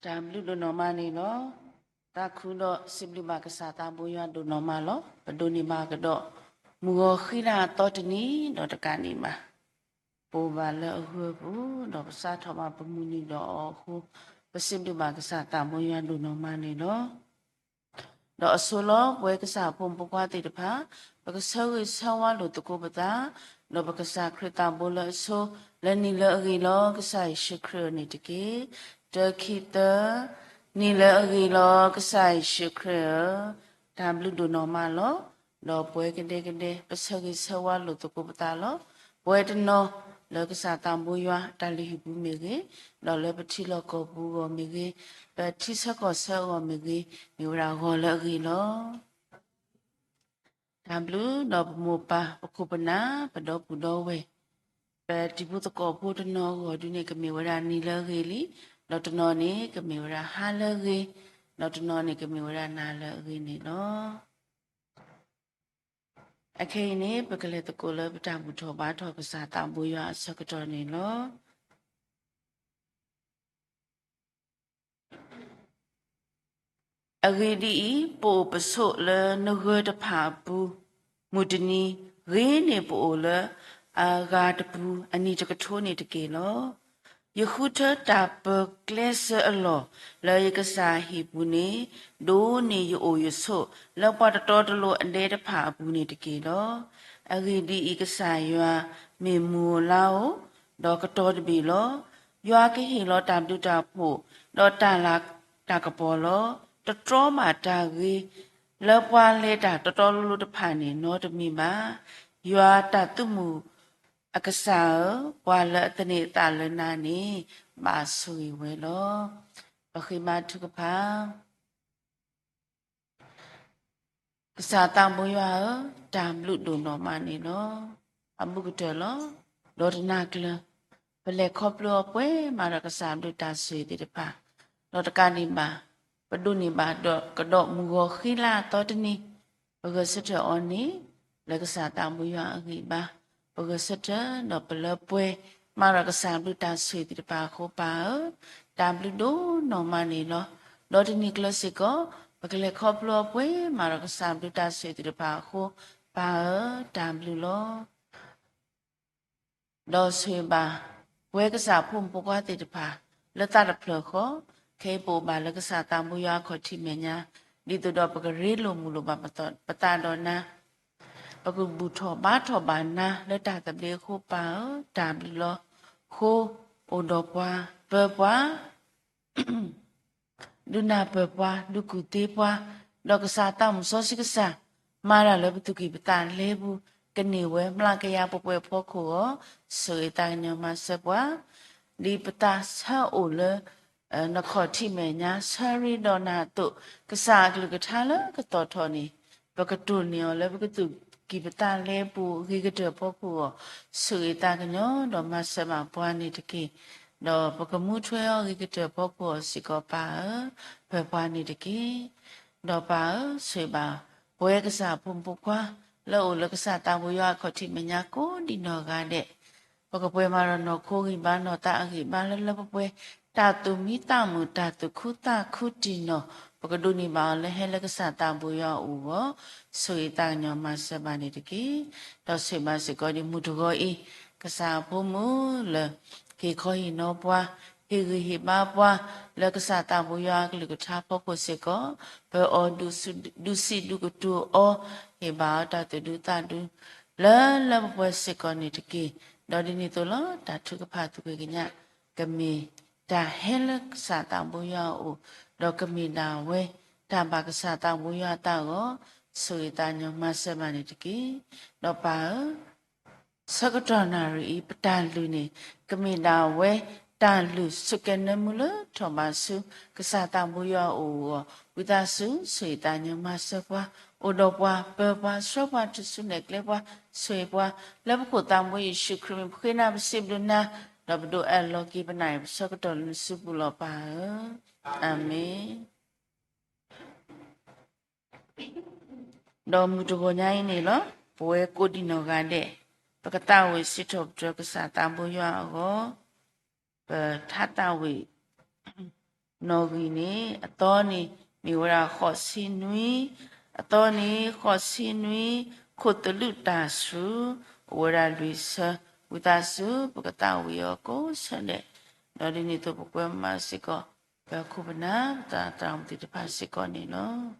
တၢ်ဘျုးဒိၣ်နီၢ်မးန့ၣ်လီၤ. တၢ်ခုဒီးစံးဘျုးဘၣ်ကစၢ်သးဘိယွၤဒိၣ်နီၢ်မးလီၤ. ပဒိးန့ၢ်ဘၣ်ကဒီး မုၢ်ဂီၤဃံလၤအသီတနံၤဒီးတကးန့ၣ်ဘၣ် ပအိၣ်ဘၣ်လၢအဂၢၢ်ပူၤ ဒီးပစးထီၣ်ဘၣ်ပမုၢ်နံၤဒီးအီၤအဃိ ပစံးဘျုးဘၣ်ကစၢ်သးဘိယွၤဒိၣ်နီၢ်မးန့ၣ်လီၤ. ဒီးအဆိလီၤ ပဝဲကစၢ်ဖိမုၣ်ဖိခွါသ့ၣ်တဖၣ် ပကဆၢဂ့ၤဆၢဝါလိာ်သကိးပသး ဒီးပကစၢ်ခရံာ်သးဘိလၢအဆိ လၢနံၤလၢအဂ့ၤလီၤ ကစၢ်ယ့ၣ်ၡူးခရံာ်ဧၢန့ၣ်တက့ၢ်. တၢ ခံ သၢ, နံၤလၢအဂ့ၤလီၤ ကစၢ်ယ့ၣ်ၡူးခရံာ်ဧၢ, တၢ်ဘျုးဒိၣ်နီၢ်မးလီၤ. ဒီးပဝဲကဒဲကဒဲ ပဆၢဂ့ၤဆၢဝါလိာ်သကိးပသးလီၤ. ပဝဲတနီၤ လၢကစၢ်သးဘိယွၤတၢ်လုၢ်ဟံၣ်ပူၤမ့ၢ်ဂ့ၤ, ဒီးလၢပထံလီၢ်ကီၢ်ပူၤအဂီၢ်မ့ၢ်ဂ့ၤ, ပထံဆၢကီၢ်ဆၢအဂီၢ်မ့ၢ်ဂ့ၤ, မ့ၢ်ဝဲဒၣ်ဂီၤလၢအဂ့ၤလီၤ. တၢ်ဘျုးဒီးပမိၢ်ပၢ် ပခိၣ်ပနၢ် ပဒီပုၢ်ဒီဝဲၢ်, ပတံၤဖိသကိးဖိတနီၤအဂီၢ်ဒုန့ၣ် ကမ့ၢ်ဝဲဒၣ်နံၤလၢအဂ့ၤလံ, ဒီးတနီၤန့ၣ် ကမ့ၢ်ဝဲဒၣ်ဟါလၢအဂ့ၤ, ဒီးတနီၤန့ၣ် ကမ့ၢ်ဝဲဒၣ်နၤလၢအဂ့ၤန့ၣ်လီၤ. အခဲအံၤန့ၣ် ပကလဲၤသကိးလၢပတၢ်ဘူၣ်ထီၣ်ဘါထီၣ်ကစၢ်သးဘိယွၤအဆၢကတီၢ်န့ၣ်လီၤ. အဂ့ၢ်ဒ်အံၤ, ပအိၣ်ပဆိးလၢနဂၢၢ်တဖၣ်အပူၤ, မုၢ်တနံၤဂ့ၤန့ၢ်ပအိၣ်လၢ အဂၤတပူၤအနံၤတကထိန့ၣ်တက့ၢ်လီၤ. ယဃုထၢတၢ်ပၢၤကျဲစၢၤအလီၢ်လၢယကစၢ်ဟံၣ်ပူၤန့ၣ်, ဒိးန့ၢ်ယအိၣ်ယဆိးလၢပှၤတတီတလိၤအဒဲတဖၣ်အပူၤန့ၣ်တက့ၢ်လီၤ. အဂ့ၢ်ဒ်အံၤ, ကစၢ်ယွၤမ့ၢ်မုၢ်ဧိၤလါဧိၤ, ဒီးကတီၤတဘ့ၣ်လီၤ. ယွၤကဟ့ၣ်လီၤတၢ်ဘျုးတၢ်ဖှိၣ်, ဒီးတၢ်လၤတၢ်ကပီၤလီၤ. တတြီဘၣ်တၢ်ဂ့ၤ လၢပှၤလဲၤတၢ်တီတီလိၤလိၤတဖၣ်န့ၣ်နီတမံၤဘၣ်. ယွၤတၢ်သုးမုၢ်အကစၢ်ဧၢ, ပှၤလၢအသန့ၤအသးလၢနၤန့ၣ် ဘၣ်ဆိၣ်ဂ့ၤဝဲလီၤ. ပဃ့ဘါထုကဖၣ်. ကစၢ်သးဘိယွၤဧၢ, တၢ်ဘျုးဒိၣ်နီၢ်မးန့ၣ်လီၤ. အဘူးကတၢၢ်လီၤ. ဒီးတနၤကျၢၤ ပလဲၤခီဖျိအီၤပှဲၤမးဒီးကစၢ်ဘျုးတၢ်ဆိၣ်ဂ့ၤသ့ၣ်တဖၣ်, ဒီးတကးဒံးဘၣ် ပဒိးန့ၢ်ဘၣ်ဒီးကဒီးမုၢ်ဂီၤဃံလၤအသီတနံၤ, ပဂဲၤဆၢထၢၣ်အီၤန့ၣ် လၢကစၢ်သးဘိယွၤအဂံၢ်အဘါ, ပဂဲၤဆၢထၢၣ်ဒီးပလၢပှဲၤမးဒီးကစၢ်ဘျုးတၢ်ဆိၣ်ဂ့ၤသ့ၣ်တဖၣ်အဃိ ပၢ်ဧၢ, တၢ်ဘျုးဒိၣ်နီၢ်မးန့ၣ်လီၤ. ဒီးတနံၤကျၢၤစ့ၢ်ကီး ပကလဲၤခီဖျိအီၤပှဲၤမးဒီးကစၢ်ဘျုးတၢ်ဆိၣ်ဂ့ၤသ့ၣ်တဖၣ်အဃိ ပၢ်ဧၢ, တၢ်ဘျုးလီၤ. ဒီးဆိၣ်ဂ့ၤဘၣ် ပဝဲကစၢ်ဖိမုၣ်ဖိခွါသ့ၣ်တဖၣ် လၢသးတဖျၢၣ်ဃီ, ခဲအံၤပအိၣ်ဘၣ်လၢကစၢ်သးဘိယွၤအခီၣ်ထံးမဲာ်ညါ, ဒ်သိးဒီးပကရ့လိာ်မုာ်လိာ်ဘၣ်ပသးဒီးနၤ, ပကဘူၣ်ထီၣ်ဘါထီၣ်ဘၣ်နၤလၢတၢ်သဘျ့အဃိပၢ်ဧၢ, တၢ်ဘျုးလီၤ. ဃိ, အိၣ်ဒီးပှၤ, ပၢၤပှၤ ဒုးနၢ်ပၢၢ်ပှၤ ဒုးကူၣ်သ့ပှၤ, ဒီးကစၢ်သးမုၣ်စီဆှံကစၢ် မၤတၢ်လၢပသူၣ်ကံၢ်ပသးလဲပူၤ, ကန့ၢ်ဝဲမျးကယၤပှဲၤပှဲၤအဖီခိၣ်အဂီၢ်, ဆိၣ်ဂ့ၤသးကညီၤမၤစၢၤပှၤ, ဒ်ပသးဆၢအိၣ်လၢ နခီၣ်ထံးမဲာ်ညါ ဆၢရ့ဒီးနၤအသိး, ကစၢ်အကလုၢ်ကထါလၢကသီၣ်ထီၣ်န့ၣ်, ပကတိၢ်န့ၢ်အီၤလၢပကသူၣ်ကံၢ်ပသးလဲပူၤအဂ့ၤကတၢၢ်အဖီခိၣ်အဂီၢ်, ဆိၣ်ဂ့ၤသးကညီၤဒီးမၤစၢၤဘၣ်ပှၤန့ၣ်တက့ၢ်. ဒီးပကမူထွဲအီၤအဂ့ၤကတၢၢ်အဖီခိၣ်အဂီၢ်စ့ၢ်ကီးပၢ်ဧၢ, ပၢၤပှၤန့ၣ်တက့ၢ်. ဒီးပၢ်ဧၢ, ဆိၣ်ဂ့ၤဘၣ် ပဝဲကစၢ်အဖိမုၣ်ဖိခွါ လၢအအိၣ်လၢကစၢ်သးဘိယွၤအခီၣ်ထံးမဲာ်ညါကိးဒံးနီၢ်ဂၤဒဲး, ပကပှဲၤမၤဒီးနီၢ်ခိဂံၢ်ဘါနီၢ်သးအဂံၢ်ဘါလၢလၢပှဲၤပှဲၤ, တၢ်သူၣ်မံသးမုာ် တၢ်သူၣ်ခုသးခုတံၢ်နီၢ်, ပကဒိးန့ၢ်ဘၣ်အီၤလၢဟဲလၢကစၢ်သးဘိယွၤအအိၣ်အဂီၢ်, ဆိၣ်ဂ့ၤသးကညီၤမၤစၢၤဘၣ်န့ၣ်တက့ၢ်. ဒီးဆိၣ်ဂ့ၤဘၣ်စ့ၢ်ကီးဒ်မုၢ်တဂီၤအံၤ, ကစၢ်အဖိမုၣ်လၢ ဟ့ၣ်ခီဟ့ၣ်နီၤပှၤ, ဟ့ၣ်ဂံၢ်ဟ့ၣ်ဘါပှၤ လၢကစၢ်သးဘိယွၤအကလုၢ်ကထါဖီခိၣ်စ့ၢ်ကီး, ပအီၣ်ဒုးစံးဒုးကတိၤအီၤ, ဟ့ၣ်ဘၣ်အီၤတၢ်သူၣ်ဒူသးဒူ လၢလၢပှဲၤပှဲၤစ့ၢ်ကီးန့ၣ်တက့ၢ်. ဒီးဒ်န့ၣ်အသိးလီၤ, တၢ်ထုကဖၣ်သူၣ်က့ၤကညး ကမ့ၢ်တၢ်ဟဲလၢကစၢ်သးဘိယွၤအအိၣ်, ဒီးကမ့ၢ်ဒၣ်ဝဲ တၢ်ဘၣ်ကစၢ်သးဘိယွၤအသးအဂီၢ်, ဆိၣ်ဂ့ၤသးကညီၤမၤစၢၤဘၣ်န့ၣ်တက့ၢ်. ဒီးပၢ်ဧၢ, ဆၢကတီၢ်နၣ်ရံၣ်အံၤ ပတၢ်လုၢ်န့ၣ် ကမ့ၢ်ဒၣ်ဝဲ တၢ်လုၢ်ဆိးကဲနၢမူလၢထီၣ်ဘးဆူ ကစၢ်သးဘိယွၤအအိၣ်အဂီၢ်, ဝံသးစူၤ ဆိၣ်ဂ့ၤသးကညီၤမၤစၢၤပှၤ, အိၣ်ဒီးပှၤ ပၢၤပှၤ ဆှၢပှၤ တုၤဆူနဲၣ်ကျဲပှၤ ဆိၣ်ဂ့ၤပှၤ, လၢပခိၣ်သးဘိယ့ၣ်ၡူးခရံာ်မံၤ ပဃ့နၤပစံးဘျုးနၤ, ဒီးပဒိးအဲၣ်လီၤက့ၤပနၢ်အံၤ ပဆၢကတီၢ်လၢနစုပူၤလီၤပၢ်ဧၢ, အၤမ့ၣ်. ဒီးမုၢ်တဂီၤညါအံၤန့ၣ်လီၤ, ပဝဲကိးဒံးနီၢ်ဂၤဒဲး, ပကသးဝံၣ်စံးထီၣ်ပတြၢၤကစၢ်သးဘိယွၤအဂီၢ်, ပထါသးဝံၣ် နီၣ်ဂံၢ်န့ၣ် အသီန့ၣ် မ့ၢ်ဝဲဒၣ်ဃိးဆံနွံ, အသီန့ၣ် ဃိးဆံနွံ, ခိၣ်သလုးတၢ်ဆူ အိၣ်ဝဲဒၣ်လွံၢ်ဆၢ, ဝံသးစူၤ ပကသးဝံၣ်အီၤကိးဆၢဒဲး, ဒီးဒ်န့ၣ်အသိးပကွဲမးစ့ၢ်ကီး ပခိၣ်ပနၢ် ပသရၣ်သရၣ်မုၣ်သ့ၣ်တဖၣ်စ့ၢ်ကီးန့ၣ်လီၤ.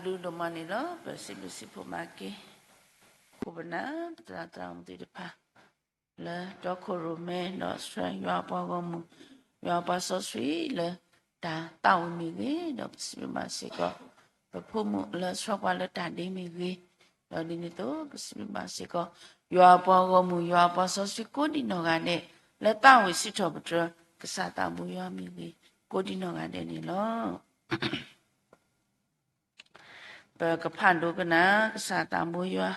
ဘျုးဒိၣ်မးန့ၣ်လီၤ. ပစံးဘျုးစံးဖှိၣ်မၤက့ၤ ခိၣ်ပနၢ် ပသရၣ်သရၣ်မုၣ်သ့ၣ်တဖၣ် လၢတီခိၣ်ရိၣ်မဲ ဒီးဆှၢယွၤအပှၤဂီၢ်မုၢ် ယွၤအပှၤစီဆှံလၢတၢ်သးဝံၣ်မ့ၢ်ဂ့ၤ, ဒီးပစံးဘျုးဘၣ်စ့ၢ်ကီး ပဖိမုၣ်လၢဆှၢပှၤလၢတၢ်ဒ့မ့ၢ်ဂ့ၤ, ဒီးဒ်န့ၣ်အသိး ပစံးဘျုးဘၣ်စ့ၢ်ကီး ယွၤအပှၤဂီၢ်မုၢ် ယွၤအပှၤစီဆှံကိးဒံနီၢ်ဂၤဒဲး လၢသးဝံၣ်စံးထီၣ်ပတြၢၤ ကစၢ်သးဘိယွၤမ့ၢ်ဂ့ၤ ကိးဒံနီၢ်ဂၤဒဲးန့ၣ်လီၤ. ပကဖးဒိကနၣ် ကစၢ်သးဘိယွၤ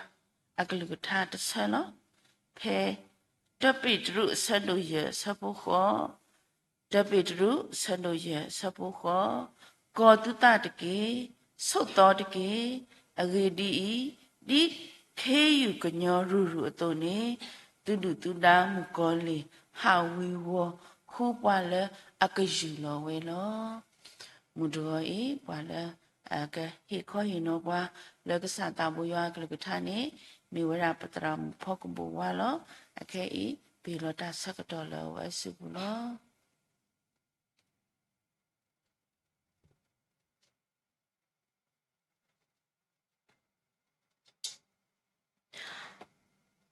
အကလုၢ်ကထါတဆၢလီၤ. ဖဲ တၢပ့းတရူး အဆၢဒိၣ်ယဲၢ် အဆၢဖိဃိး, တၢပ့းတရူး အဆၢဒိၣ်ယဲၢ် အဆၢဖိဃိး, ကီၤသုသးတက့ၢ်, ဆိးသီတက့ၢ်, အဂ့ၢ်ဒ်အံၤ, ဒ်ခ့ယုၢ်ကညီရုၢ်ရုၢ်အသိးန့ၣ်, သုဒုၣ်သုဒါမုၣ်ကီၤလံၢ် ဟးဝ့ၤဝီၤ ဃုပှၤလၢအကယူၢ်လီၤဝဲလီၤ. မုၢ်တဂီၤအံၤ ပှၤလၢ အကဟ့ၣ်ခီဟ့ၣ်နီၤပှၤ လၢကစၢ်သးဘိယွၤအကလုၢ်ကထါန့ၣ် မ့ၢ်ဝဲဒၣ်ပသရၣ်မုၣ်ဖီကဘိၣ်ဝါလီၤ. အခဲအံၤ ပဟ့ၣ်လီၤတၢ်ဆၢကတီၢ်လၢအဝဲအစုပူၤလီၤ.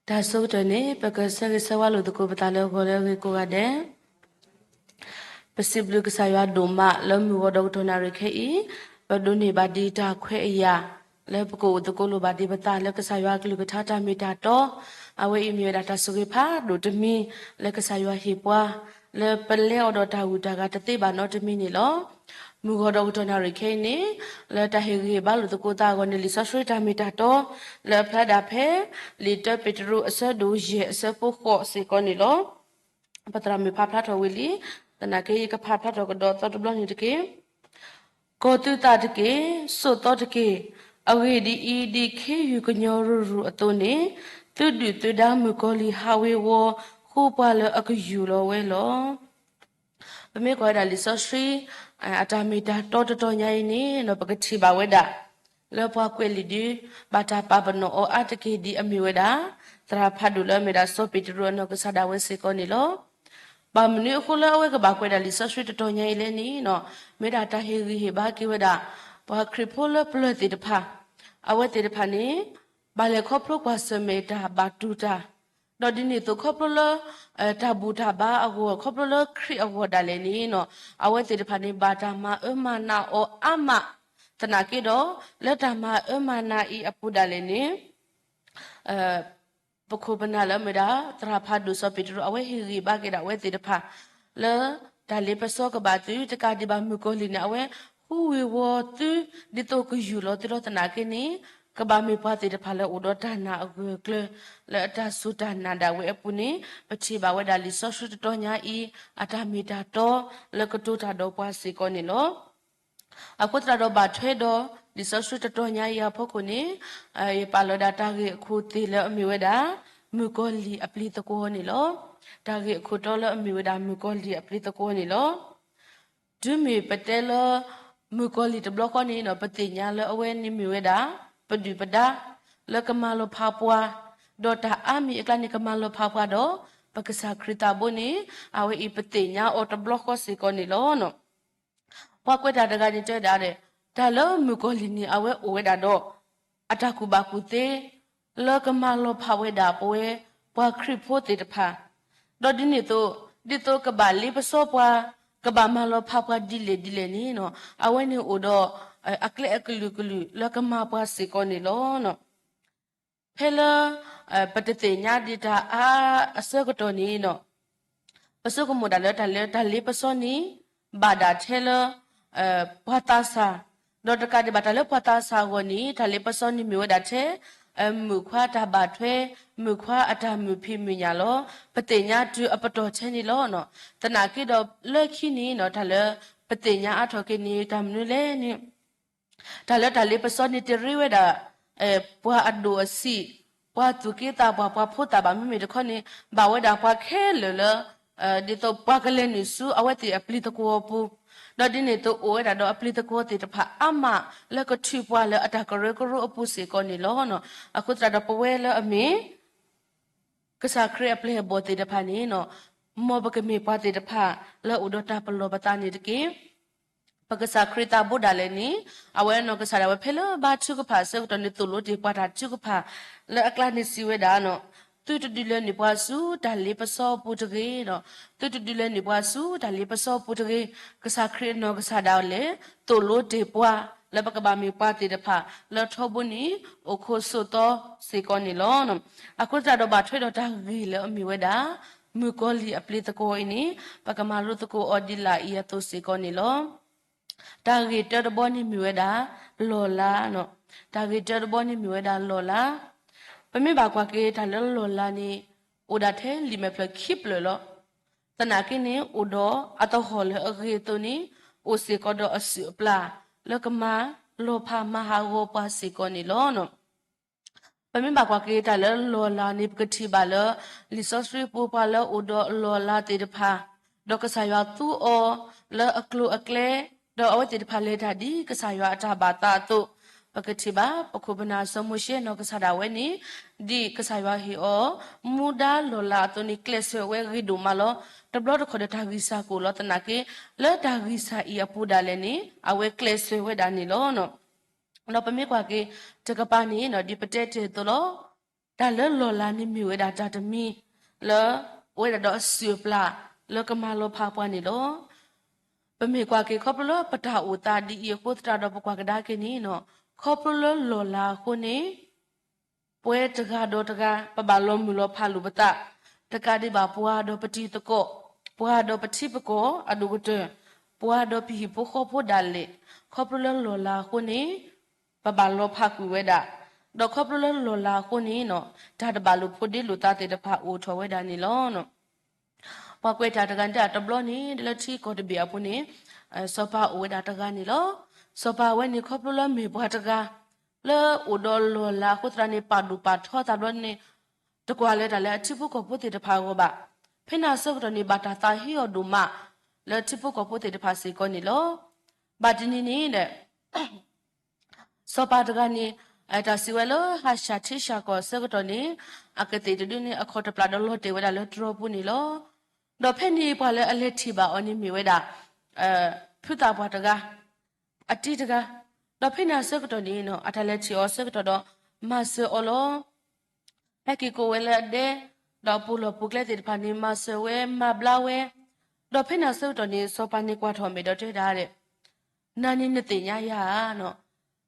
တၢ်ဆိကတၢၢ်န့ၣ် ပကဆၢဂ့ၤဆၢဝါလိာ်သကိးပသးလၢအဂီၢ်လၢအဂ့ၤကိးဂၤဒဲး ပစံးဘျုးကစၢ်ယွၤဒိၣ်မးလၢမုၢ်ဂီၤဒီးကတီၢ်နၣ်ရံၣ်ခဲအံၤ, ပဒိးန့ၢ်ဘၣ်ဒံးတၢ်ခွဲးအယာ် လၢပကအိၣ်သကိးလိာ်ဘၣ်ဒံးပသးလၢကစၢ်ယွၤအကလုၢ်ကထါတၢ်မ့ၢ်တၢ်တီ, အဝဲအံၤမ့ၢ်ဝဲဒၣ်တၢ်ဆိၣ်ဂ့ၤဖးဒိၣ်တမံၤ လၢကစၢ်ယွၤဟ့ၣ်ပှၤ လၢပလဲၤအီၤဒီးတၢ်ဂုၤတၢ်ဂၤတသ့ဘၣ်နီတမံၤန့ၣ်လီၤ. မုၢ်ဂီၤဒီးကတီၢ်နၣ်ရံၣ်ခဲအံၤန့ၣ် လၢတၢ်ဟ့ၣ်ဂံၢ်ဟ့ၣ်ဘါလိာ်သကိးသးအဂီၢ်န့ၣ် လံာ်စီဆှံတၢ်မ့ၢ်တၢ်တီ လၢအဖျါဒၣ်ဖဲ လံာ်တၢပ့းတရူးအဆၢဒိၣ်ယဲၢ်အဆၢဖိဃိးစ့ၢ်ကီးန့ၣ်လီၤ. ပသရၣ်မုၣ်ဖးဖျါထီၣ်ဝံၤလံ, သနာ်က့ယကဖးဖျါထီၣ်ကဒီးသီတဘျီန့ၣ်တက့ၢ်. ကီၤသုသးတက့ၢ်, ဆိးသီတက့ၢ်, အဂ့ၢ်ဒ်အံၤ, ဒ်ခ့ယုၢ်ကညီရုၢ်ရုၢ်အသိးန့ၣ်, သုဒုၣ်သုဒါမုၣ်ကီၤလံၢ်ဟးဝ့ၤဝီၤ ဃုပှၤလၢအကယူၢ်လီၤဝဲလီၤ. ပမ့ၢ်ကွၢ်ဝဲဒၣ်လံာ်စီဆှံ အတၢ်မ့ၢ်တၢ်တီတတီၤညါအံၤန့ၣ် ပကထံၣ်ဘၣ်ဝဲဒၣ် လၢပှၤကွဲးလံာ်ဒု ဘၣ်တၢ်ပာ်ပနီၣ်အီၤအါတက့ၢ်ဒ်အမ့ၢ်ဝဲဒၣ် သရၣ်ဖးဒိၣ်လၢအမ့ၢ်ဒၣ်စီၤပ့းတရူးအနီၢ်ကစၢ်ဒၣ်ဝဲစ့ၢ်ကီးန့ၣ်လီၤ. ဘၣ်မနုၤအဃိလၢအဝဲကဘၣ်ကွဲးဒၣ်လံာ်စီဆှံတတီၤညါအံၤလဲၣ်န့ၣ် မ့ၢ်ဒၣ်တၢ်ဟ့ၣ်ဂံၢ်ဟ့ၣ်ဘါက့ၤဝဲဒၣ် ပှၤခရံာ်ဖိလၢပျၢၤသ့ၣ်တဖၣ်, အဝဲသ့ၣ်တဖၣ်န့ၣ် ဘၣ်လဲၤခီဖျိကွၢ်ဆၢၣ်မဲာ်တၢ်ဘၣ်တူၢ်တၢ် ဒီးဒ်န့ၣ်အသိးခီဖျိလၢ တၢ်ဘူၣ်တၢ်ဘါအဂီၢ် ခီဖျိလၢခရံာ်အဂီၢ်ဒၣ်လဲာ်န့ၣ် အဝဲသ့ၣ်တဖၣ်န့ၣ် ဘၣ်တၢ်မၤအၢမၤနးအီၤအါမး, သနာ်က့ဒီး လၢတၢ်မၤအၢမၤနးအံၤအပူၤဒၣ်လဲာ်န့ၣ် ပခိၣ်ပနၢ်လၢအမ့ၢ်ဒၣ် သရၣ်ဖးဒိၣ်စီၤပ့းတရူး အဝဲဟ့ၣ်ဂံၢ်ဘါက့ၤဒၣ်အဝဲသ့ၣ်တဖၣ် လၢတၢ်လ့ပစီကဘၣ်သု တကးဒံးဘၣ်မုၣ်ကီၤလံၢ်န့ၣ် အဝဲဃုဝ့ၤဝီၤသု ဒ်သိးကယူၢ်လီၤသုလီၤသနာ်က့န့ၣ် ကဘၣ်မ့ၢ်ပှၤသ့ၣ်တဖၣ်လၢအိၣ်ဒီးတၢ်နာ်အဂၢၢ်အကျၢၤ လၢအတၢ်စူၢ်တၢ်နာ်ဒၣ်ဝဲအပူၤန့ၣ် ပထံၣ်ဘၣ်ဝဲဒၣ်လံာ်စီဆှံတတီၤညါအံၤ အတၢ်မ့ၢ်တၢ်တီ လၢကတိၤတၢ်ဒီးပှၤစ့ၢ်ကီးန့ၣ်လီၤ. အဃိသတးဒီးဘၣ်ထွဲဒီး လံာ်စီဆှံတတီၤညါအံၤအဖီခိၣ်န့ၣ် ယပာ်လီၤဒၣ်တၢ်ဂ့ၢ်အခိၣ်သ့ၣ်လၢအမ့ၢ်ဝဲဒၣ် မုၣ်ကီၤလံၢ်အပျံၤသကွီၤန့ၣ်လီၤ. တၢ်ဂ့ၢ်အခိၣ်တီလၢအမ့ၢ်ဝဲဒၣ်မုၣ်ကီၤလံၢ်အပျံၤသကွီၤန့ၣ်လီၤ. တုၤမ့ၢ်ပတဲလၢ မုၣ်ကီၤလံၢ်တဘျီဃီန့ၣ်ဒီး ပသ့ၣ်ညါလၢအဝဲန့ၣ်မ့ၢ်ဝဲဒၣ် ပဒုၣ်ပဒါ လၢကမၤလီၤဖးပှၤ ဒီးတၢ်အါမံၤအကျါန့ၣ် ကမၤလီၤဖးပှၤဒီး ပကစၢ်ခရံာ်သးဘိန့ၣ် အဝဲအံၤပသ့ၣ်ညါအီၤတဘျီဃီစ့ၢ်ကီးန့ၣ်လီၤ. ပှၤကွဲးတၢ်တဂၤန့ၣ်တဲဝဲဒၣ်, တၢ်လၢမုၣ်ကီၤလံၢ်န့ၣ် အဝဲအိၣ်ဝဲဒၣ်ဒီး အတၢ်ကူၣ်ဘၣ်ကူၣ်သ့ လၢကမၤလီၤဖးဝဲဒၣ်ပဝဲ ပှၤခရံာ်ဖိသ့ၣ်တဖၣ်, ဒီးဒ်န့ၣ်အသိး ဒ်သိးကဘၣ်လ့ပစီပှၤ ကဘၣ်မၤလီၤဖးပှၤဒ်လဲၣ်ဒ်လဲၣ်န့ၣ် အဝဲန့ၣ်အိၣ်ဒီး အကျဲအကလုာ်ကလုာ်လၢကမၤပှၤစ့ၢ်ကီးန့ၣ်လီၤ. ဖဲလၢ ပတသ့ၣ်ညါဒံးတၢ်အါအဆၢကတီၢ်န့ၣ် ပဆိကမိၣ်ဒၣ်လၢတၢ်လၢတၢ်လ့ပစီန့ၣ် ဘၣ်ဒၣ်ထဲလၢ ပှၤသးစၢ်, ဒီးတကးဒံးဘၣ်တၢ်လၢပှၤသးစၢ်အဂီၢ်န့ၣ် တၢ်လ့ပစီန့ၣ်မ့ၢ်ဝဲဒၣ်ထဲ မုၣ်ခွါတၢ်ဘၣ်ထွဲ, မုၣ်ခွါအတၢ်မုာ်ဖံးမုာ်ညၣ်လီၤ. ပသ့ၣ်ညါတုၤအပတီၢ်ထဲန့ၣ်လီၤ. သနာ်က့ဒီးလၢခံန့ၣ် တၢ်လၢပသ့ၣ်ညါအါထီၣ်က့ၤန့ၣ် တၢ်မနုၤလဲၣ်န့ၣ် တၢ်လၢတၢ်လ့ပစီန့ၣ်တရ့ဝဲဒၣ် ပှၤအဒိၣ်အဆံး, ပှၤသူၣ်က့သးပှၢ်, ပှၤဖိသၣ်ဘၣ်. မ့မ့ၢ်တခီန့ၣ် ဘၣ်ဝဲဒၣ်ပှၤခဲလၢာ်လၢ ဒ်သိးပှၤကလဲၤနုာ်ဆူအဝဲသ့ၣ်အပျံၤသကွီၤအပူၤ, ဒီးဒ်န့ၣ်အသိးအိၣ်ဝဲဒၣ်ဒီးအပျံၤသကွီၤသ့ၣ်တဖၣ်အါမး လၢကထုးပှၤလၢအတၢ်ကရၢကရိအပူၤစ့ၢ်ကီးန့ၣ်လီၤ. အဃိသတးဒီးပဝဲလၢအမ့ၢ် ကစၢ်ခရံာ်အပျဲၢ်အဘီၣ်သ့ၣ်တဖၣ်န့ၣ် မ်ပကမ့ၢ်ပှၤသ့ၣ်တဖၣ်လၢအိၣ်ဒီးတၢ်ပလီၢ်ပသးန့ၣ်တက့ၢ်. ပကစၢ်ခရံာ်သးဘိဒၣ်လဲာ်န့ၣ် အဝဲနီၢ်ကစၢ်ဒၣ်ဝဲဖဲလၢဘါထုကဖၣ်အဆၢကတီၢ်န့ၣ် သိၣ်လိတ့ၢ်ပှၤတၢ်ထုကဖၣ် လၢအကျါန့ၣ်စံးဝဲဒၣ်, သုတဒုးလဲၤနုာ်ပှၤဆူတၢ်လ့ပစီအပူၤတဂ့ၤ, သုတဒုးလဲၤနုာ်ပှၤဆူတၢ်လ့ပစီအပူၤတဂ့ၤ. ကစၢ်ခရံာ်အနီၢ်ကစၢ်ဒၣ်လဲာ် သိၣ်လိတ့ၢ်ပှၤ လၢပကဘၣ်မ့ၢ်ပှၤသ့ၣ်တဖၣ် လၢထီဘိန့ၣ် အိၣ်ခိးဆိးသီစ့ၢ်ကီးန့ၣ်လီၤ. အဃိသတးဒီးဘၣ်ထွဲဒီးတၢ်ဂ့ၢ်လၢအမ့ၢ်ဝဲဒၣ် မုၣ်ကီၤလံၢ်အပျ့ၤသကိးအံၤန့ၣ် ပကမၤလိသကိးအီၤဒ်လာ်အံၤအသိးစ့ၢ်ကီးန့ၣ်လီၤ. တၢ်ဂ့ၢ်တၢတဘီန့ၣ်မ့ၢ်ဝဲဒၣ် လီၢ်လၤ, တၢ်ဂ့ၢ်တၢတဘီန့ၣ်မ့ၢ်ဝဲဒၣ်လီၢ်လၤ. ပမ့ၢ်ဘၣ်ကွၢ်က့ၤတၢ်လၢလီၢ်လၤန့ၣ် အိၣ်ဒၣ်ထဲလံာ်မဲာ်ဖျၢၣ်ခံဖျၢၣ်လီၤ. သနာ်က့န့ၣ် အိၣ်ဒီးအသဟီၣ်လၢအဂ့ၤအသိးန့ၣ် အိၣ်စ့ၢ်ကီးဒီးအစုၣ်အပျၢ် လၢကမၤလီၤဖးမၤဟးဂီၤပှၤစ့ၢ်ကီးန့ၣ်လီၤ. ပမ့ၢ်ဘၣ်ကွၢ်က့ၤတၢ်လၢလီၢ်လၤန့ၣ် ပကထံၣ်ဘၣ်လၢ လံာ်စီဆှံပူၤပှၤလၢအိၣ်ဒီးလီၢ်လၤသ့ၣ်တဖၣ်, ဒီးကစၢ်ယွၤသူအီၤလၢအကျိၤအကျဲ, ဒီးအဝဲသ့ၣ်တဖၣ်လဲၤတၢ်ဒ်ကစၢ်ယွၤအတၢ်ဘၣ်သးအသိး, ပကထံၣ်ဘၣ် ပခိၣ်ပနၢ်စီၤမိၤၡ့နီၢ်ကစၢ်ဒၣ်ဝဲန့ၣ် ဒ်ကစၢ်ယွၤဟ့ၣ်အီၤ မူဒါလီၢ်လၤအသိးန့ၣ် ကျဲးစၢးဝဲဂ့ၤဒိၣ်မးလီၤ. တဘျီတခီၣ်ဒီးတၢ်ဂံၢ်စၢ်ကအိၣ်လီၤသနာ်က့ လၢတၢ်ဂံၢ်စၢ်အံၤအပူၤဒၣ်လဲာ်န့ၣ် အဝဲကျဲးစၢးဝဲဒၣ်န့ၣ်လီၤ. ဒီးပမ့ၢ်ကွၢ်က့ၤ တကပၤန့ၣ် ဒ်ပတဲတ့ၢ်အသိးလီၤ. တၢ်လၢလီၢ်လၤန့ၣ်မ့ၢ်ဝဲဒၣ်တၢ်တမံၤ လၢအိၣ်ဝဲဒၣ်ဒီးအစုၣ်အပျၢ် လၢကမၤလီၤဖးပှၤန့ၣ်လီၤ. ပမ့ၢ်ကွၢ်က့ၤခီဖျိလၢပတၢ်အိၣ်သးဒ်အံၤအဃိသတးဒီး ပကွၢ်ကဒါက့ၤန့ၣ် ခီဖျိလၢလီၢ်လၤအဃိန့ၣ် ပဝဲတဂၤဒီးတဂၤ ပဘၣ်လီၤမုၢ်လီၤဖးလိာ်ပသး, တကးဒံးဘၣ်ပှၤဒီးပတံၤသကိး, ပှၤဒီးပထံပကီၢ်အဒိၣ်ကတၢၢ်, ပှၤဒီးပဟံၣ်ဖိဃီဖိဒၣ်လဲာ်, ခီဖျိလၢလီၢ်လၤအဃိန့ၣ် ပဘၣ်လီၤဖးကွံာ်ဝဲဒၣ်, ဒီးခီဖျိလၢလီၢ်လၤအဃိန့ၣ် တၢ်တဘၣ်လိာ်ဖိးဒ့လိာ်သးသ့ၣ်တဖၣ်အိၣ်ထီၣ်ဝဲဒၣ်န့ၣ်လီၤ. ပှၤကွဲးတၢ်တဂၤန့ၣ် တဘျီန့ၣ် လၢထံကီၢ်တဘ့ၣ်အပူၤန့ၣ် စီၤပၤအိၣ်ဝဲဒၣ်တဂၤန့ၣ်လီၤ. စီၤပၤဝဲန့ၣ် ခီဖျိလၢမ့ၢ်ပှၤတဂၤ လၢအိၣ်ဒီးလီၢ်လၤအဃိသတးန့ၣ် ပာ်ဒိၣ်ပာ်ထီသးဘျီန့ၣ် တကွၢ်လၢတၢ်လၢအထံဖိကီၢ်ဖိသ့ၣ်တဖၣ်အဂီၢ်ဘၣ်. ဖဲန့ၣ်အဆၢကတီၢ်န့ၣ် ဘၣ်တၢ်သးဟ့အီၤဒိၣ်မး လၢထံဖိကီၢ်ဖိသ့ၣ်တဖၣ်စ့ၢ်ကီးန့ၣ်လီၤ. ဘၣ်တနံၤန့ၣ်ဒီး စီၤပၤတဂၤန့ၣ် တၢ်စံးဝဲလၢဟးဆှၣ်ထံဆှၣ်ကီၢ်အဆၢကတီၢ်န့ၣ် အကသ့ၣ်တဒုန့ၣ် အခီၣ်တပျၢ်ဒီးလီၤတဲာ်ဝဲဒၣ်လၢတြီပူၤန့ၣ်လီၤ. ဒီးဖဲန့ၣ်ပှၤလၢအလဲၤထံၣ်ဘၣ်အီၤန့ၣ်မ့ၢ်ဝဲဒၣ် ဖုသၣ်ပှၢ်တဂၤ အတံၤတဂၤ, ဒီးဖဲန့ၣ်အဆၢကတီၢ်န့ၣ် အတၢ်လဲၤထံၣ်အီၤအဆၢကတီၢ်ဒီး မၤစၢၤအီၤလီၤ. ဟဲက့ၤကအိၣ်ဝဲလၢအဒဲ, ဒီးအပူၤလီၢ်ပူၤကျဲသ့ၣ်တဖၣ်န့ၣ် မၤစၢၤဝဲမၤဘျါဝဲ, ဒီးဖဲန့ၣ်အဆၢကတီၢ်န့ၣ် စီၤပၤန့ၣ်ကွၢ်ထီၣ်မဲာ်ဒီးတဲဒၣ်ဒီး နၤန့ၣ်နသ့ၣ်ညါယၤဧါနီၤ,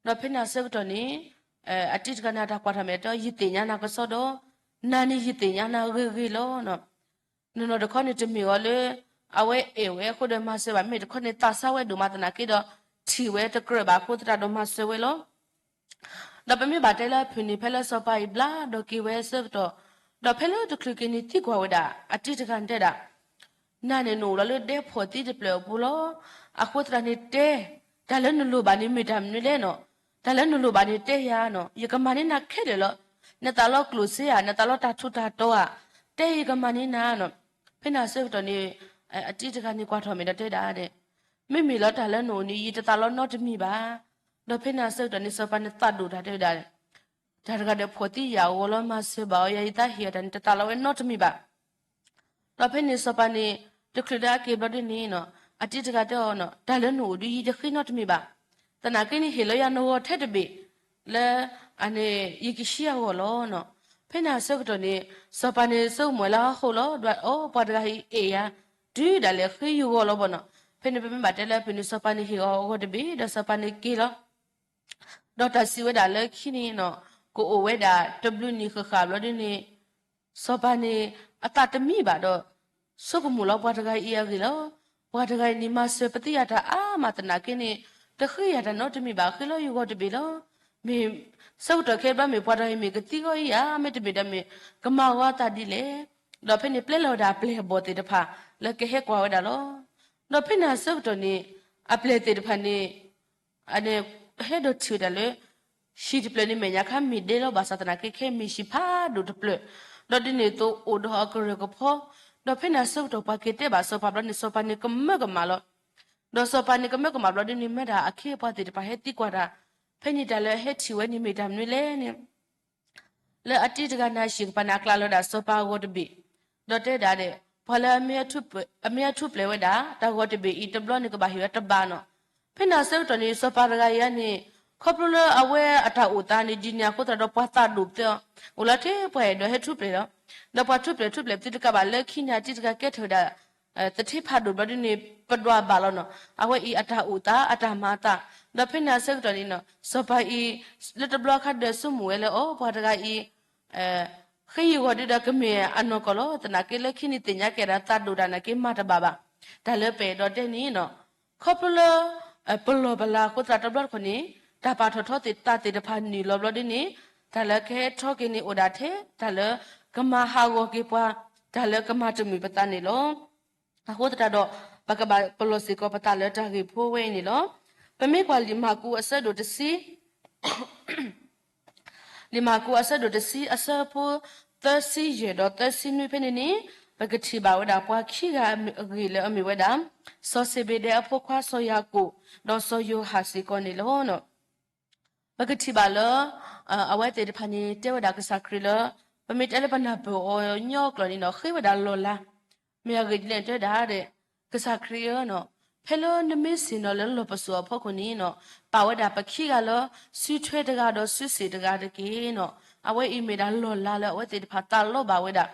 ဒီးဖဲန့ၣ်အဆၢကတီၢ်န့ၣ် အတံၤတဂၤန့ၣ် အတၢ်ကွၢ်ထီၣ်မဲာ်ဒီး ယသ့ၣ်ညါနၤကစီဒီ, နၤန့ၣ်ယသ့ၣ်ညါနၤဂ့ၤဂ့ၤလီၤ. နီၢ်နီၢ်တခီန့ၣ်တမ့ၢ်အီၤလၢ အဝဲအဲၣ်ဝဲအဃိဒီးမၤစၢၤဘၣ်, မ့ၢ်တခီန့ၣ် သးစၢ်ဝဲဒိၣ်မးသနာ်က့ဒီး ထံၣ်ဝဲတကြၢးဘၣ်အဃိသတးဒီးမၤစၢၤဝဲလီၤ. ဒီးပမ့ၢ်ဘၣ်တဲလၢအဖုၣ်န့ၣ် ဖဲလၢစီၤပၤအံၤဘျါဒီးက့ၤဝဲအဆၢကတီၢ်, ဒီးဖဲလၢတချုးက့ၤန့ၣ်သံကွၢ်ဝဲဒၣ် အတံၤတဂၤန့ၣ်တဲဒၣ် နၤန့ၣ်နအိၣ်လီၤလၢဒဲဖှီၣ်သံတဖျၢၣ်အပူၤလီၤ. အဃိသတးန့ၣ်တဲ, တၢ်လၢနလိၣ်ဘၣ်န့ၣ်မ့ၢ်တၢ်မနုၤလဲၣ်နီၤ, တၢ်လၢနလိၣ်ဘၣ်န့ၣ်တဲယၤနီၤ, ယကမၤန့ၢ်နၤခဲလၢာ်လီၤ. နသးလီကျိၣ်စ့ဧါ, နသးလီတၢ်ထူးတၢ်တီၤဧါ, တဲယကမၤန့ၢ်နၤနီၤ. ဖဲန့ၣ်အဆၢကတီၢ်န့ၣ် အတံၤတဂၤန့ၣ်ကွၢ်ထီၣ်မဲာ်ဒီးတဲဒၣ်ဒဲး မ့မ့ၢ်လၢတၢ်လၢနအိၣ်န့ၣ် ယတသးလီနီတမံၤဘၣ်. ဒီးဖဲန့ၣ်အဆၢကတီၢ်န့ၣ် စီၤပၤန့ၣ်သးဒိၣ်တၢ်တဲဝဲဒၣ်, တၢ်တဂၤဒီးဖှီၣ်သံယၤအဂီၢ်လီၤ, မၤစၢၤဘၣ်အီၤယၤ ယသးဟ့ၣ်အီၤတၢ်န့ၣ် တသးလီဝဲနီတမံၤဘၣ်. ဒီးဖဲန့ၣ်စီၤပၤန့ၣ် တချုးလၢအက့ၤဘျီဒ်န့ၣ်နီၤ, အတံၤတဂၤတဲအီၤနီၤ, တၢ်လၢနအိၣ်ဒုးယတဃ့နီတမံၤဘၣ်. သနာ်က့န့ၣ်ဟ့ၣ်လီၤယၤနဂီၤထဲတဘ့ၣ် လၢ အန့ၣ် ယကဆှံအဂီၢ်လီၤနီၤ. ဖဲန့ၣ်အဆၢကတီၢ်န့ၣ် စီၤပၤန့ၣ်ဆိကမိၣ်လၢဟီၣ်ခိၣ်လီၤ, ဒွးအီၤ ပှၤတဂၤအံၤအဲၣ်ယၤ တုၤဒၣ်လဲာ်ဃ့ယဂီၢ်လီၤဘၣ်နီၤ. ဖဲန့ၣ်ပမ့ၢ်ဘၣ်တဲလၢအဖုၣ်န့ၣ် စီၤပၤန့ၣ်ဟ့ၣ်အီၤအဂီၢ်တဘ့ၣ် ဒီးစီၤပၤန့ၣ်က့ၤလီၤ. ဒီးတၢ်စံးဝဲဒၣ်လၢခံန့ၣ်နီၤ, ကအိၣ်ဝဲဒၣ်တဘျုးနံၣ်ဃၣ်ဃၣ်ဘျီဒ်န့ၣ် စီၤပၤန့ၣ် အသးတမံဘၣ်ဒီး ဆိကမိၣ်လီၤပှၤတဂၤအံၤအဂ့ၢ်လီၤ. ပှၤတဂၤအံၤန့ၣ် မၤစၢၤပသံယၤတၢ်အါမးသနာ်က့န့ၣ် တဃ့ယၤတၢ်နီတမံၤဘၣ်, ဃ့လီၤယဂီၢ်တဘ့ၣ်လီၤ. မ့ၢ် ဆၢကတီၢ်ခဲအံၤဘျီမ့ၢ်ပှၤတဂၤအံၤမ့ၢ်ကသံဂီၢ်အံၤဧါ, မ့တမ့ၢ်ဒီးမ့ၢ် ကမၤဂီၤအသးဒ်လဲၣ်. ဒီးဖဲန့ၣ်ပျဲလီၤဝဲဒၣ်အပျဲၢ်အဘီၣ်သ့ၣ်တဖၣ် လၢကဟဲကွၢ်ဝဲဒၣ်လီၤ. ဒီးဖဲန့ၣ်အဆၢကတီၢ်န့ၣ် အပျဲၢ်သ့ၣ်တဖၣ်န့ၣ် အန့ၣ် ဟဲဒီးထံၣ်ဝဲဒၣ်လၢ ဟံၣ်တဖျၢၣ်န့ၣ်မဲာ်ညါခါမ့ၢ်ဒဲလီၤ, ဘၣ်ဆၣ်သနာ်က့ခဲအံၤမ့ၢ်ဟံၣ်ဖးဒိၣ်တဖျၢၣ်, ဒီးဒ်န့ၣ်အသိးအိၣ်ဒီးအကရၢၢ်ကဖီ, ဒီးဖဲန့ၣ်အဆၢကတီၢ်ပှၤက့ၤတဲဘၣ်စီၤပၤဘျီန့ၣ် စီၤပၤန့ၣ်ကမၢကမၣ်လီၤ. ဒီးစီၤပၤန့ၣ်ကမၢကမၣ်ဘျီဒ်န့ၣ် မ့ၢ်ဒၣ်အခ့အပှၤသ့ၣ်တဖၣ်ဟဲသံကွၢ်တၢ်, ဖဲန့ၣ်တၢ်လၢအဟဲထံၣ်ဝဲန့ၣ်မ့ၢ်တၢ်မနုၤလဲၣ်န့ၣ် လၢအတံၤတဂၤန့ၣ်အဟံၣ်ကပၤန့ၣ် အကျးလီၤဝဲဒၣ်စီၤပၤအဂီၢ်တဘ့ၣ်, ဒီးတဲဒၣ်ဒဲး ပှၤလၢအမ့ၢ်အထူးပှဲၤဝဲဒၣ် တၢ်ဂီၤတဘ့ၣ်အံၤတဘျီန့ၣ် ကဘၣ်ဟ့ၣ်ဝဲတဘးနီၤ. ဖဲန့ၣ်အဆၢကတီၢ်န့ၣ် စီၤပၤတဂၤအံၤန့ၣ် ခီဖျိလၢအဝဲအတၢ်အိၣ်သးန့ၣ် ဒ်န့ၣ်အဃိသတးဒီး ပှၤသးဒိၣ်ပသ့အီၤ, အိၣ်လၢထဲပှၤအဲၣ်ဒိးဟဲထူၣ်ဖျဲးလီၤ. ဒီးပှၤထူၣ်ဖျဲးထူၣ်ဖျဲးပသ့တကးဘၣ် လၢခံန့ၣ် အတံၤတဂၤကဲထီၣ်ဝဲဒၣ် သထ့ဖးဒိၣ်ဘျီဒ်န့ၣ် ပဒွးဘၣ်လီၤနီၤ. အဝဲအံၤအတၢ်အိၣ်သး အတၢ်မၤအသး, ဒီးဖဲန့ၣ်အဆၢကတီၢ်န့ၣ်နီၤ စီၤပၤအံၤ လၢတဘျီအခါဒီးဆိကမိၣ်ဝဲလၢ အိ ပှၤတဂၤအံၤ ဃ့ယံၤဂီၤဒုဒီးကမ့ၢ်အနီၢ်ကီၢ်လီၤ. သနာ်က့လၢခံန့ၣ်သ့ၣ်ညါကဲဒၣ်သးဒိၣ်တၢ်နာ်က့မၤတဘၣ်ဘၣ်. တၢ်လၢပအဲၣ်ဒိးတဲန့ၣ်နီၤ ခီဖျိလၢ ပလီၢ်ပလၤအဃိသတးတဘျီတခီၣ်န့ၣ် တၢ်ပာ်ထီၣ်ထီသ့ၣ်သးသ့ၣ်တဖၣ်နုာ်လီၤဘျီဒ်န့ၣ် တၢ်လၢကဟဲထီက့ၤန့ၣ်အိၣ်ဒၣ်ထဲ တၢ်လၢကမၤဟးဂီၤက့ၤပှၤ တၢ်လၢကမၤတမုာ်ပသးန့ၣ်လီၤ. အဃိသတးဒီး ပကဘၣ်ပလီၢ်စ့ၢ်ကီးပသးလၢတၢ်ဂ့ၢ်ဖိဝဲအံၤန့ၣ်လီၤ. ပမ့ၢ်ကွၢ်လံာ်မၢ်ကူးအဆၢဒိၣ်တဆံ လံာ်မၢ်ကူးအဆၢဒိၣ်တဆံအဆၢဖိ သၢဆံယဲၢ်ဒီးသၢဆံနွံဖဲန့ၣ်န့ၣ် ပကထံၣ်ဘၣ်ဝဲဒၣ်ပှၤခံဂၤအဂ့ၢ်လၢအမ့ၢ်ဝဲဒၣ် စီၤစ့ဘ့ဒဲအဖိခွါစီၤယၤကိာ် ဒီးစီၤယိၤဟၣ်စ့ၢ်ကီးန့ၣ်လီၤ. ပကထံၣ်ဘၣ်လၢ အဝဲသ့ၣ်တဖၣ်န့ၣ် တဲဝဲဒၣ်ကစၢ်ခရံာ်လၢ ပမ့ၢ်တဲလၢပနၢ်ပၢၢ်အီၤညီကျိာ်န့ၣ်ဒီး ဃ့ဝဲဒၣ်လီၢ်လၤ မ့ၢ်အဂ့ၢ်ဒ်လဲၣ်တဲဝဲဒၣ်ဒီး ကစၢ်ခရံာ်ဧၢနီၤ, ဖဲလၢနမ့ၢ်ဆ့ၣ်နီၤလၢလီၢ်ပစိာ်အဖီခိၣ်န့ၣ်နီၤ, ပာ်ဝဲဒၣ်ပခံဂၤလၢ စုထွဲတဂၤဒီးစုစ့ၣ်တဂၤတက့ၢ်နီၤ. အဝဲအံၤမ့ၢ်ဒၣ်လီၢ်လၤလၢအဝဲသ့ၣ်တဖၣ်သးလီဘၣ်ဝဲဒၣ်.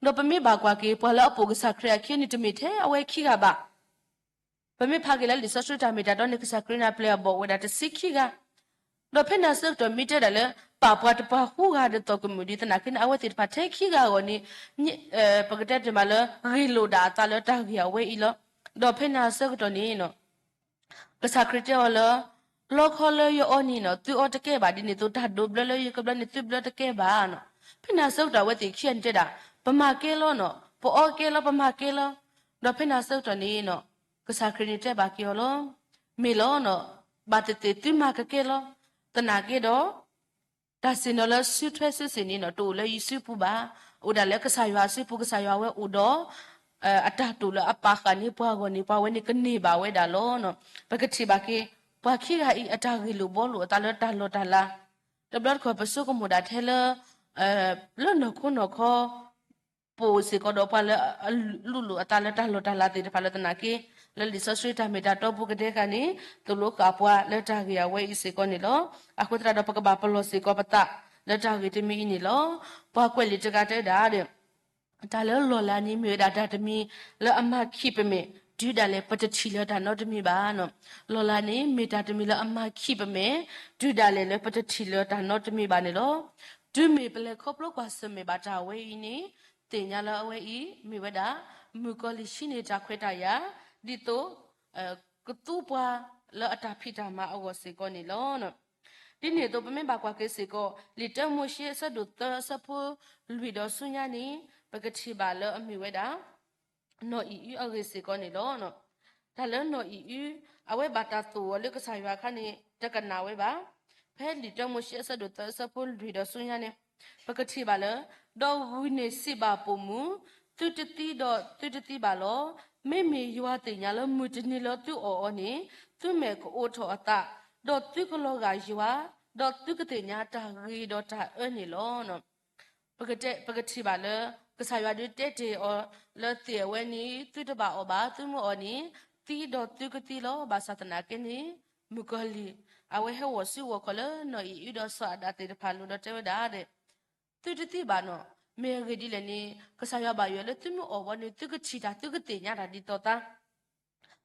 ဒီးပမ့ၢ်ဘၣ်ကွၢ်က့ၤ ပှၤလၢအပိာ်ကစၢ်ခရံာ်အခံန့ၣ် တမ့ၢ်ထဲအဝဲခံဂၤဘၣ်. ပမ့ၢ်ဖးက့ၤလၢလံာ်စီဆှံတၢ်မ့ၢ်တၢ်တီန့ၣ် ကစၢ်ခရံာ်န့ၣ် အပျဲၢ်အဘီၣ်ဝဲဒၣ်တဆံခံဂၤ ဒီးဖဲန့ၣ်အဆၢကတီၢ်မ့ၢ်တဲဒၣ်လၢ ပာ်ပှၤတပှၤဃုဂၤဒ်သိးကမုာ်ဒ်သနာ်က့န့ၣ် အဝဲသ့ၣ်တဖၣ်ထဲခံဂၤအဂီၢ်န့ၣ် ပကတဲတ့ၢ်မးလၢ ဂ့ၢ်လိာ်ဒၣ်အသးလၢတၢ်ဂ့ၢ်အဝဲအံၤလီၤ. ဒီးဖဲန့ၣ်အဆၢကတီၢ်န့ၣ် ကစၢ်ခရံာ်တဲအီၤလၢ လီခီလၢယအီၤန့ၣ်နီၤ သုအီတကဲဘၣ်ဒ်န့ၣ်သိး တၢ်ဒိးဘျၢလၢယကဘျၢန့ၣ် သုဘျၢတကဲဘၣ်နီၤ. ဖဲန့ၣ်အဆၢကတီၢ်အဝဲသ့ၣ်ခံဂၤန့ၣ်တဲဒၣ် ပမၤကဲလီၤနီၤ ပအီကဲလီၤ ပမၤကဲလီၤ. ဒီးဖဲန့ၣ်အဆၢကတီၢ်န့ၣ်နီၤ ကစၢ်ခရံာ်န့ၣ်တဲဘၣ်က့ၤအီၤလီၤ. မ့ၢ်လီၤနီၤ ဘၣ်သ့ၣ်သ့ၣ်သုမၤကကဲလီၤ. သနာ်က့ဒီး တၢ်ဆ့ၣ်နီၤလၢစုထွဲစုစ့ၣ်န့ၣ်နီၤ တအိၣ်လၢယစုပူၤဘၣ်. အိၣ်ဒၣ်လၢကစၢ်ယွၤအစုပူၤ ကစၢ်ယွၤဝဲအိၣ်ဒီး အတၢ်တိာ်လၢအပာ်ဃာ်န့ၢ်ပှၤအဂီၢ်န့ၣ် ပှၤဝဲန့ၣ်ကန့ၢ်ဘၣ်ဝဲဒၣ်လီၤ. ပကထံၣ်ဘၣ်က့ၤ ပှၤခံဂၤအံၤ အတၢ်ဂ့ၢ်လိာ်ဘှီလိာ်အသးလၢတၢ်လီၢ်တၢ်လၤ တဘျီတခီၣ် ပဆိကမိၣ်ဒၣ်ထဲလၢ လၢနီၢ်ခိနီၢ်ခီ ပအိၣ်စ့ၢ်ကီးဒီးပှၤလၢအလူလိာ်အသးလၢတၢ်လီၢ်တၢ်လၤသ့ၣ်တဖၣ်လၢသနာ်က့ လၢလံာ်စီဆှံတၢ်မ့ၢ်တၢ်တီပူၤကဒဲဃာ်န့ၣ် သိၣ်လိဃာ်ပှၤလၢတၢ်ဂ့ၢ်အဝဲအံၤစ့ၢ်ကီးန့ၣ်လီၤ. အဃိသတးဒီး ပကဘၣ်ပလီၢ်စ့ၢ်ကီးပသးလၢတၢ်ဂ့ၢ်တမံၤအံၤန့ၣ်လီၤ. ပှၤကွဲးလံာ်တဂၤတဲဝဲဒၣ်ဒီး တၢ်လၢလီၢ်လၤန့ၣ် မ့ၢ်ဝဲဒၣ်တၢ်တမံၤလၢအမၤခံးပမဲာ် တုၤဒၣ်လဲာ်ပတထံၣ်လၢၤတၢ်နီတမံၤဘၣ်နီၤ. လီၢ်လၤန့ၣ် မ့ၢ်တၢ်တမံၤလၢအမၤခံးပမဲာ် တုၤဒၣ်လဲာ်လၢပတထံၣ်လၢၤတၢ်နီတမံၤဘၣ်န့ၣ်လီၤ. တုၤမ့ၢ်ပလဲၤခီဖျိကွၢ်ဆၢၣ်မဲာ်ဘၣ်တၢ်ဝဲအံၤန့ၣ် သ့ၣ်ညါလၢအဝဲအံၤ မ့ၢ်ဝဲဒၣ် မုၣ်ကီၤလံၢ်ဟံးန့ၢ်တၢ်ခွဲးတၢ်ယာ် ဒ်သိး ကသူပှၤလၢအတၢ်ဖံးတၢ်မၤအဂီၢ်စ့ၢ်ကီးန့ၣ်လီၤ. ဒ်န့ၣ်အသိး ပမ့ၢ်ဘၣ်ကွၢ်က့ၤစ့ၢ်ကီး လံာ်တၢမိၤၡ့အဆၢဒိၣ်သၢအဆၢဖိလွံၢ်ဒီးဆူညါန့ၣ် ပကထံၣ်ဘၣ်လၢအမ့ၢ်ဝဲဒၣ် နီၢ်အံၤအုအဂ့ၢ်စ့ၢ်ကီးန့ၣ်လီၤ. တၢ်လၢနီၢ်အံၤအု အဝဲဘၣ်တၢ်သိၣ်အီၤလၢကစၢ်ယွၤအခါန့ၣ် တကနၣ်ဝဲဘၣ်. ဖဲလံာ်တၢမိၤၡ့အဆၢဒိၣ်သၢအဆၢဖိလွံၢ်ဒီးဆူညါန့ၣ် ပကထံၣ်ဘၣ်လၢ ဒီးဂုၢ်န့ၢ်စံးဘၣ်ပိာ်မုၣ်, သုတသံဒီးသုတသံဘၣ်လီၤ. မ့မ့ၢ်ယွၤသ့ၣ်ညါလၢမုၢ်တနံၤလၢသုအီၣ်အီၤန့ၣ် သုမဲာ်ကအိးထီၣ်အသး, ဒီးသုကလီၤဂာ်ယွၤ, ဒီးသုကသ့ၣ်ညါတၢ်ဂ့ၤဒီးတၢ်အၢန့ၣ်လီၤ. ပကတဲ ပကထံၣ်ဘၣ်လၢ ကစၢ်ယွၤဒုးတဲတ့ၢ်အီၤလၢသ့ၣ်အဝဲန့ၣ် သုတဘၣ်အီၣ်ဘၣ်, သုမ့ၢ်အီၣ်န့ၣ် သံဒီးသုကသံလီၤ. ဘၣ်ဆၣ်သနာ်က့န့ၣ် မုၣ်ကီၤလံၢ် အဝဲဟဲဂီၤစုဂီၤခီၣ်လၢနီၢ်အံၤအုဒီးစီၤအၤဒၣ်သ့ၣ်တဖၣ်လိၤဒီးတဲဝဲဒၣ်ဒီး သုတသံဘၣ်နီၤ. မ့ၢ်အဂ့ၢ်ဒ်လဲၣ်န့ၣ် ကစၢ်ယွၤဘၣ်ယွၤလၢသုမ့ၢ်အီၣ်ဘၣ်န့ၣ် သုကထံၣ်တၢ် သုကသ့ၣ်ညါတၢ်ဒ်သိးသး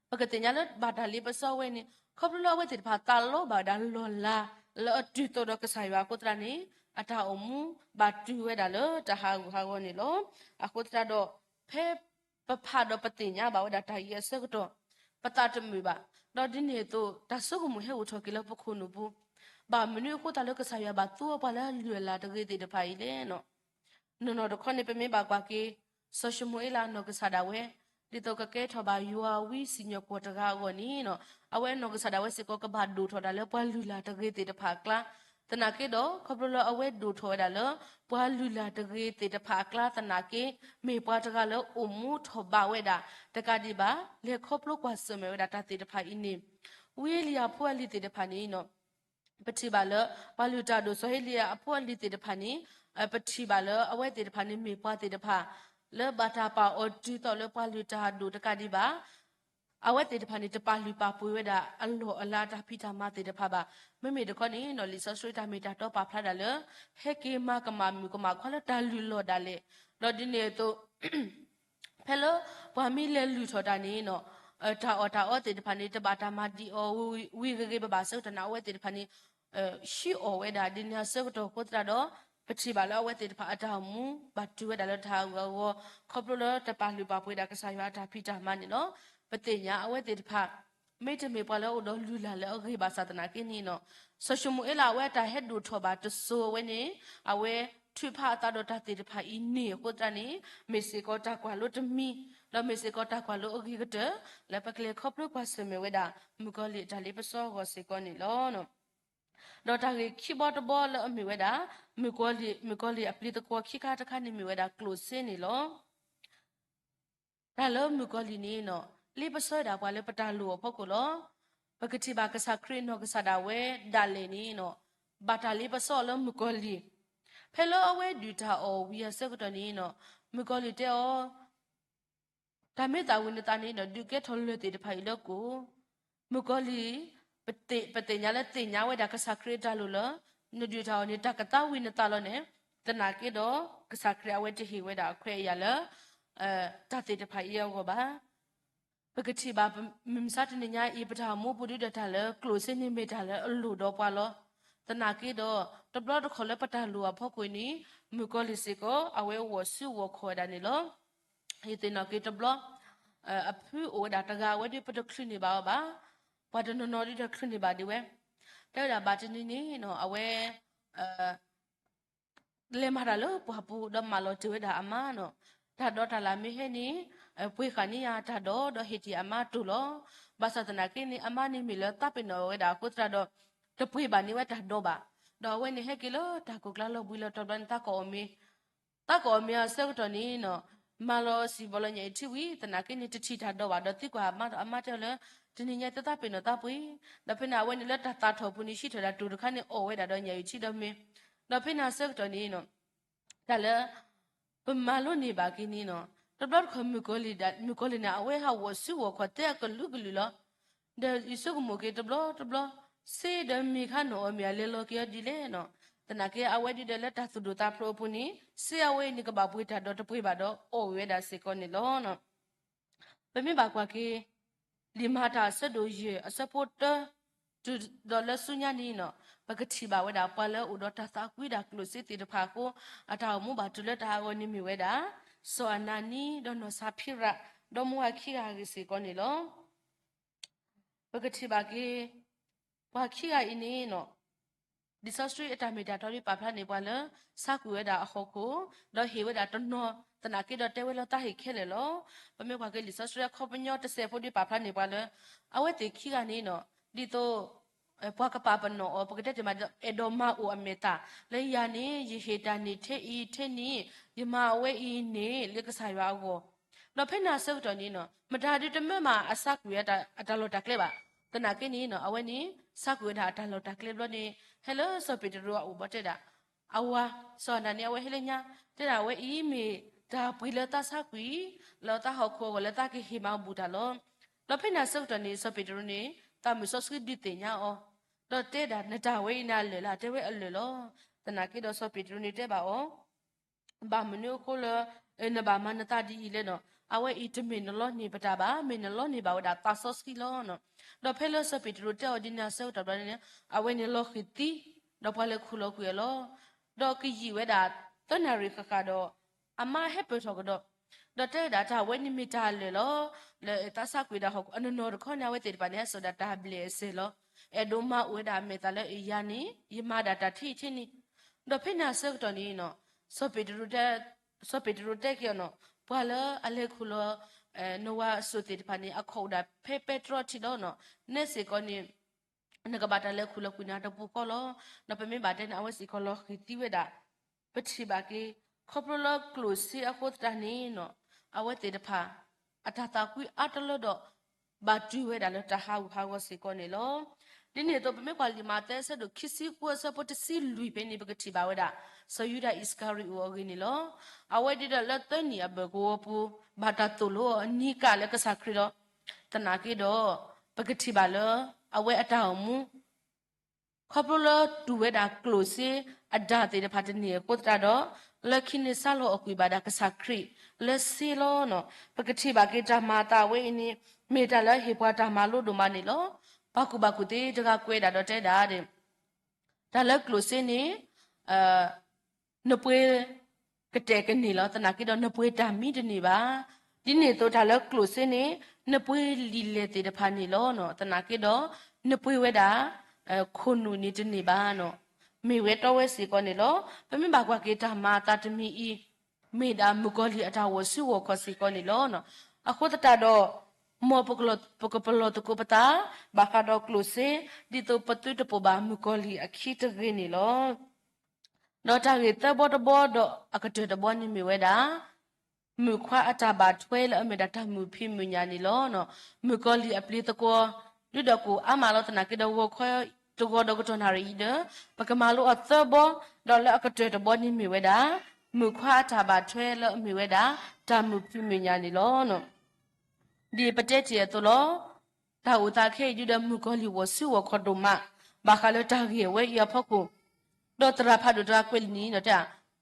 ပကသ့ၣ်ညါလၢဘၣ်တၢ်လ့ပစီဝဲန့ၣ် ခီဖျိလၢအဝဲသ့ၣ်တဖၣ်သးလီဘၣ်ဝဲဒၣ်လီၢ်လၤ လၢအတုၤသိးဒီးကစၢ်ယွၤအဃိသတးန့ၣ် အတၢ်အိၣ်မူဘၣ်တုၤဝဲဒၣ်လၢတၢ်ဟးဂူာ်ဟးဂီၤန့ၣ်လီၤ. အဃိသတးဒီး ဖဲပဖးဒီးပသ့ၣ်ညါဘၣ်ဝဲဒၣ်တၢ်အံၤအဆၢကတီၢ် ပသးတမုာ်ဘၣ်. ဒီးဒ်န့ၣ်အသိး တၢ်ဆိကမိၣ်ဟဲအိၣ်ထီၣ်က့ၤလၢပခိၣ်နူာ်ပူၤ ဘၣ်မနုၤအဃိသတးလၢကစၢ်ယွၤဘၣ်သူအီၤပှၤလၢအလုၢ်အလၢ်တဂ့ၤသ့ၣ်တဖၣ်အံၤလဲၣ်နီၤ. နီၢ်နီၢ်တခီန့ၣ် ပမ့ၢ်ဘၣ်ကွၢ်က့ၤ စီၤၡမူၤအ့လးအနီၢ်ကစၢ်ဒၣ်ဝဲ ဒ်သိးကကဲထီၣ်ဘၣ်ယွၤဝံစံၣ်ညီၣ်ကွီၢ်တဂၤအဂီၢ်န့ၣ်နီၤ အဝဲအနီၢ်ကစၢ်ဒၣ်ဝဲစ့ၢ်ကီးကဘၣ်ဒိၣ်ထီၣ်ဒၣ်လၢပှၤလုၢ်လၢ်တဂ့ၤသ့ၣ်တဖၣ်အကျါ သနာ်က့ဒီး ခီဖျိလၢအဝဲဒိၣ်ထီၣ်ဝဲဒၣ်လၢ ပှၤလုၢ်လၢ်တဂ့ၤသ့ၣ်တဖၣ်အကျါသနာ်က့ မ့ၢ်ပှၤတဂၤလၢအိၣ်မူထီၣ်ဘးဝဲဒၣ် တကးဒံးဘၣ် လဲၤခီဖျိကွၢ်ဆၢၣ်မဲာ်ဝဲဒၣ်တၢ်သ့ၣ်တဖၣ်အံၤန့ၣ် ဝံအ့လံယၤအဖိအလံၤသ့ၣ်တဖၣ်န့ၣ် ပထံၣ်ဘၣ်လၢ ပှၤလုၢ်တၢ်ဒိၣ်စီၤအ့လံယၤအဖိအလံၤသ့ၣ်တဖၣ်န့ၣ် ပထံၣ်ဘၣ်လၢအဝဲသ့ၣ်တဖၣ်န့ၣ်မ့ၢ်ပှၤသ့ၣ်တဖၣ် လၢဘၣ်တၢ်ပာ်အီၤတုၤသိးလၢပှၤလုၢ်တၢ်ဒိၣ်တကးဒံးဘၣ် အဝဲသ့ၣ်တဖၣ်န့ၣ် တပာ်လုၢ်ပာ်ပှ့ၤဝဲဒၣ်အလီၢ်အလၤအတၢ်ဖံးတၢ်မၤသ့ၣ်တဖၣ်ဘၣ်. မ့မ့ၢ်တခီန့ၣ်နီၤ လံာ်စီဆှံတၢ်မ့ၢ်တၢ်တီပာ်ဖျါဒၣ်လၢ ဟဲက့ၤမၤကမၣ်မုၣ်ကမၣ်ခွါလၢတၢ်လုၢ်လီၢ်ဒၣ်လဲာ်, ဒီးဒ်န့ၣ်အသိး ဖဲလၢပှၤမ့ၢ်လဲၤလုၢ်ထီၣ်တၢ်န့ၣ်နီၤ တၢ်အီၣ်တၢ်အီသ့ၣ်တဖၣ်န့ၣ် တဘၣ်တၢ်မၤဒံးအီၤဝံၤဂ့ၤဂ့ၤဘၣ်ဘၣ်ဆၢကတီၢ်န့ၣ် အဝဲသ့ၣ်တဖၣ်န့ၣ် ဆှံအီၣ်ဝဲဒၣ် ဒ်န့ၣ်အဆၢကတီၢ်အဃိသတးဒီး ပထံၣ်ဘၣ်လၢအဝဲသ့ၣ်တဖၣ်အတၢ်အိၣ်မူ ဘၣ်တုၤဝဲဒၣ်လၢတၢ်ဟးဂူာ်ဟးဂီၤ ခီဖျိလၢတပာ်လုၢ်ပာ်ပှ့ၤဒၣ်ကစၢ်ယွၤအတၢ်ဖံးတၢ်မၤန့ၣ်လီၤ. ပသ့ၣ်ညါအဝဲသ့ၣ်တဖၣ် မ့တမ့ၢ်ပှၤလၢအအိၣ်ဒီးလုၢ်လၢ်လၢအဂ့ၤဘၣ်ဆၣ်သနာ်က့န့ၣ်နီၤ စီၤၡမူၤအ့လးအဝဲအတၢ်ဟဲဒိၣ်ထီၣ်ဘၣ်တစိၤအဝဲန့ၣ် အဝဲထုးဖးအသးဒီးတၢ်သ့ၣ်တဖၣ်အံၤန့ၢ်အဃိသတးန့ၣ် မ့ၢ်စ့ၢ်ကီးတၢ်ကွၢ်လိတမံၤ ဒီးမ့ၢ်စ့ၢ်ကီးတၢ်ကွၢ်လိအဂ့ၤကတၢၢ် လၢပကလဲၤခီဖျိကွၢ်ဆၢၣ်မဲာ်ဝဲဒၣ် မုၣ်ကီၤလံၢ်အတၢ်လ့ပစီအဂီၢ်စ့ၢ်ကီးန့ၣ်လီၤ. ဒီးတၢ်ဂ့ၢ်ခံဘီတဘီလၢအမ့ၢ်ဝဲဒၣ် မုၣ်ကီၤလံၢ် မုၣ်ကီၤလံၢ်အပျံၤသကွီၤခံခါတခါန့ၣ်မ့ၢ်ဝဲဒၣ်ကျိၣ်စ့န့ၣ်လီၤ. တၢ်လၢမုၣ်ကီၤလံၢ်န့ၣ်နီၤ လ့ပစီဝဲဒၣ်ပှၤလၢပတၢ်လိၣ်အဖီခိၣ်လီၤ. ပကထံၣ်ဘၣ်ကစၢ်ခရံာ်အနီၢ်ကစၢ်ဒၣ်ဝဲဒၣ်လဲာ်န့ၣ်နီၤ ဘၣ်တၢ်လ့ပစီအီၤလၢမုၣ်ကီၤလံၢ် ဖဲလၢအဝဲဒုၣ်တၢ်အီၣ်ဝံၤအဆၢကတီၢ်န့ၣ်နီၤ မုၣ်ကီၤလံၢ်တဲအီၤ တၢ်မ့ၢ်သးဝံၤနသးန့ၣ်ဒီး ဒုးကဲထီၣ်လၢၢ်သ့ၣ်တဖၣ်အံၤလၢကိၣ်, မုၣ်ကီၤလံၢ် ပသ့ၣ် ပသ့ၣ်ညါလၢသ့ၣ်ညါဝဲဒၣ်ကစၢ်ခရံာ်အတၢ်လိၣ်လၢ နဒုၣ်တၢ်အီၣ်န့ၣ် တၢ်ကသးဝံၤနသးလီၤန့ၣ်, သနာ်က့ဒီး ကစၢ်ခရံာ်အဝဲတဟ့ၣ်ဝဲဒၣ်အခွဲးအယာ်လၢ တၢ်သ့ၣ်တဖၣ်အံၤအဂီၢ်ဘၣ်. ပကထံၣ်ဘၣ် မုၢ်မဆါတနံၤညါအံၤ ပတၢ်အိၣ်မူပူၤဒုဒီးတၢ်လၢကျိၣ်စ့န့ၣ်မ့ၢ်တၢ်လၢအလိၣ်ဒီးပှၤလီၤ. သနာ်က့ဒီး တဘျီတခီၣ်လၢပတၢ်လိၣ်အဖီခိၣ်န့ၣ် မုၣ်ကီၤလံၢ်စ့ၢ်ကီး အဝဲအိၣ်ဆူၣ်အိၣ်ခီၣ်ဝဲဒၣ်န့ၣ်လီၤ. ယသ့ၣ်နီၣ်က့ၤတဘျီ အဖုအိၣ်ဝဲဒၣ်တဂၤဝဲဒီး ပတချုးန့ၢ်ဘၣ်အီၤဘၣ်. ပှၤတနီၤနီၤဒုဒီးချုးန့ၢ်ဘၣ်ဒံးဝဲ, တဲဝဲဒၣ်ဘၣ်တနံၤန့ၣ်နီၤ အဝဲ လဲၤမၤတၢ်လၢပှၢ်ပူၤ ဒီးမၢလီၤတ့ၢ်ဝဲဒၣ်အမါနီၤ, တၢ်ဒိးတၢ်လၢ်မ့ၢ်ဟဲန့ၣ် ပှ့ၤဃာ်န့ၢ်ယၤတၢ်ဒိး ဒီးဟ့ၣ်တ့ၢ်အမါတိၢ်လီၤ. ဘၣ်ဆၣ်သနာ်က့န့ၣ် အမါန့ၣ်မ့ၢ်လၢသးပ့ၤနီၣ်ဝဲဒၣ်အဃိသတးဒီး တပှ့ၤဘၣ်န့ၢ်ဝဲတၢ်ဒိးဘၣ်. ဒီးအဝဲန့ၣ်ဟဲက့ၤလၢတၢ်ကိၢ်ကျါလီၢ်ဘှံးလီၤတီၤဘျီန့ၣ် သးကအီၣ်မ့ၤ သးကအီၣ်မ့ၤအဆၢကတီၢ်န့ၣ်နီၤ, မၤလီၤစံၣ်ဘီလီၤညၣ်အံၤထံဝံၤ သနာ်က့န့ၣ် တထံၣ်တၢ်ဒိးဘၣ်ဒီးသံကွၢ်အမါဒီး အမါတဲအီၤလၢ တနံၤညါသးပ့ၤနီၣ်သးပှ့ၤ, ဒီးဖဲန့ၣ် အဝဲန့ၣ်လၢတၢ်သးထီၣ်ပူၤန့ၣ် ဟံးထီၣ်ဒၣ်တိၢ်တခါန့ၣ် အီၣ်ဝဲဒၣ်ဒီးညၣ်အံၤထံဒီးမ့ၤ, ဒီးဖဲန့ၣ်အဆၢကတီၢ်န့ၣ်နီၤ တၢ်လၢ ပမၤလိန့ၢ်ဘၣ်က့ၤန့ၣ်နီၤ, တဘျီတခီၣ်မုၣ်ကီၤလံၢ်ဒၣ် မုၣ်ကီၤလံၢ်န့ၣ် အဝဲဟးဂီၤဆူဂီၤခီၣ်သဲအကလုာ်ကလုာ်လီၤ. ဒီးယဆိကမိၣ်က့ၤတဘျီတဘျီ စ့ဒီးမ့ၤခါန့ၣ်အီၣ်မ့ၤအလဲၤလီၤက့ၤအီၤဒ်လဲၣ်နီၤ, သနာ်က့အဝဲဒုဒီးလၢတၢ်သူၣ်ဒိၣ်သးဖျိးအပူၤန့ၣ် စ့အဝဲအံၤန့ၣ်ကဘၣ်ပှ့ၤတၢ်ဒီးတပှ့ၤဘၣ်ဒီးအီၣ်ဝဲဒၣ်စ့ၢ်ကီးန့ၣ်လီၤ. ပမ့ၢ်ဘၣ်ကွၢ်က့ၤ လံာ်မၤတၢ်အဆၢဒိၣ်ယဲၢ်အဆၢဖိတၢ တုၤဒီးလၢဆူညါန့ၣ်နီၤ, ပကထံၣ်ဘၣ်ဝဲဒၣ်ပှၤလၢအအိၣ်ဒီးတၢ်သးကွံဒၣ်ကျိၣ်စ့သ့ၣ်တဖၣ်အဃိ အတၢ်အိၣ်မူဘၣ်တုၤလၢတၢ်ဟးဂီၤန့ၣ်မ့ၢ်ဝဲဒၣ် စီၤအနၤနံ ဒီးနီၢ်စၤဖံရၤ ဒီးမိၢ်အခံဂၤအဂ့ၢ်စ့ၢ်ကီးန့ၣ်လီၤ. ပကထံၣ်ဘၣ်က့ၤ ပှၤခံဂၤအံၤန့ၣ်နီၤ, လံာ်စီဆှံအတၢ်မ့ၢ်တၢ်တီဒ်ပာ်ဖျါန့ၢ်ပှၤလၢ ဆါကွံာ်ဝဲဒၣ်အဟီၣ်ခိၣ်, ဒီးဟ့ၣ်ဝဲဒၣ်တနီၤ, သနာ်က့ဒီးတဲဝဲလၢသးဟ့ၣ်ခဲလၢာ်လီၤ. ပမ့ၢ်ကွၢ်က့ၤလံာ်စီဆှံအခီပညီတစဲးဖိဒ်ပာ်ဖျါန့ၢ်ပှၤလၢ အဝဲသ့ၣ်ခံဂၤန့ၣ်နီၤ, ဒ်သိး ပှၤကပာ်ပနီၣ်အီၤ ပကတဲတ့ၢ်မး အဲၣ်ဒိးမၤအိၣ်အမဲာ်သၣ် လၢယၤန့ၣ် ယဟ့ၣ်တၢ်န့ၣ်ထဲအံၤထဲနံၤ, ယမၤအဝဲအံၤန့ၣ် လၢကစၢ်ယွၤအဂီၢ်, ဒီးဖဲန့ၣ်အဆၢကတီၢ်န့ၣ်နီၤ, မတၤဒုတမၢမၤအဆါကွံာ်အတၢ်လီၢ်တၢ်ကျဲဘၣ်. သနာ်က့န့ၣ်နီၤ, အဝဲန့ၣ် ဆါကွံာ်ဝဲဒၣ်အတၢ်လီၢ်တၢ်ကျဲဘျီန့ၣ် ဟဲလၢစီၤပ့းတရူးအအိၣ်ဘၣ်တဲဒၣ်, အဝၤ စီၤအနၤနံ အဝဲဟဲလၢညါ, တဲဒၣ်အဝဲအံၤမ့ၢ်တၢ်ပှ့ၤလၢသးဆါကွံာ် လၢသးဟီၣ်ခိၣ်အဂီၢ်လၢသးကဟ့ၣ်မၤဘူၣ်တၢ်လီၤ. ဒီးဖဲန့ၣ်အဆၢကတီၢ်န့ၣ် စီၤပ့းတရူးန့ၣ် သးမုၢ်စီဆှံဒုးသ့ၣ်ညါအီၤ, ဒီးတဲဒၣ် နတၢ်ဝဲအံၤန့ၣ်အလၢာ်လၢ တဲဝဲအလၢာ်လီၤ. သနာ်က့ဒီးစီၤပ့းတရူးန့ၣ်တဲဘၣ်အီၤ ဘၣ်မနုၤအဃိလၢ နဘၣ်မၤနသးဒ်အံၤလဲၣ်နီၤ, အဝဲအံၤတမ့ၢ်နလီန့ၢ်ပတၢ်ဘၣ်, မ့ၢ်နလီန့ၢ်ဘၣ်ဝဲဒၣ်သးစီဆှံလီၤ. ဒီးဖဲလၢစီၤပ့းတရူးတဲအီၤဒ်န့ၣ်အဆၢကတီၢ်ဘျီန့ၣ် အဝဲန့ၣ်လီၤဃံၤသံ, ဒီးပှၤလဲၤခူၣ်လီၤကွံာ်အီၤလီၤ. ဒီးကယံာ်ဝဲဒၣ်သၢနၣ်ရံၣ်ဃၣ်ဃၣ်ဒီး အမါဟဲပၢၢ်ထီၣ်ကဒီး, ဒီးတဲဝဲဒၣ်တၢ်ဝဲန့ၣ်မ့ၢ်တၢ်အလၢာ်လီၤ. လၢသးဆါကွံာ်ဒၣ်ဟီၣ်ခိၣ်အနီၢ်နီၢ်တခီန့ၣ် အဝဲသ့ၣ်တဖၣ်န့ၣ် ဟဲစိာ်ဒၣ်တၢ်ဘျဲၣ်အစဲၢ်လီၤ. အဲၣ်ဒိးမၤအိၣ်ဝဲဒၣ်အမဲာ်သၣ်လၢယၤန့ၣ် ယမၤဒၣ်တၢ်ထဲအံၤထဲနံၤ, ဒီးဖဲန့ၣ်အဆၢကတီၢ်န့ၣ်နီၤ, စီၤပ့းတရူးတဲက့ၤအီၤနီၤ, ပှၤလၢအလဲၤခူၣ်လီၤ နဝၤအစိၣ်သ့ၣ်တဖၣ်န့ၣ် အခီၣ်အိၣ်ဒၣ်ဖဲပဲတြီထံးလီၤနီၤ, နဲစ့ၢ်ကီးန့ၣ် နကဘၣ်တၢ်လဲၤခူၣ်လီၤကွံာ်နၤတပူၤဃီလီၤ. ဒီးပမ့ၢ်ဘၣ်တဲန့ၣ် အဝဲစ့ၢ်ကီးလီၤဃံၤသံဝဲဒၣ်. ပထံၣ်ဘၣ်က့ၤ ခီဖျိလၢကျိၣ်စ့အဃိသတးန့ၣ်နီၤ, အဝဲသ့ၣ်တဖၣ် အတၢ်သးကွံအါတလၢဒီး ဘၣ်တုၤဝဲဒၣ်လၢတၢ်ဟးဂူာ်ဟးဂီၤစ့ၢ်ကီးန့ၣ်လီၤ. ဒ်န့ၣ်အသိး ပမ့ၢ်ကွၢ်လံာ်မးသဲအဆၢဒိၣ်ခံဆံဃုအဆၢဖိတဆံလွံၢ်ဖဲန့ၣ် ပကထံၣ်ဘၣ်ဝဲဒၣ် စီၤယူဒၤအံၣ်စကၤရံၤအိၣ်အဂ့ၢ်န့ၣ်လီၤ. အဝဲဒၣ်ဒီးလၢသၢနံၣ်အဘၢၣ်ကဝီၤပူၤ ဘၣ်တၢ်သိၣ်လိအီၤအနံၤကၣ်လၢကစၢ်ခရံာ်လီၤ. သနာ်က့ဒီး ပကထံၣ်ဘၣ်လၢ အဝဲအတၢ်အိၣ်မူ ခီဖျိလၢတူၢ်ဝဲဒၣ်ကျိၣ်စ့အဒၣ်သ့ၣ်တဖၣ်တန့ၢ်အဃိသတးဒီး လၢခံန့ၣ်စးလီၤအီၣ်ကွံာ်ဘၣ်ဒၣ်ကစၢ်ခရံာ်လၢစ့လီၤ. ပကထံၣ်ဘၣ်က့ၤတၢ်မၤအသးဝဲအံၤန့ၣ် မ့ၢ်တၢ်လၢဟ့ၣ်ပှၤတၢ်မၤလိဒိၣ်မးန့ၣ်လီၤ. ပှၤကူၣ်ဘၣ်ကူၣ်သ့တဂၤကွဲးဒၣ်ဒီးတဲဒၣ် တၢ်လၢကျိၣ်စ့န့ၣ် နပှ့ၤကတဲာ်ကန့ၢ်လီၤ. သနာ်က့ဒီးနပှ့ၤတၢ်မံတန့ၢ်ဘၣ်. ဒ်န့ၣ်အသိးတၢ်လၢကျိၣ်စ့န့ၣ် နပှ့ၤလံာ်လဲၢ်သ့ၣ်တဖၣ်န့ၣ်လီၤ. သနာ်က့ဒီး နပှ့ၤဝဲဒၣ် ခိၣ်နူာ်န့ၣ်တန့ၢ်ဘၣ်. မ့ၢ်ဝဲတီဝဲစ့ၢ်ကီးန့ၣ်လီၤ. ပမ့ၢ်ဘၣ်ကွၢ်က့ၤတၢ်မၤအသးတမံၤအံၤ မ့ၢ်ဒၣ်မုၣ်ကီၤလံၢ်အတၢ်ဂီၤဆူဂီၤခီၣ်စ့ၢ်ကီးန့ၣ်လီၤ. အဃိသတးဒီး မ်ပကပလီၢ်သကိးပသး ဘၣ်ဃးဒီးကျိၣ်စ့ ဒ်သိးပသုတပိာ်ဘၣ်မုၣ်ကီၤလံၢ်အခံတဂ့ၤန့ၣ်လီၤ. ဒီးတၢ်ဂ့ၢ်သၢဘီတဘီဒီးအကတၢၢ်တဘီန့ၣ်မ့ၢ်ဝဲဒၣ် မုၣ်ခွါအတၢ်ဘၣ်ထွဲလၢအမ့ၢ်ဒၣ်တၢ်မုာ်ဖံးမုာ်ညၣ်န့ၣ်လီၤ. မုၣ်ကီၤလံၢ်အပျံၤသကွီၤ ဒုဒီးကအိၣ်အါမးလီၤ. သနာ်က့ဒီးဂီၤခီတဂီၤဒီးကတီၢ်နၣ်ရံၣ်အံၤဒီး ပကမၤလိအီၤသၢဘီ ဒီးလၢအကတၢၢ်တဘီန့ၣ်မ့ၢ်ဝဲဒၣ် မုၣ်ခွါအတၢ်ဘၣ်ထွဲလၢအမ့ၢ်ဝဲဒၣ် တၢ်မုာ်ဖံးမုာ်ညၣ်န့ၣ်လီၤ. ဒ်ပတဲတ့ၢ်အသိးလီၤ. တၢ်အိၣ်သးခဲအံၤဒုဒီးမုၣ်ကီၤလံၢ်ဂီၤဆူဂီၤခီၣ်ဒိၣ်မး ဘၣ်ဃးလၢတၢ်ဂ့ၢ်ဝဲအံၤအဖီခိၣ် ဒီးသရၣ်ဖးဒိၣ်တဂၤကွဲးလံန့ၣ်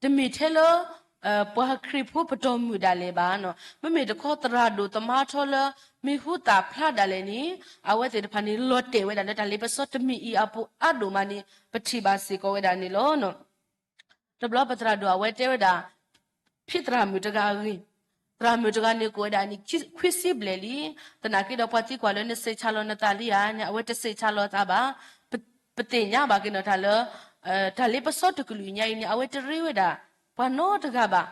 တမ့ၢ်ထဲလၢ ပှၤခရံာ်ဖိပတီၢ်မုၢ်ဒၣ်လဲာ်ဘၣ်. မ့မ့ၢ်တခီသရၣ်ဒိၣ်သမါထီလၢ မံၤဟူသၣ်ဖျါဒၣ်လဲာ်န့ၣ် အဝဲသ့ၣ်တဖၣ်န့ၣ် လီၤတဲာ်ဝဲဒၣ်လၢတၢ်လ့ပစီတမံၤအံၤအပူၤအါဒိၣ်မးန့ၣ် ပထံၣ်ဘၣ်စ့ၢ်ကီးဝဲဒၣ်န့ၣ်လီၤ. တဘျီပသရၣ်ဒိၣ်အဝဲတဲဝဲဒၣ် ဖံသရၣ်မုၣ်တဂၤအဂ့ၢ်, သရၣ်မုၣ်တဂၤန့ၣ် ကအိၣ်ဝဲဒၣ်အနံၣ်ခွံဆံဘျဲၣ်လံ. သနာ်က့ဒီးပှၤသံကွၢ်လၢနစံးဆၢလီၤနသးလံဧါန့ၣ် အဝဲတစံးဆၢလီၤအသးဘၣ်. ပသ့ၣ်ညါဘၣ်က့ၤနီၣ်တၢ်လၢ တၢ်လ့ပစီတကလုာ်ညါအံၤန့ၣ် အဝဲတရ့ဝဲဒၣ် ပှၤနီတဂၤဘၣ်.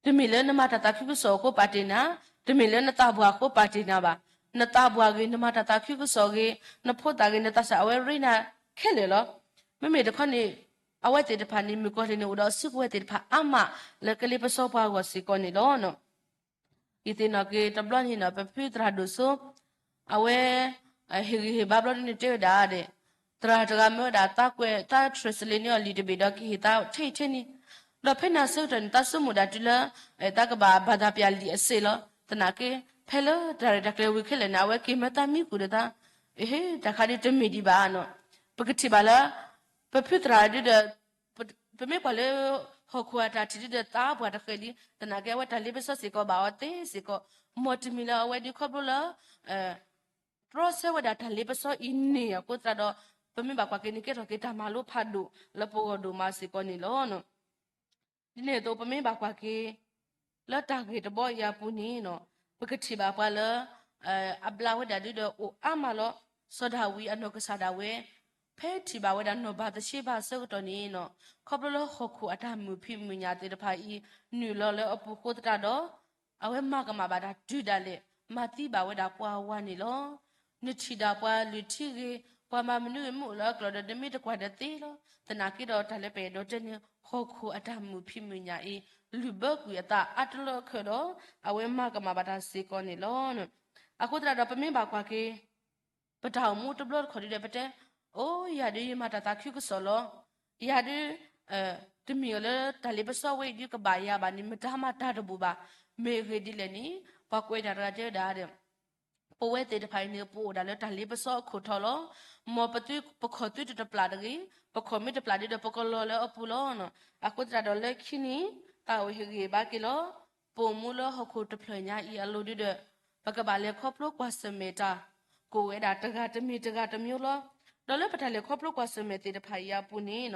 တမ့ၢ်လၢနမၤတၢ်သးခုကစီၣ်အဃိပာ်တ့ၢ်နၤ, တမ့ၢ်လၢနသးပှၢ်အဃိပာ်တ့ၢ်နၤဘၣ်. နသးပှၢ်ဂ့ၤ, နမၤတၢ်သးခုကစီၣ်ဂ့ၤ, နဖိသၣ်ဂ့ၤ, နသးစၢ်အဝဲရ့နၤခဲလၢာ်လီၤ. မ့မ့ၢ်တခီန့ၣ် အဝဲသ့ၣ်တဖၣ်န့ၣ် မုၣ်ကီၤလံၢ်န့ၣ် အိၣ်ဒီးအစုကဝဲၤသ့ၣ်တဖၣ်အါမး လၢကလ့ပစီပှၤအဂီၢ်စ့ၢ်ကီးန့ၣ်လီၤ. ယသ့ၣ်နီၣ်က့ၤတဘျီန့ၣ်နီၣ် ပဖုသရၣ်ဒိၣ်စိ အဝဲ ဟ့ၣ်ဂံၢ်ဟ့ၣ်ဘါဘျီဒ်န့ၣ်တဲဝဲဒၣ်ဒီး သရၣ်တဂၤမ့ၢ်ဝဲဒၣ်သးကွဲး သး translate န့ၢ်အီၤလံာ်တဘ့ၣ်ဒီးကဟ့ၣ်သးထဲအံၤထဲန့ၣ်, ဒီးဖဲန့ၣ်အဆၢကတီၢ်န့ၣ် သးဆိကမိၣ်ဒၣ်တုၤလၢ သးကဘၣ်ဘၣ်သးပျၢ်လံာ်အစ့းလီၤ. သနာ်က့ ဖဲလၢတၢ်ရဲၣ်တၢ်ကျဲၤဝံၤခဲလၢာ်န့ၣ် အဝဲက့ၤမၢသးမံဃုာ်ဒီးသး, အဟ့ တၢ်ခါဒ်တမ့ၢ်ဒံးဘၣ်နီၣ်. ပကထံၣ်ဘၣ်လၢ ပဖုသရၣ်ဒုဒီး ပမ့ၢ်ကွၢ်လၢ ဟီၣ်ခိၣ်အတၢ်ထံၣ်ဒုဒီးသးပှၢ်တဃဲၤလံ, သနာ်က့အဝဲတၢ်လ့ပစီစ့ၢ်ကီးဘၣ်အီၤသ့စ့ၢ်ကီး, မ်တမံၤလၢအဝဲဒုခီဖျိလၢ တြီဆၢဝဲဒၣ်တၢ်လ့ပစီအံၤန့ၣ်အဃိသတးဒီး ပမ့ၢ်ဘၣ်ကွၢ်က့ၤန့ၣ် ကဲထီၣ်က့ၤတၢ်မၤလိဖးဒိၣ်လၢပဂီၢ်ဒိၣ်မးစ့ၢ်ကီးန့ၣ်လီၤ. ဒ်န့ၣ်အသိး ပမ့ၢ်ဘၣ်ကွၢ်က့ၤ လၢတၢ်ဂ့ၢ်တဘီအံၤအပူၤန့ၣ်နီၣ် ပကထံၣ်ဘၣ်ပှၤလၢ အဘျါဝဲဒၣ်ဒုဒီးအိၣ်အါမးလီၤ. စီၤဒၤဝံးအနီၢ်ကစၢ်ဒၣ်ဝဲ ဖဲထံၣ်ဘၣ်ဝဲဒၣ်နီၢ်ဘၤသရှ့ဘၤအဆၢကတီၢ်န့ၣ်နီၣ် ခီဖျိလၢဟီၣ်ခိၣ်အတၢ်မုာ်ဖံးမုာ်ညၣ်သ့ၣ်တဖၣ်အံၤ နုာ်လီၤလၢအပူၤအဃိသတးဒီး အဝဲမၤကမၣ်ဘၣ်တၢ်တုၤဒၣ်လဲာ် မၤသံဘၣ်ဝဲဒၣ်ပှၤအဝၤန့ၣ်လီၤ. နထံၣ်ဒၣ်ပှၤလုၢ်ထံဂ့ၤ, ပှၤမၤမနုၤဂ့ၤမ့ၢ်အိၣ်လၢအကျိာ်ဒီး နမ့ၢ်တကွၢ်ဒီးသ့လီၤ. သနာ်က့ဒီးတၢ်လၢပအဲၣ်ဒိးတဲန့ၣ် ဟီၣ်ခိၣ်အတၢ်မုာ်ဖံးမုာ်ညၣ်အံၤ လုၢ်ဘၢကွံာ်အသးအါတလၢအခၢးဒီး အဝဲမၤကမၣ်ဘၣ်တၢ်စ့ၢ်ကီးန့ၣ်လီၤ. အဃိသတးဒီးပမ့ၢ်ဘၣ်ကွၢ်က့ၤ ပတၢ်အိၣ်မူတဘျီတခီၣ်ဒုဒီးပတဲ, အိ ယၤဒုးယမၤတၢ်သးခုကစီၣ်လီၤ. ယၤဒုး တမ့ၢ်လၢတၢ်လ့ပစီဝဲအံၤဒုးကဘၣ်ယၤဘၣ်န့ၣ် မတၤမၤတၢ်တဘူၣ်ဘၣ်. မ့ၢ်အဂ့ၢ်ဒ်လဲၣ်န့ၣ် ပှၤကွဲးတၢ်တဂၤတဲဝဲဒၣ်ဒီး ပဝဲသ့ၣ်တဖၣ်အံၤန့ၣ် ပအိၣ်ဒၣ်လၢတၢ်လ့ပစီအခိၣ်ထီလီၤ. မ်ပသုပခီၣ်သုတတပျၢ်တဂ့ၤ, ပခီၣ်မ့ၢ်တပျၢ်ဒုဒီး ပကလီၤလၢအပူၤလီၤ. အဃိသတးဒီးလၢခံန့ၣ် သးအိၣ်ဟ့ၣ်ဂံၢ်ဟ့ၣ်ဘါက့ၤလီၤ. ပအိၣ်မူလၢဟီၣ်ခိၣ်တဖျၢၣ်ညါအံၤအလိၤဒုဒီး ပကဘၣ်လဲၤခီဖျိကွၢ်ဆၢၣ်မဲာ်တၢ် ကအိၣ်ဝဲဒၣ်တဂၤတမံၤတဂၤတမံၤလီၤ. ဒီးလၢပတၢ်လဲၤခီဖျိကွၢ်ဆၢၣ်မဲာ်သ့ၣ်တဖၣ်အံၤအပူၤန့ၣ်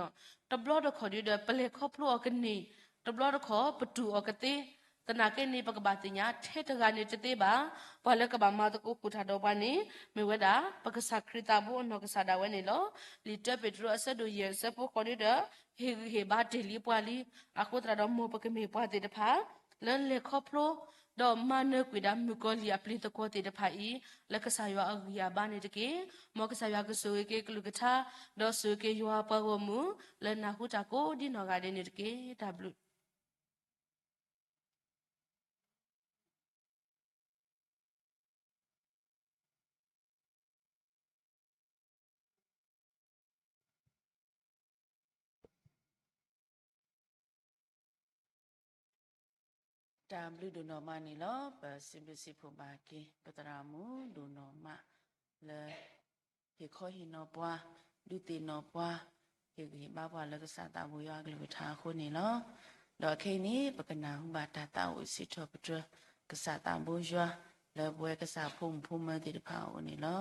တဘျီတခီၣ်ဒုဒီး ပလဲၤခီဖျိအီၤကန့ၢ်, တဘျီတခီၣ်ပတူၢ်အီၤကသ့, သနာ်က့န့ၣ် ပကဘၣ်သ့ၣ်ညါထဲတဂၤန့ၣ်တသ့ဘၣ်. ပှၤလၢကဘၣ်မၤသကိးဃုာ်တၢ်ဒီးပှၤန့ၣ် မ့ၢ်ဝဲဒၣ် ပကစၢ်ခရံာ်သးဘိအနီၢ်ကစၢ်ဒၣ်ဝဲန့ၣ်လီၤ. လံာ်တၢပ့းတရူးအဆၢဒိၣ်ယဲၢ်အဆၢဖိဃိးဒုဒီး ဟ့ၣ်ဂံၢ်ဟ့ၣ်ဘါတ့ၢ်လံပှၤလံ. အဃိသတးဒီး မ်ပကမ့ၢ်ပှၤသ့ၣ်တဖၣ် လၢလဲၤခီဖျိ ဒီးမၤနၢၤကွံာ်ဒၣ်မုၣ်ကီၤလံၢ်အပျံၤသကွီၤသ့ၣ်တဖၣ်အံၤ လၢကစၢ်ယွၤအဂံၢ်အဘါန့ၣ်တက့ၢ်. မ်ကစၢ်ယွၤကဆိၣ်ဂ့ၤက့ၤကလုၢ်ကထါ ဒီးဆိၣ်ဂ့ၤက့ၤယွၤပှၤဂီၢ်မုၢ် လၢနၢ်ဟူတၢ်ကိးဒ်နီၢ်ဂၤဒဲးန့ၣ်တက့ၢ်. တၢ်ဘျုး တၢ်ဘျုးဒိၣ်နီၢ်မးန့ၣ်လီၤ. ပစံးဘျုးစံးဖှိၣ်ဘၣ်က့ၤ ပသရၣ်မုၣ်ဒိၣ်နီၢ်မး လၢ ဟ့ၣ်ခီဟ့ၣ်နီၤပှၤ, ဒုးသ့ၣ်နီၣ်ပှၤ, ဟ့ၣ်ဂံၢ်ဟ့ၣ်ဘါပှၤလၢကစၢ်သးဘိယွၤအကလုၢ်ကထါအဃိန့ၣ်လီၤ. ဒီးခဲအံၤန့ၣ် ပကနၢ်ဟူဘၣ်တၢ်သးအိၣ်စံးထီၣ်ပတြၢၤ ကစၢ်သးဘိယွၤ လၢပဝဲကစၢ်ဖိမုၣ်ဖိမၢၤသ့ၣ်တဖၣ်အအိၣ်န့ၣ်လီၤ.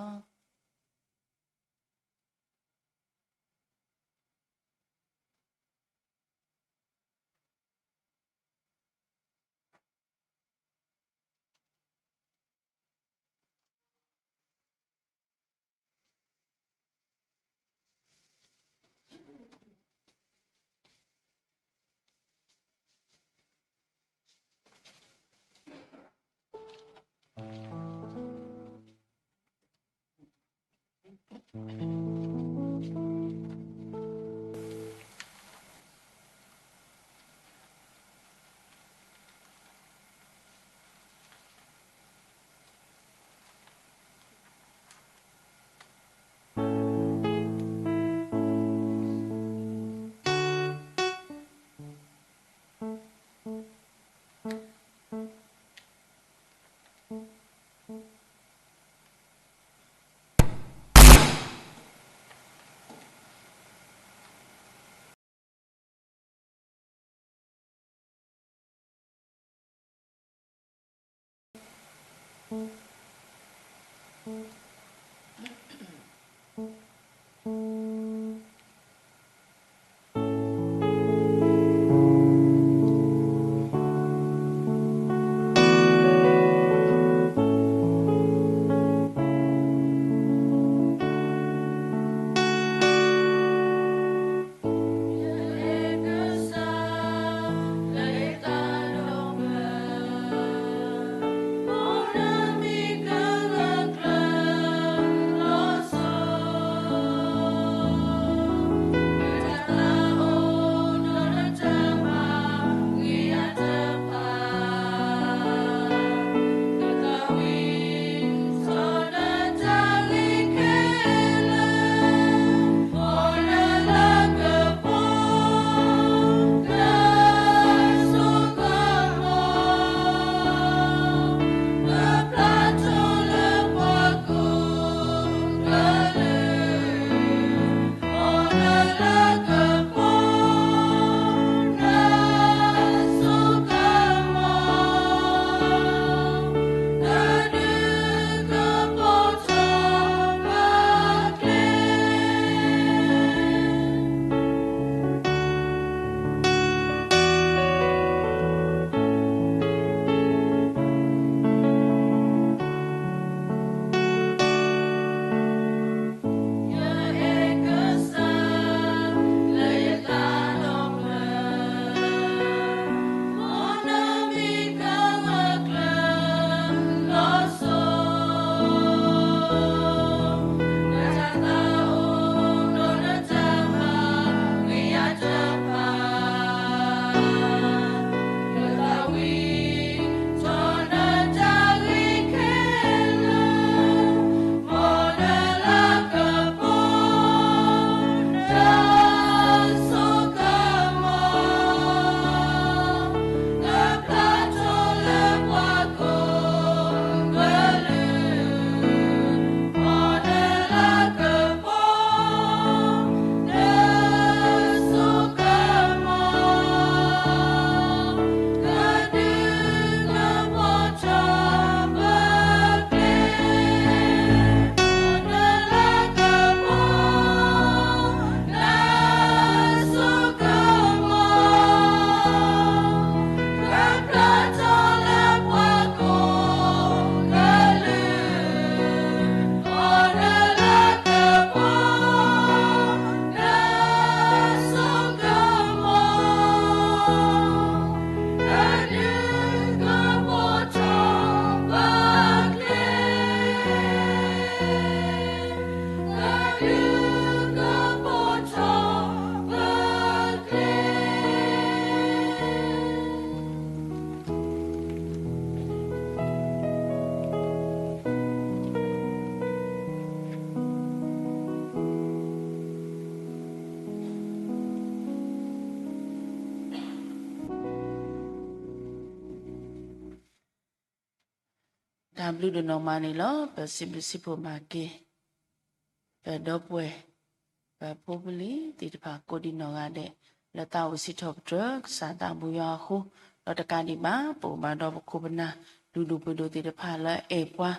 တၢ်ဘျုးဒိၣ်နီၢ်မးန့ၣ်လီၤ. ပစံးဘျုးစံးဖှိၣ်ဘၣ်က့ၤ ပဒီပုၢ်ဝဲၢ် ပဖိပလံၤသ့ၣ်တဖၣ်ကိးဒံနီၢ်ဂၤဒဲး လၢတၢ်အိၣ်စံးထီၣ်ပတြၢၤကစၢ်သးဘိယွၤအဃိ, ဒီးတကးဒံးဘၣ် ပအိၣ်ဘၣ်ဒီးပခိၣ်ပနၢ် လုၢ်ဒိၣ်ပှ့ၤဒိၣ်သ့ၣ်တဖၣ်လၢအအဲၣ်ပှၤ,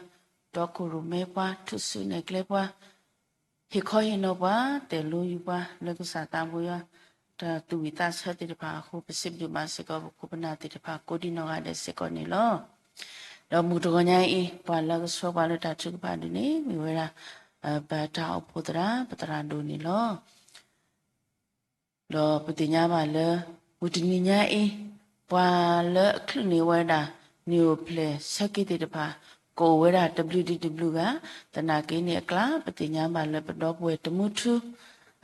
တီခိၣ်ရိၣ်မဲပှၤ, ထူၣ်စုနဲၣ်ကျဲပှၤ, ဟ့ၣ်ခီဟ့ၣ်နီၤပှၤ, တဲာ်လိယုာ်ပှၤ လၢကစၢ်သးဘိယွၤ တၢ်သူၣ်ဝံၣ်သးဆၢသ့ၣ်တဖၣ်အဃိ, ပစံးဘျုးဘၣ်စ့ၢ်ကီး ပခိၣ်ပနၢ်သ့ၣ်တဖၣ်ကိးဒံနီၢ်ဂၤဒဲးစ့ၢ်ကီးန့ၣ်လီၤ. ဒီးမုၢ်တဂီၤညါအံၤ ပှၤလၢကဆှၢပှၤလၢတၢ်ထုကဖၣ်ဒုန့ၣ် မ့ၢ်ဝဲဒၣ် ပတၢ်အိၣ်ဖှိၣ်သရၣ် ပသရၣ်ဒိၣ်န့ၣ်လီၤ. ဒီးပသ့ၣ်ညါဘၣ်လၢ မုၢ်တနံၤညါအံၤ ပှၤလၢအချုးန့ၢ်ဝဲဒၣ် နံၣ်အိၣ်ဖျဲၣ်ဆၢက့ၤသ့ၣ်တဖၣ် ကအိၣ်ဝဲဒၣ်တဘျုးဒံးတဘျုးဂၤ, သနာ်က့န့ၣ်အကျါ ပသ့ၣ်ညါဘၣ်လၢပဒီပုၢ်ဝဲၢ်တမူထူ